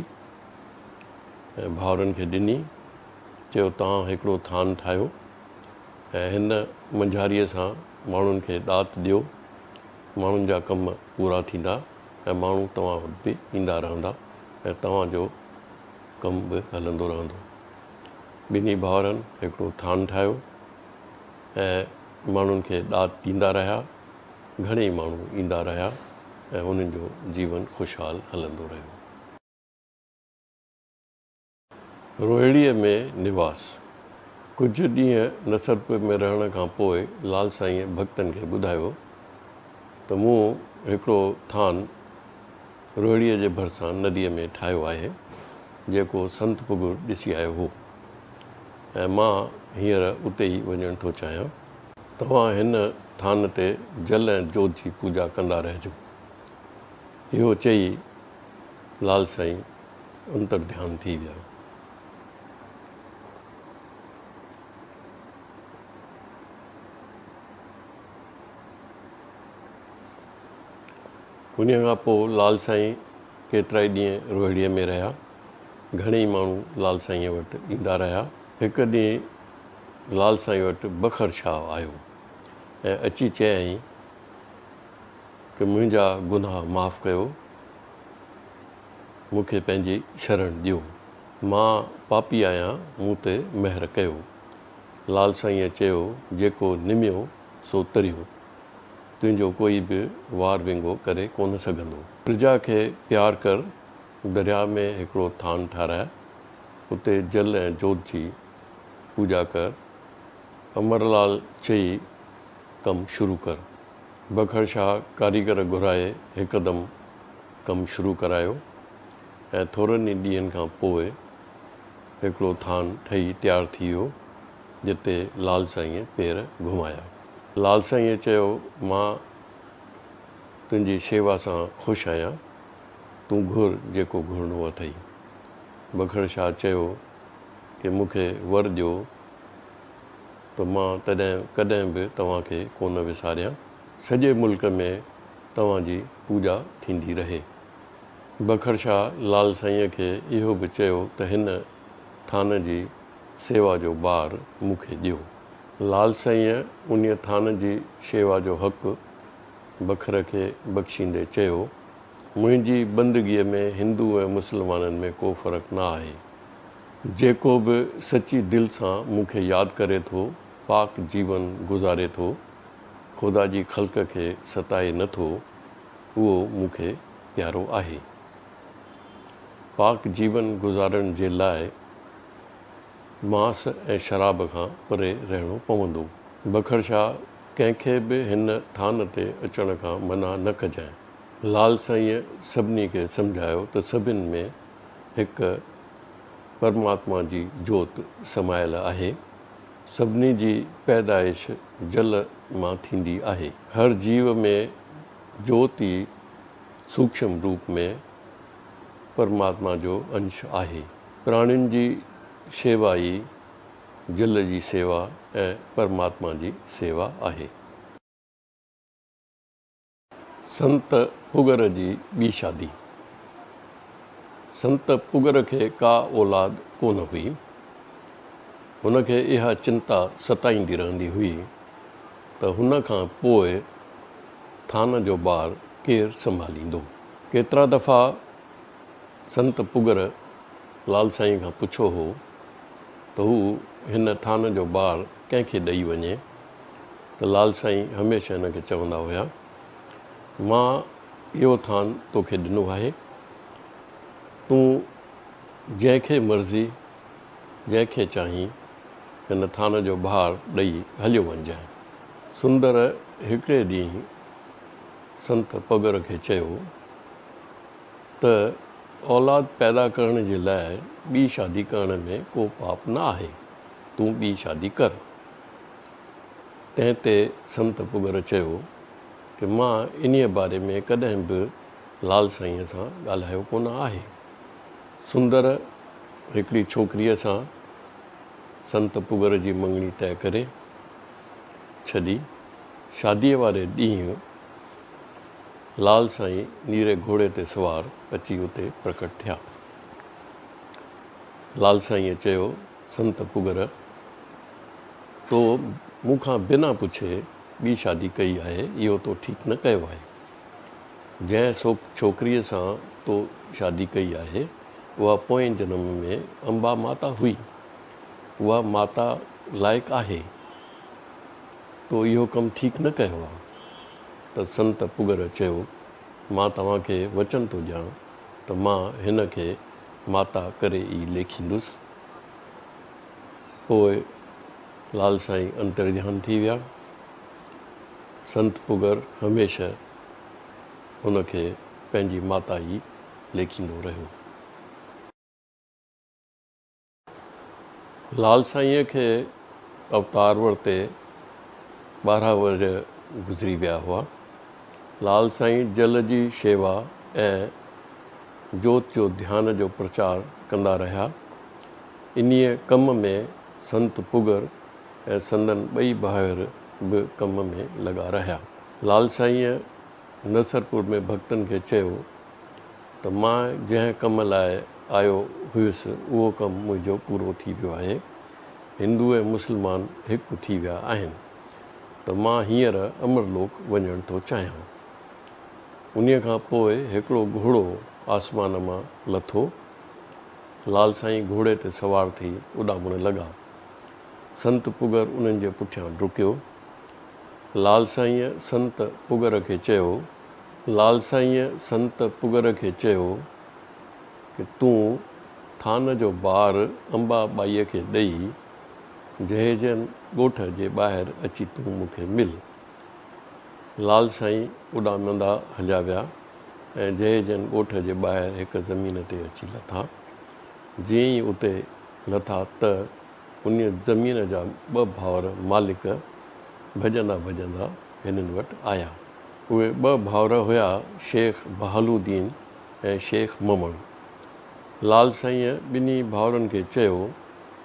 ۽ ڀائرن کي ڏني، چيو توهان هڪڙو ٿان ٺاهيو ۽ هن منجهاريء سان ماڻهن کي ڏات ڏيو، ماڻهن جا ڪم پورا ٿيندا ۽ ماڻهو توهان وٽ به ايندا رهندا ۽ توهان جو ڪم به هلندو رهندو. ٻنهي ڀائرن هڪڙو ٿان ٺاهيو ۽ ماڻهن کي ڏات ڏيندا رهيا. گهڻيئي ماڻهو ايندا رهيا ۽ انهن جو جيون خوشحال هلندو رهيو. روهيڙيء ۾ نواس، ڪجهه ڏينهن نصرپور ۾ رهڻ کان پوء لال سائينء ڀڳتن کي ٻڌايو ته مون هڪڙو ٿان روهيڙيء جي ڀرسان نديء ۾ ٺاهيو آهي، جيڪو سنت پگر ڏسي آيو هو ۽ مان هينئر اتي ئي وڃڻ ٿو چاهيان. توهان هن ٿان تي جل ۽ جوت جي پوڄا ڪندا رهجو. اهو چئي لال سائين انتر ڌيان ٿي ويا. انهيء کان پوء لال سائين ڪيترائي ڏينهن روهڙيء ۾ رهيا. گهڻيئي ماڻهو لال سائينء وٽ ايندا رهيا. هڪ ڏينهن لال سائين وٽ بکر شاهه آيو ۽ اچي چيائين ته منهنجا گناهه معاف ڪيو، مون کي پنهنجي شرڻ ڏيو. مان پاپي آهيان، مون تي مهر ڪيو. لال سائينء چيو، جيڪو نميو سو تريو. تنهنجو ڪوئي به وار ونگو ڪري ڪونه سگهندو. پرجا کي پيار ڪر، درياء ۾ هڪڙو ٿان ٺاهراء، اتي جل ۽ جوت جي پوڄا ڪر. امر لال چئي ڪم شروع ڪر. بکر شاهه ڪاريگر گهرائي هڪدم ڪم شروع ڪرايو ۽ ٿورن ئي ڏينهن کان پوء هڪڙو ٿان ٺهي تيار ٿي ويو، جتي لال سائينء پير گهمايا. لال سائينء چيو، مان تنهنجي شيوا سان خوش آهيان، تون گهر جيڪو گهرڻو اٿئي. بکر شاهه چيو ڪي مون کي ور ڏيو ته مان تڏهن ڪڏهن به توهان کي ڪونه وساريان. سڄي ملڪ ۾ توهان جي پوڄا ٿيندي رهي. بکر شاهه لال سائينء کي اهو به چيو ته هن ٿان جي سيوا جو بار مون کي ڏيو. لال سائينء انهيء ٿان جي شيوا جو حق بکر کي بخشيندي چيو، منهنجي بندگيء ۾ هندو ۽ مسلمانن ۾ ڪو فرق نه آهي. جيڪو به سچي دل سان مون کي ياد ڪري ٿو، پاڪ جيون گذاري ٿو، خدا جي خلق کي ستائي نه ٿو، اهو مون کي پيارو آهي. پاڪ جيون گذارڻ جي لاء ماس ۽ شراب کان پري رهڻو پوندو. بکر شاهه ڪنهن کي به هن ٿان تي اچڻ کان منع نه ڪجانء. لال سائينء سڀني کي سمجهايو ته سڀن ۾ هڪ پرماتما جي جوت سمايل آهي. سڀني جي پيدائش جل مان ٿيندي آهي. هر جيو ۾ جوت ئي سوکشم روپ ۾ پرماتما جو انش آهي. پراڻين جي شيوا ئي جل جي سيوا ۽ پرماتما جي سيوا آهي. سنت پگر جي ٻي شادي. سنت پگر کي ڪا اولاد ڪونه هئي. هن کي اها چنتا ستائيندي رهندي هئي ته هن کان پوء ٿان جو بار ڪير سنڀاليندو. ڪيترا دفعا سنت پگر لال سائين کان پڇيو هو ته هو هن ٿان جو بار ڪنهن کي ڏئي وڃي ته لال سائين هميشه هن کي چوندا هيا، مان اهو ٿان توکي ڏنو آهي، تون جنهن کي مرضي، جنهن کي چاهين هن ٿان جو بار ڏئي هليو وڃجانء. سندر هڪڙي ڏينهن سنت پگر کي چيو ته اولاد پيدا ڪرڻ جي لاء ٻي شادي ڪرڻ ۾ ڪو پاپ نه آهي، تون ٻي شادي ڪر. تنهن تي سنت پگر چيو ته مان انهيء باري ۾ ڪڏهن به لال سائينء سان ڳالهايو ڪونه آهي. سندر هڪڙي ڇوڪريء سان سنت پگر جي مڱڻي طئي ڪري ڇڏي. شاديء واري ڏينهن لال سائين نيري گهوڙي تي سوار اچي اتي پرڪٽ ٿيا. لال سائينء چيو، سنت پگر! تو مون کان بنا پڇي ٻي شادي ڪئي آهي، اهو تو ٺيڪ نه ڪيو آهي. جنهن ڇوڪريء سان تو شادي ڪئي آهي، اها پوئين جنم ۾ امبا ماتا هئي. اها ماتا لائق آهي. تو اهو ڪم ٺيڪ نه ڪيو آهي. ته سنت پگر چيو، مان توهان کي وچن ٿو ڏيان ته مان هن کي ماتا ڪري ئي ليکيندس. پوء لال سائين انترڌيان ٿي ويا. سنت پگر هميشه هن کي پنهنجي ماتا ئي ليکيندو رهيو. لال سائينء کي اوتار ورتي 12 ورهيه گذري ويا هئا. لال سائين جل جي شيوا ۽ جوت جو ڌيان جو پرچار ڪندا رهيا. انهيء ڪم ۾ سنت پگر ۽ سندن ٻئي ڀائر به ڪم ۾ لڳا رهيا. لال سائينء نصرپور ۾ ڀڳتن کي چيو ته مان جنهن ڪم لاء آيو هيس اهو ڪم منهنجو پورو ٿي ويو آهي. هندو ۽ مسلمان هڪ ٿي ويا آهن ته مان هينئر امرلوڪ وڃڻ ٿو چاهيان. انهيء کان پوء هڪڙو گهوڙو آسمان مان لٿو. لال سائين گهوڙي تي سوار ٿي اڏامڻ لڳا. سنت پگر انهن جي پٺيان ڊڪيو. لال سائينء سنت پگر کي چيو. لال سائينء سنت پگر کي چيو ته تون ٿان جو بار امبا ٻائيء کي ڏئي جهيجن ڳوٺ جي ٻاهر اچي تون مون کي مل. لال سائين اڏامندا هليا ويا ۽ جهيجن ڳوٺ جي ٻاهر هڪ زمين تي اچي لٿا. جيئن ئي اتي لٿا ته انهيء زمين جا ٻه ڀائر مالڪ ڀڄندا ڀڄندا هنن وٽ آيا. اهي ٻه ڀائر هيا شيخ بهالودين ۽ شيخ ممڻ. لال سائينء ٻنهي ڀائرن کي چيو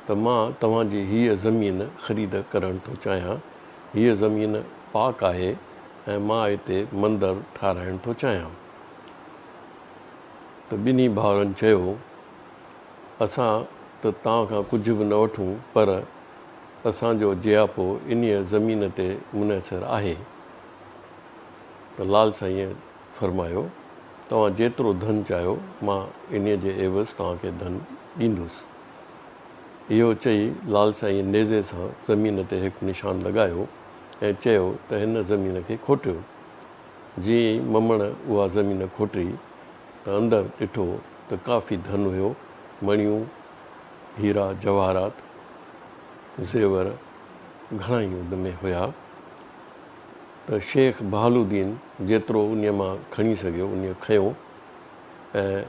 ته مان توهان جي هيء زمين خريد ڪرڻ ٿو چاهيان. هيء زمين پاڪ آهي ۽ مان هتي مندر ٺاهرائڻ ٿو چاهيان. ته ٻنهي ڀائرن چيو، اسان ته توهان کان ڪجهه به نه وٺون، پر اسان جو جياپو انهيء زمين تي منحصر آهي. ته لال سائينء فرمايو، توهان جيترو ڌن چاهيو، مان انهيء جي عيوض توهان کي ڌن ڏيندس. اهو چئي لال سائين نيزي سان زمين تي هڪ نشان لڳايو ۽ چيو ته هن زمين کي کوٽيو. جيئن ئي ممڻ اها زمين کوٽي ته اندر ڏٺو ته ڪافي ڌن هيو، مڻيون، هيرا جواهرات، زيور گهڻا ئي ان ۾ هيا ته شيخ بهاالدين جيترو انهيء مان کڻي سگهيو انهيء کنيو ۽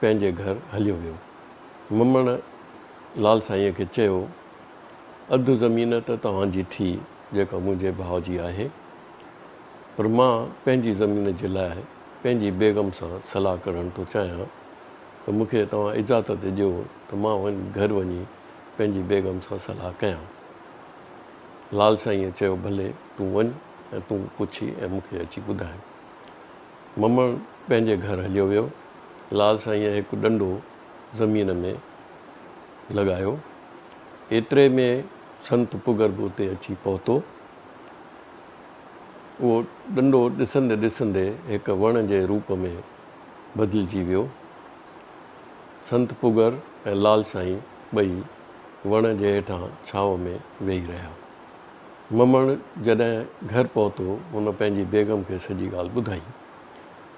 پنهنجي گهر هليو ويو. ممڻ لال سائينء کي چيو، اڌ زمين ته توهان جي ٿي جيڪا منهنجي ڀاء جي آهي، پر مان پنهنجي زمين جي لاء پنهنجي بيگم سان صلاح ڪرڻ ٿو چاهيان ته مون کي توهان اجازت ڏيو ته مان گهر وڃي پنهنجي بيگم سان صلاح ڪيان. لال سائينء چيو ڀلي تون وڃ ۽ تون پڇي ۽ مون کي اچي ٻڌاء. ممڻ پنهنجي گهر هليو ويو. لال سائينء هڪ ڏنڊو زمين ۾ لڳايو. ايتري ۾ سنت پگر به اتي اچي پهتو. اهو ڏنڊو ڏسندي ڏسندي هڪ وڻ جي روپ ۾ بدلجي ويو. سنت پگر ۽ لال سائين ٻئي وڻ جي هيٺان ڇانو ۾ ويهي رهيا. ممڻ جڏهن گهر پهتو، هن پنهنجي بيگم کي سڄي ڳالهه ٻڌائي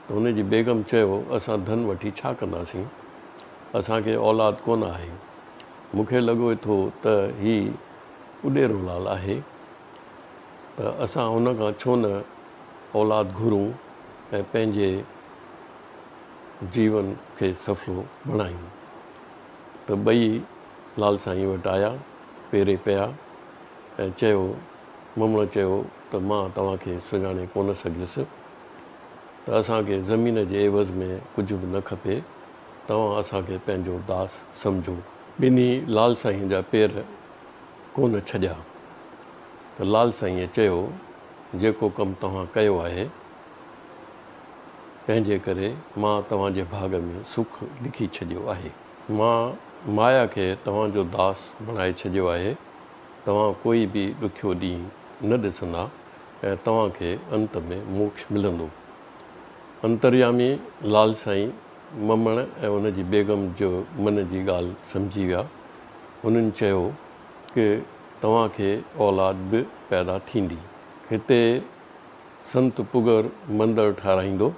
ته هن جي بيگم چيو، اسان ڌن وٺي ڇا ڪنداسين؟ اسان کي اولاد ڪونه آهي. مون کي لڳي ٿو ته هي اڏيرو لال آهي ته اسان هن کان ڇو نه اولاد گهرون ۽ پنهنجي جيون کي سڦلو بڻايون. ته ٻئي لال سائين وٽ آيا، پيري پيا ۽ چيو، ممڻ چيو ته مان توهان کي سڃاڻي ڪونه سگهيس ته اسان کي زمين جي عيوض ۾ ڪجهه به نه کپي، توهان اسان کي پنهنجو داس سمجهو. ٻنهي لال سائين جا پير ڪونه ڇڏيا ته لال سائينء چيو، جيڪو ڪم توهان ڪيو آهي، تنهن جي ڪري مان توهان جي ڀاڳ ۾ سک لکي ڇڏيو آهي. مان مايا کي توهان جو داس بڻائي ڇڏيو آهي. توهان ڪوئي به ڏکيو ڏينهن نه ڏسندا ۽ توهان کي انت ۾ موڪش ملندو. انتريامي لال سائين ممڻ ۽ ان جي بيگم جو من جي ڳالهه سمجهي ويا. هنن چيو ڪه توهان کي اولاد به پيدا ٿيندي. هتي سنت پگر مندر ٺاراهيندو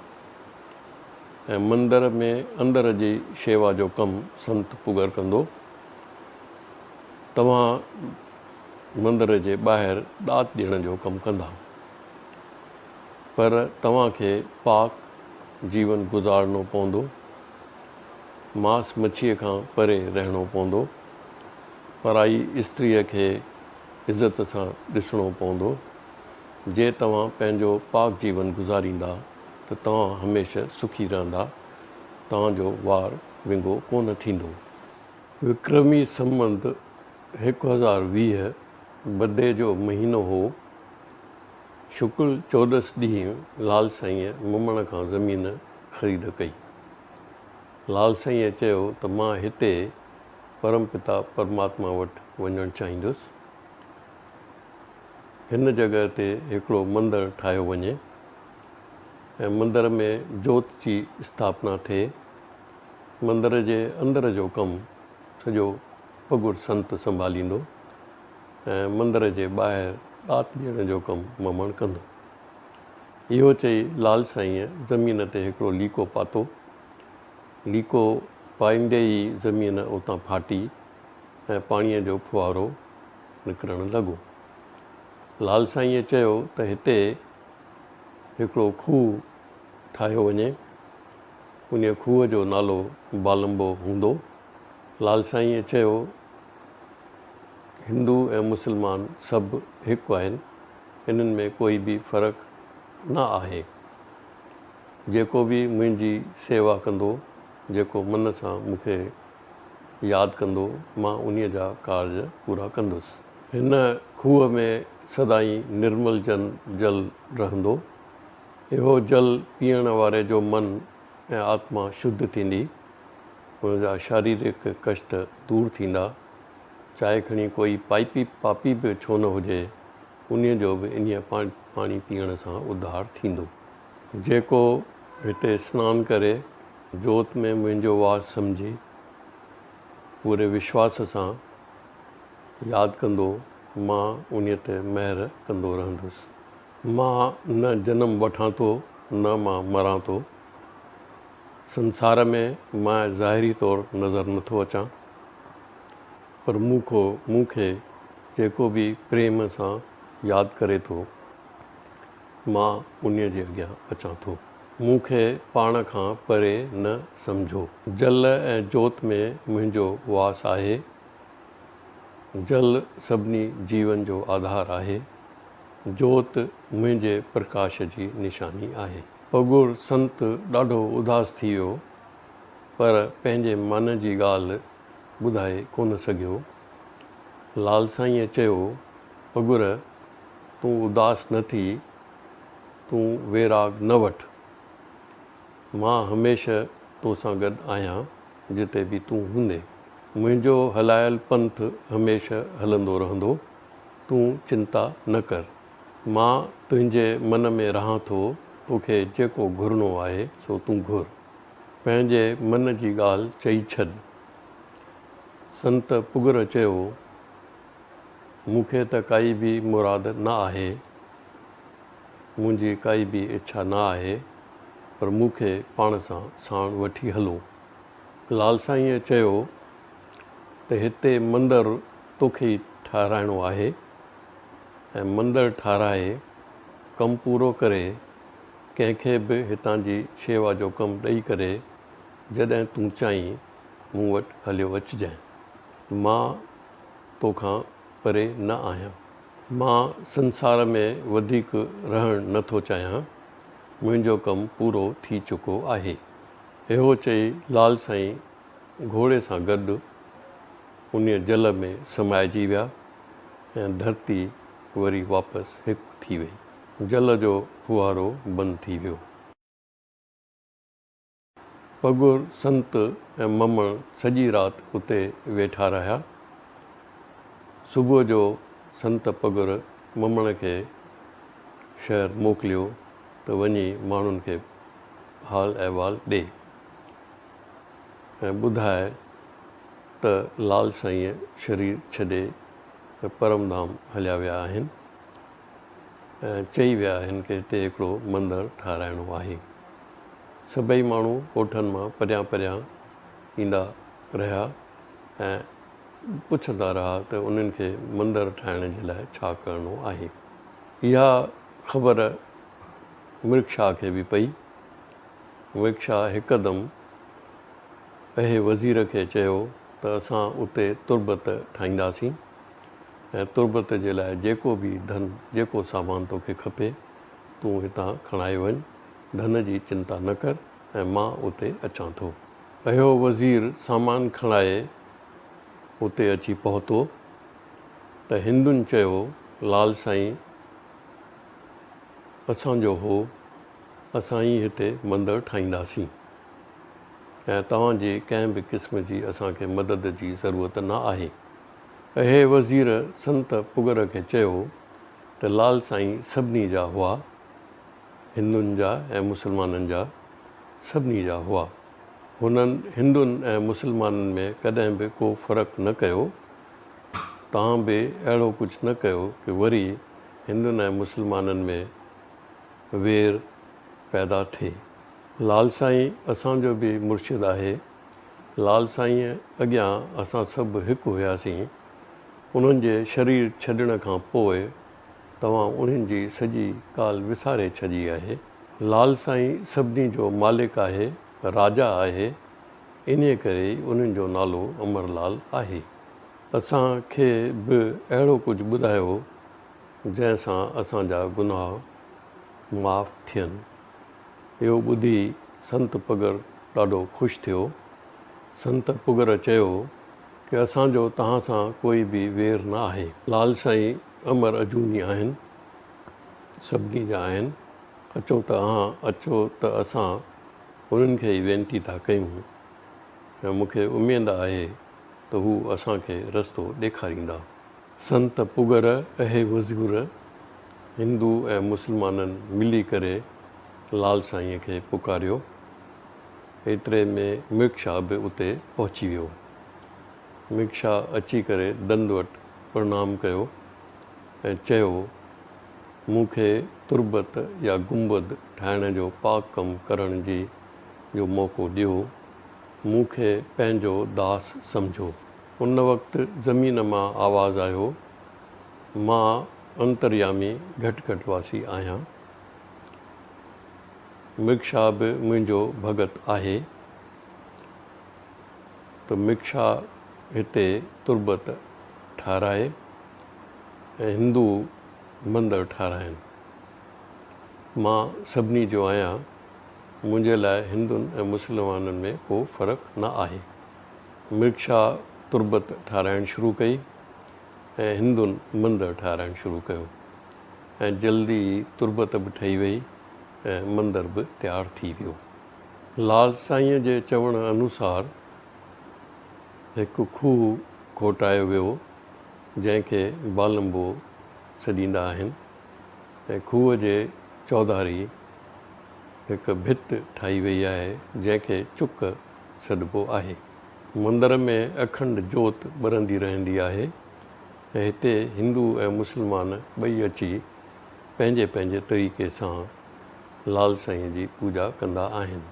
۽ مندر ۾ اندر جي شيوا جو ڪم سنت پگر ڪندو. توهان مندر جي ٻاهر ڏات ڏيڻ جو ڪم ڪندا. پر توهان کي پاڪ جيون گذارڻو پوندو. ماس مڇيء کان پري رهڻو پوندو. پرائي استريء کي عزت سان ڏسڻو پوندو. جي توهان پنهنجو پاڪ جيون گذاريندا ته توهان هميشه سکي رهندا، توهان جو وار ونگو ڪونه ٿيندو. وڪرمي سنبت 1020 بدي جو مهينو هو. شڪل چوڏس ڏينهن لال سائينء ممڻ کان زمين خريد ڪئي. لال سائينء چيو ته مان هتي پرم پتا پرماتما وٽ وڃڻ چاهيندس. هن جڳهه تي هڪڙو مندر ٺاهيو وڃي ۽ مندر ۾ جوت جي اسٿاپنا ٿئي. مندر جي اندر جو ڪم سڄو پڳر سنت سنڀاليندو ۽ مندر جي ٻاهر ڏات ڏيڻ جو ڪم ممڻ ڪندو. اهو چئي لال سائينء زمين تي هڪڙو ليڪو پاتو. ليڪو پائيندي ئي زمين اتان ڦاٽي ۽ پاڻيء جو ڦوهارو نڪرڻ لڳو. لال سائينء چيو ته هتي هڪڙو کوهه ٺاهيو وڃي. انهيء کوهه جو نالو بالمبو هوندو. لال سائينء چيو، هندو ۽ مسلمان سڀ هڪ آهن، انهن ۾ ڪوئي به فرق نه آهي. جيڪو به منهنجي سيوا ڪندو، جيڪو من سان مون کي ياد ڪندو، مان انهيء جا ڪارج پورا ڪندس. هن کوهه ۾ سدائين نرمل جن جل رهندو. اهو جل پيئڻ واري جو من ۽ آتما شڌ ٿيندي، ان جا شاريرڪ ڪشٽ دور ٿيندا. چاهي کڻي ڪوئي پائپي پاپي به ڇو نه هجي، انهيء جو به انهيء پاڻي پيئڻ سان اڌار ٿيندو. جيڪو هتي سنان ڪري، جوت ۾ منهنجو واس سمجهي، پوري وشواس سان ياد ڪندو، مان انهيء تي مهر ڪندو رهندس. مان نه جنم وٺان ٿو، نه مان مران ٿو. سنسار ۾ مان ظاهري طور نظر نٿو اچان، پر مون مون کي جيڪو به پريم سان ياد ڪري ٿو، مان انهيء جي اڳيان اچان ٿو. مون کي پاڻ کان پري نه سمجهو. جل ۽ جوت ۾ منهنجو واس آهي. جل سڀني جيون جو آڌار آهي. جوت منهنجي پرڪاش جي نشاني آهي. پڳر سنت ڏاڍو اداس ٿي ويو، پر پنهنجي من جي ڳالهه ٻڌائي ڪونه سگهيو. لال سائينء چيو، پڳر، تون اداس نه ٿي، تون ويراڳ نه وٺ. مان هميشه توسان گڏ آهيان، جتي به تون هوندين. منهنجو هلايل پنٿ هميشه هلندو رهندو، تون چنتا نه ڪر. مان تنهنجي من ۾ رهان ٿو، توکي جيڪو گهرڻو آهي سو تون گهر. پنهنجي من جي ڳالهه چئي ڇڏ. سنت پڳر چيو، مون کي ته ڪائي به مراد نه آهي، منهنجي ڪائي به اڇا نه آهي، پر مون کي پاڻ سان ساڻ وٺي هلو. لال سائينء چيو ته هتي مندر توکي ئي ٺاهرائڻو آهي ۽ مندر ٺاهرائي ڪم پورو ڪري ڪنهن کي به هتان جي شيوا جو ڪم ڏئي ڪري جڏهن تون چاهين مون وٽ هليو اچجانء. مان توکان پري نه آهيان. مان سنسار ۾ وڌيڪ رهڻ نه ٿو چاهيان. منهنجو ڪم پورو ٿي چڪو آهي. اهو چئي لال سائين گهوڙي سان گڏ انهيء جل ۾ سمائجي ويا ۽ ڌرتي وري واپس هڪ ٿي وئي. جل جو ڦوهارو بند ٿي ويو. پڳر، سنت ۽ ممڻ سڄي رات اتي ويٺا رهيا. صبح جو سنت پڳر ممڻ کي شهر موڪليو ته وڃي ماڻهن کي حال احوال ڏي ۽ ٻڌاء ته لال سائينء شرير ڇڏي پرم ڌام هليا ويا آهن ۽ چئي ويا آهن ڪه هتي هڪڙو مندر ٺاهرائڻو آهي. سڀئي ماڻهو ڳوٺن مان پريان پريان ايندا رهيا ۽ پڇندا رهيا ته انهن کي مندر ٺاهڻ جي لاء ڇا ڪرڻو آهي. اها خبر مرڪ شاهه کي به پئي. مرڪ شاهه هڪدم اهي وزير کي چيو ته اسان اتي تربت ٺاهينداسين ۽ تربت جي لاء جيڪو به ڌن جيڪو سامان توکي کپي تون هتان کڻائي وڃ، ڌن جي چنتا نه ڪر ۽ مان اتي اچان ٿو. اهو وزير سامان کڻائي اتي اچي پهتو ته هندن چيو لال سائين اسان جو هو، اسان ئي هتي مندر ٺاهينداسين. ۽ توهان جي ڪنهن به قسم جي اسان کي مدد جي ضرورت نه آهي. اهي وزير سنت پڳر کي چيو ته لال سائين سڀني جا هئا، هندن جا ۽ مسلمانن جا، سڀني جا هئا. هنن هندن ۽ مسلمانن ۾ ڪڏهن به ڪو فرق نه ڪيو. توهان به اهڙو ڪجهه نه ڪيو ڪي وري هندن ۽ مسلمانن ۾ وير پيدا ٿئي. لال سائين اسان جو به مرشد آهي. لال سائينء اڳيان اسان سڀ هڪ هياسين. انهن جي شرير ڇڏڻ کان پوء توهان انهن جي سڄي ڳالهه وساري ڇڏي آهي. لال سائين سڀني جو مالڪ آهي، راجا آهي، انهيء ڪري ئي انهن جو نالو امر لال آهي. اسان کي به اهڙو ڪجهه ٻڌايو، جنهن سان اسان جا گناهه معاف ٿين. اهو ٻڌي سنت پڳر ڏاڍو خوش ٿيو. سنت پڳر چيو ڪه اسان جو توهان سان ڪوئي به وير نه آهي. لال سائين امر اجوني آهن، سڀني جا آهن. اچو ته اهان اچو ته اسان انهن کي ئي وينتي ٿا ڪيون ۽ مون کي اميد آهي ته هو اسان کي رستو ڏيکاريندا. سنت پڳر اهي وزير هندو ۽ مسلمانن ملي ڪري لال سائينء کي پڪاريو. ايتري ۾ مرڪ شاهه به اتي پهچي ويو. مرڪ شاهه اچي ڪري دند وٽ پرڻام ڪيو ۽ چيو، مون کي تربت يا گنبد ٺاهڻ جو پاڪ ڪم ڪرڻ جي جو موقعو ڏيو. مون کي پنهنجو داس سمجهو. ان وقت زمين مان آواز آيو، مان انتريامي گهٽ گهٽ واسي آهيان. مرگ شاهه به منهنجو ڀڳت آهي ته مرگ شاهه هتي تربت ٺاهرائي ۽ هندو مندر ٺاهرائن. مان سڀني جو آهيان، منهنجي لاء هندن ۽ مسلمانن ۾ ڪو فرق نه آهي. مرگ شاهه تربت ٺاهرائڻ شروع ڪئي. ۽ هندن مندر ٺاهرائڻ شروع ڪيو ۽ جلدي ئي تربت به ٺهي وئي ۽ مندر به تيار ٿي ويو. لال سائينء جي چوڻ انوسار هڪ کوهه کوٽايو ويو، جنهن کي بالمبو سڏيندا آهن ۽ کوهه جي چوڌاري هڪ ڀت ٺاهي وئي آهي، جنهن کي چڪ سڏبو آهي. مندر ۾ اکنڊ جوت ٻرندي رهندي آهي ۽ هتي هندو ۽ مسلمان ٻئي اچي پنهنجي پنهنجي طريقي سان لال سائين جي پوڄا ڪندا آهن.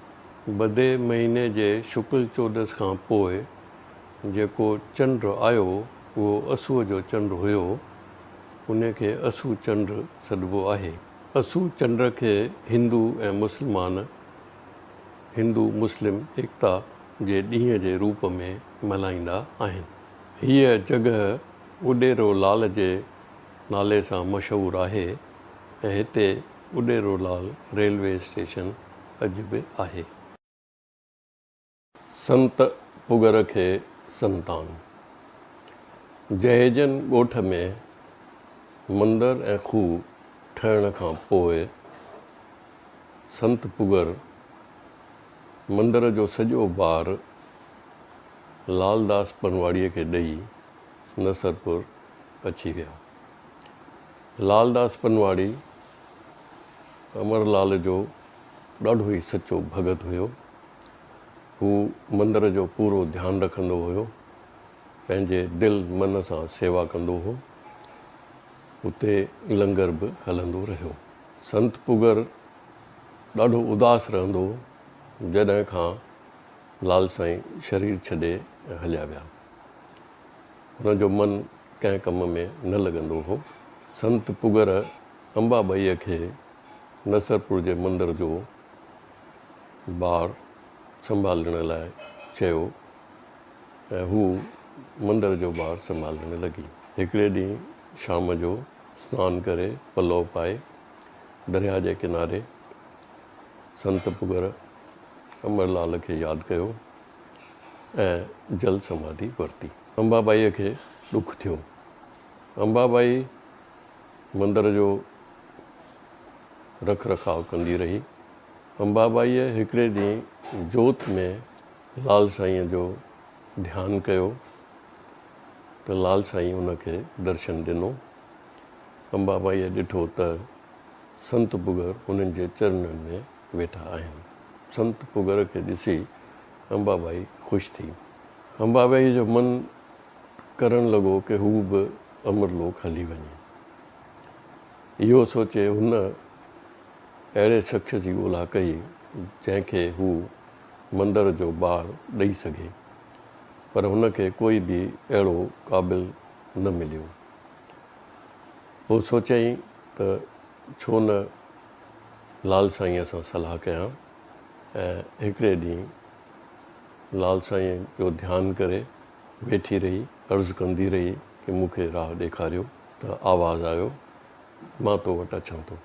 بدي مهيني جي شڪل چوڏس کان پوء جيڪو چنڊ آيو اهو اسوء جو چنڊ هيو، ان کي اسو چنڊ سڏبو آهي. اسو چنڊ کي هندو ۽ مسلمان هندو مسلم ايڪتا جي ڏينهن جي روپ ۾ ملهائيندا آهن. هيء جڳهه اڏيرو لال جي نالي سان مشهور آهي ۽ هتي اڏيرو لال ريلوي اسٽيشن اڄ به آهي. سنت پگر کي سنتان. جهيجن ڳوٺ ۾ مندر ۽ کوهه ٺهڻ کان پوء سنت پگر مندر جو سڄو بار لالداس پنواڙيء کي ڏئي نصرپور اچي ويا. لالداس پنواڙي امر لال جو ڏاڍو ئي سچو ڀڳت هيو. هو مندر جو پورو ڌيان رکندو هيو. پنهنجي دل من سان سيوا ڪندو هو. اتي لنگر به هلندو رهيو. سنت پگر ڏاڍو اداس رهندو هو، جڏهن کان لال سائين شرير ڇڏي هليا ويا. هن جو من ڪنهن ڪم ۾ نه لڳندو هو. سنت پگر امبا ٻائيء کي نصرپور جي مندر جو بار سنڀالڻ لاء چيو ۽ هوء مندر جو بار سنڀالڻ لڳي. هڪڙي ڏينهن شام جو سنان ڪري پلئو پائي درياهه جي ڪناري سنت پگر امر لال کي ياد ڪيو ۽ جل سماڌي ورتي. امبا ٻائيء کي ڏک ٿيو. امبا ٻائي مندر جو رک رکاء ڪندي رهي. امبا ٻائيء هڪڙي ڏينهن جوت ۾ لال سائينء جو ڌيان ڪيو ته لال سائين ان کي درشن ڏنو. امبا مائيء ڏٺو ته سنت پگر هنن جي چرنن ۾ ويٺا آهن. سنت پگر کي ڏسي امبا ٻائي خوش ٿي. امبا ٻائيء جو من ڪرڻ لڳو ڪه هو به امر لوڪ هلي وڃي. اهو سوچي هن اهڙي شخص جي ڳولا ڪئي جنهن کي هو مندر جو بار ڏئي سگهي. پر هن کي ڪوئي به اهڙو قابل نه مليو. پوء سوچيائين ته ڇو نه لال سائينء سان صلاح ڪيان ۽ هڪڙي ڏينهن لال سائينء جو ڌيان ڪري ويٺي رهي، عرض ڪندي رهي ڪه مون کي راهه ڏيکاريو ته آواز آيو، مان تو وٽ اچان ٿو.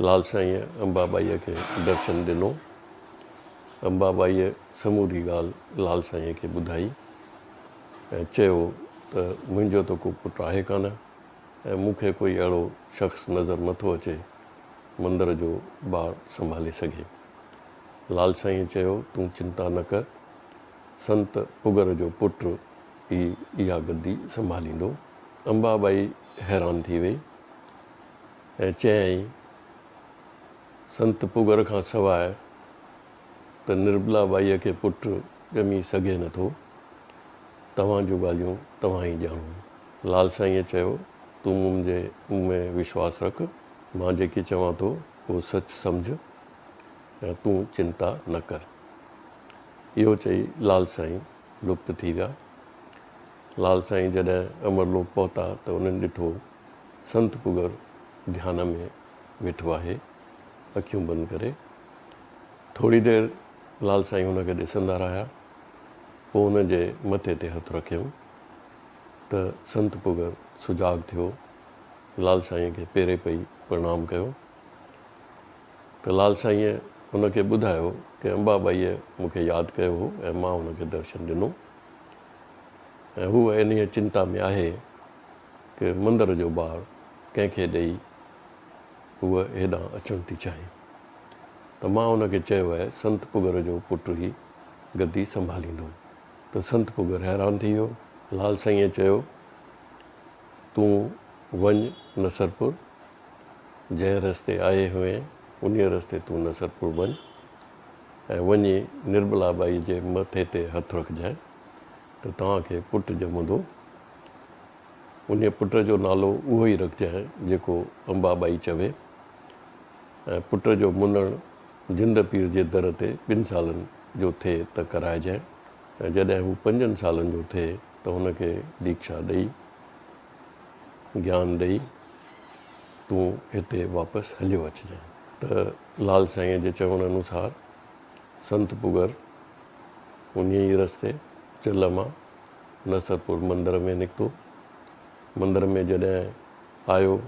لال سائينء امبا ٻائيء کي درشن ڏنو. امبا ٻائيء سموري ڳالهه لال سائينء کي ٻڌائي ۽ چيو ته منهنجو ته ڪو پٽ آهي ڪانه ۽ مون کي ڪوئي اهڙو شخص نظر نٿو اچي مندر جو بار سنڀالي سگهي. لال سائينء چيو تون چنتا نه ڪر، سنت پگر جو پٽ ئي اها گدي سنڀاليندو. امبا ٻائي حيران ٿي وئي ۽ چيائين، سنت پگر کان سواء ته نربلا ٻائيء کي پٽ ڄمي سگهي نٿو. توهان جون ڳالهيون توهان ئي ڄاڻو. لال سائينء چيو، تون منهنجي مون ۾ وشواس رک. مان جيڪي چوان ٿو، اهو سچ سمجهه ۽ تون چنتا نه ڪر. اهو چئي لال سائين لپت ٿي ويا. لال سائين جڏهن امر لوڪ پهتا ته انهن ڏٺو سنت پگر ڌيان ۾ ويٺو آهي، اکيون بند ڪري. ٿوري دير لال سائين هن کي ڏسندا رهيا، پوء هن جي مٿي تي هٿ رکيائون ته سنت پگر سجاڳ ٿيو، لال سائينء کي پيري پئي پرڻام ڪيو ته لال سائينء هن کي ٻڌايو ڪه امبا ٻائيء مون کي ياد ڪيو هو ۽ مان هن کي درشن ڏنو. ۽ هوء انهيء چنتا ۾ آهي ڪه مندر جو بار ڪنهن کي ڏئي هوء هيڏانهن اچڻ ٿي چاهي. ته مان هن کي چيو آهي سنت پگر جو پٽ ئي گدي سنڀاليندو. ته سنت پگر حيران ٿي ويو. لال سائينء چيو، تون وڃ نصرپور، جنهن رستي آئي هئين انهيء رستي تون نصرپور وڃ ۽ وڃي نرملا ٻائيء جي مٿي تي هٿ رکجانء ته توهان کي پٽ ڄمندو. انهيء پٽ جو نالو اهو ئي رکجانء جيڪو امبا ٻائي چوي ۽ پٽ جو منڻ جند پير جي در تي ٻن سالن جو ٿئي ته ڪرائجانء ۽ جڏهن هو پنجن سالن جو ٿئي ته هن کي ديکشا ڏئي، گيان ڏئي، تون هتي واپس هليو اچجانء. ته لال سائينء جي چوڻ انوسار سنت پگر انهيء ئي رستي چلهه مان نصرپور مندر ۾ نڪتو. مندر ۾ جڏهن آيو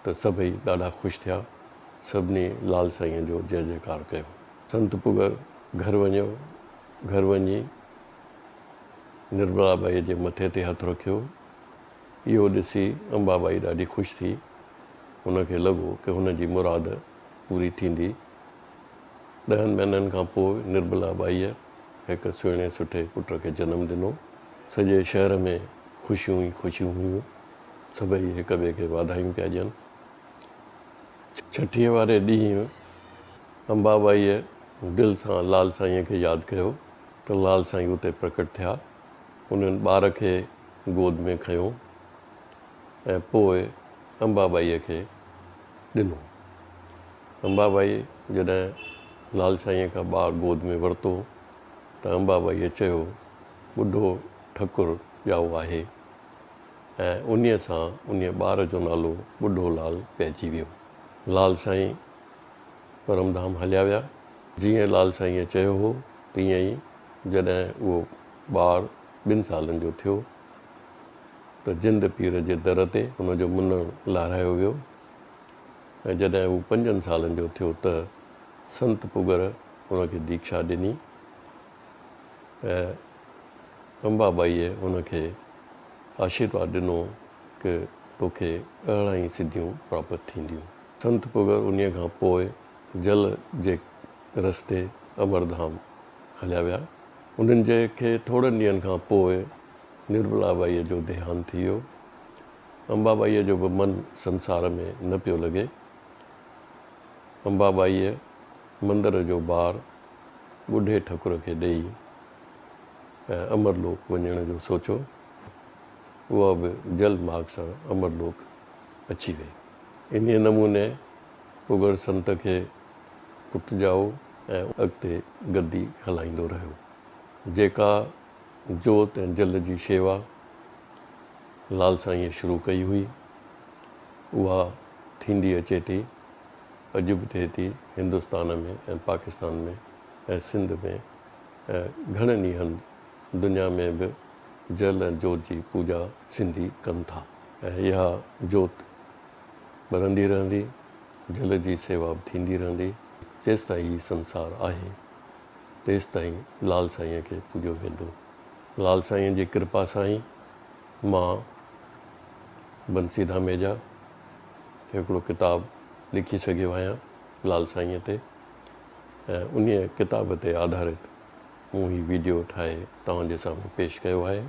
ته سڀئي ڏاڍا خوش ٿيا. سڀني لال سائينء جو جئه جئڪار ڪيو. سنت پگر گهر وڃيو. گهر وڃي نرملا ٻائيء جي مٿي تي هٿ رکيو. اهو ڏسي امبا ٻائي ڏاڍي خوش ٿي. هن کي لڳو ڪه هن جي مراد پوري ٿيندي. ڏهن مهينن کان پوء نرملا ٻائيء هڪ سهڻي سٺي پٽ کي جنم ڏنو. سڄي شهر ۾ خوشيون ئي خوشيون هيون. سڀئي هڪ ٻئي کي واڌايون پيا ڏين. ڇٺيء واري ڏينهن امبا ٻائيء دل سان لال سائينء کي ياد ڪيو ته لال سائين اتي پرڪٽ ٿيا. انهن ٻار کي گود ۾ کنيو ۽ پوء امبا ٻائيء کي ڏنو. امبا ٻائي جڏهن لال سائينء کان ٻار گود ۾ ورتو ته امبا ٻائيء چيو، ٻڍو ٺڪر ڄائو آهي ۽ انهيء سان انهيء ٻار جو نالو ٻڍو لال پئجي ويو. لال سائين پرمڌام هليا ويا. جيئن لال سائينء چيو هو، تيئن ئي جڏهن اهو ٻار ٻن سالن جو ٿيو ته جند پير جي در تي هن جو منڻ لاهرايو ويو ۽ جڏهن هو پنجن سالن جو ٿيو ته سنت پگر هن کي ديکشا ڏني ۽ امبا ٻائيء هن کي آشيرواد ڏنو ڪه توکي اهڙا ئي سڌيون پراپت ٿينديون. سنت پگر انهيء کان پوء جل جي رستي امرڌام هليا ويا. انهن جي کي ٿورن ڏينهن کان پوء نرملا ٻائيء جو ديهانت ٿي ويو. امبا ٻائيء جو به من سنسار ۾ نه پيو لڳي. امبا ٻائيء مندر جو بار ٻڍي ٺڪر کي ڏيئي ۽ امر لوڪ وڃڻ جو سوچيو. اها به جل ماڳ سان امر لوڪ اچي وئي. انهيء نموني پڳڙ سنت کي پٽ ڄائو ۽ اڳتي گدي هلائيندو رهيو. جيڪا جوت ۽ جل جي شيوا لال سائينء شروع ڪئي هئي، اها ٿيندي اچي ٿي، اڄ به ٿئي ٿي هندستان ۾ ۽ پاڪستان ۾ ۽ سنڌ ۾ ۽ گهڻن ئي هنڌ دنيا ۾ به جل ۽ جوت جي پوڄا سنڌي ڪن ٿا ۽ اها جوت ٻرندي رهندي، جل جي سيوا به ٿيندي رهندي، جيستائين هي سنسار آهي، تيستائين لال سائينء کي پوڄيو ويندو. لال سائينء جي ڪرپا سان ئي مان بنسي ڌاميجا هڪڙو ڪتاب لکي سگهيو آهيان لال سائينء تي ۽ انهيء ڪتاب تي آڌارت مون هي ويڊيو ٺاهي توهان جي سامهون پيش ڪيو آهي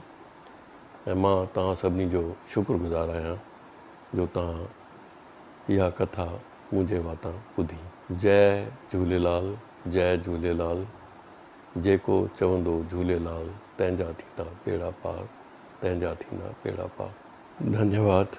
۽ مان توهان سڀني جو شڪر گذار آهيان جو توهان اها ڪٿا منهنجي واتان ٻڌي. جئه جهوليلال جئه جهوليلال جيڪو چوندو جهوليلال تنهن جا ٿيندا ٻيڙا پار تنهن جا ٿيندا ٻيڙا پار. ڌنيواد.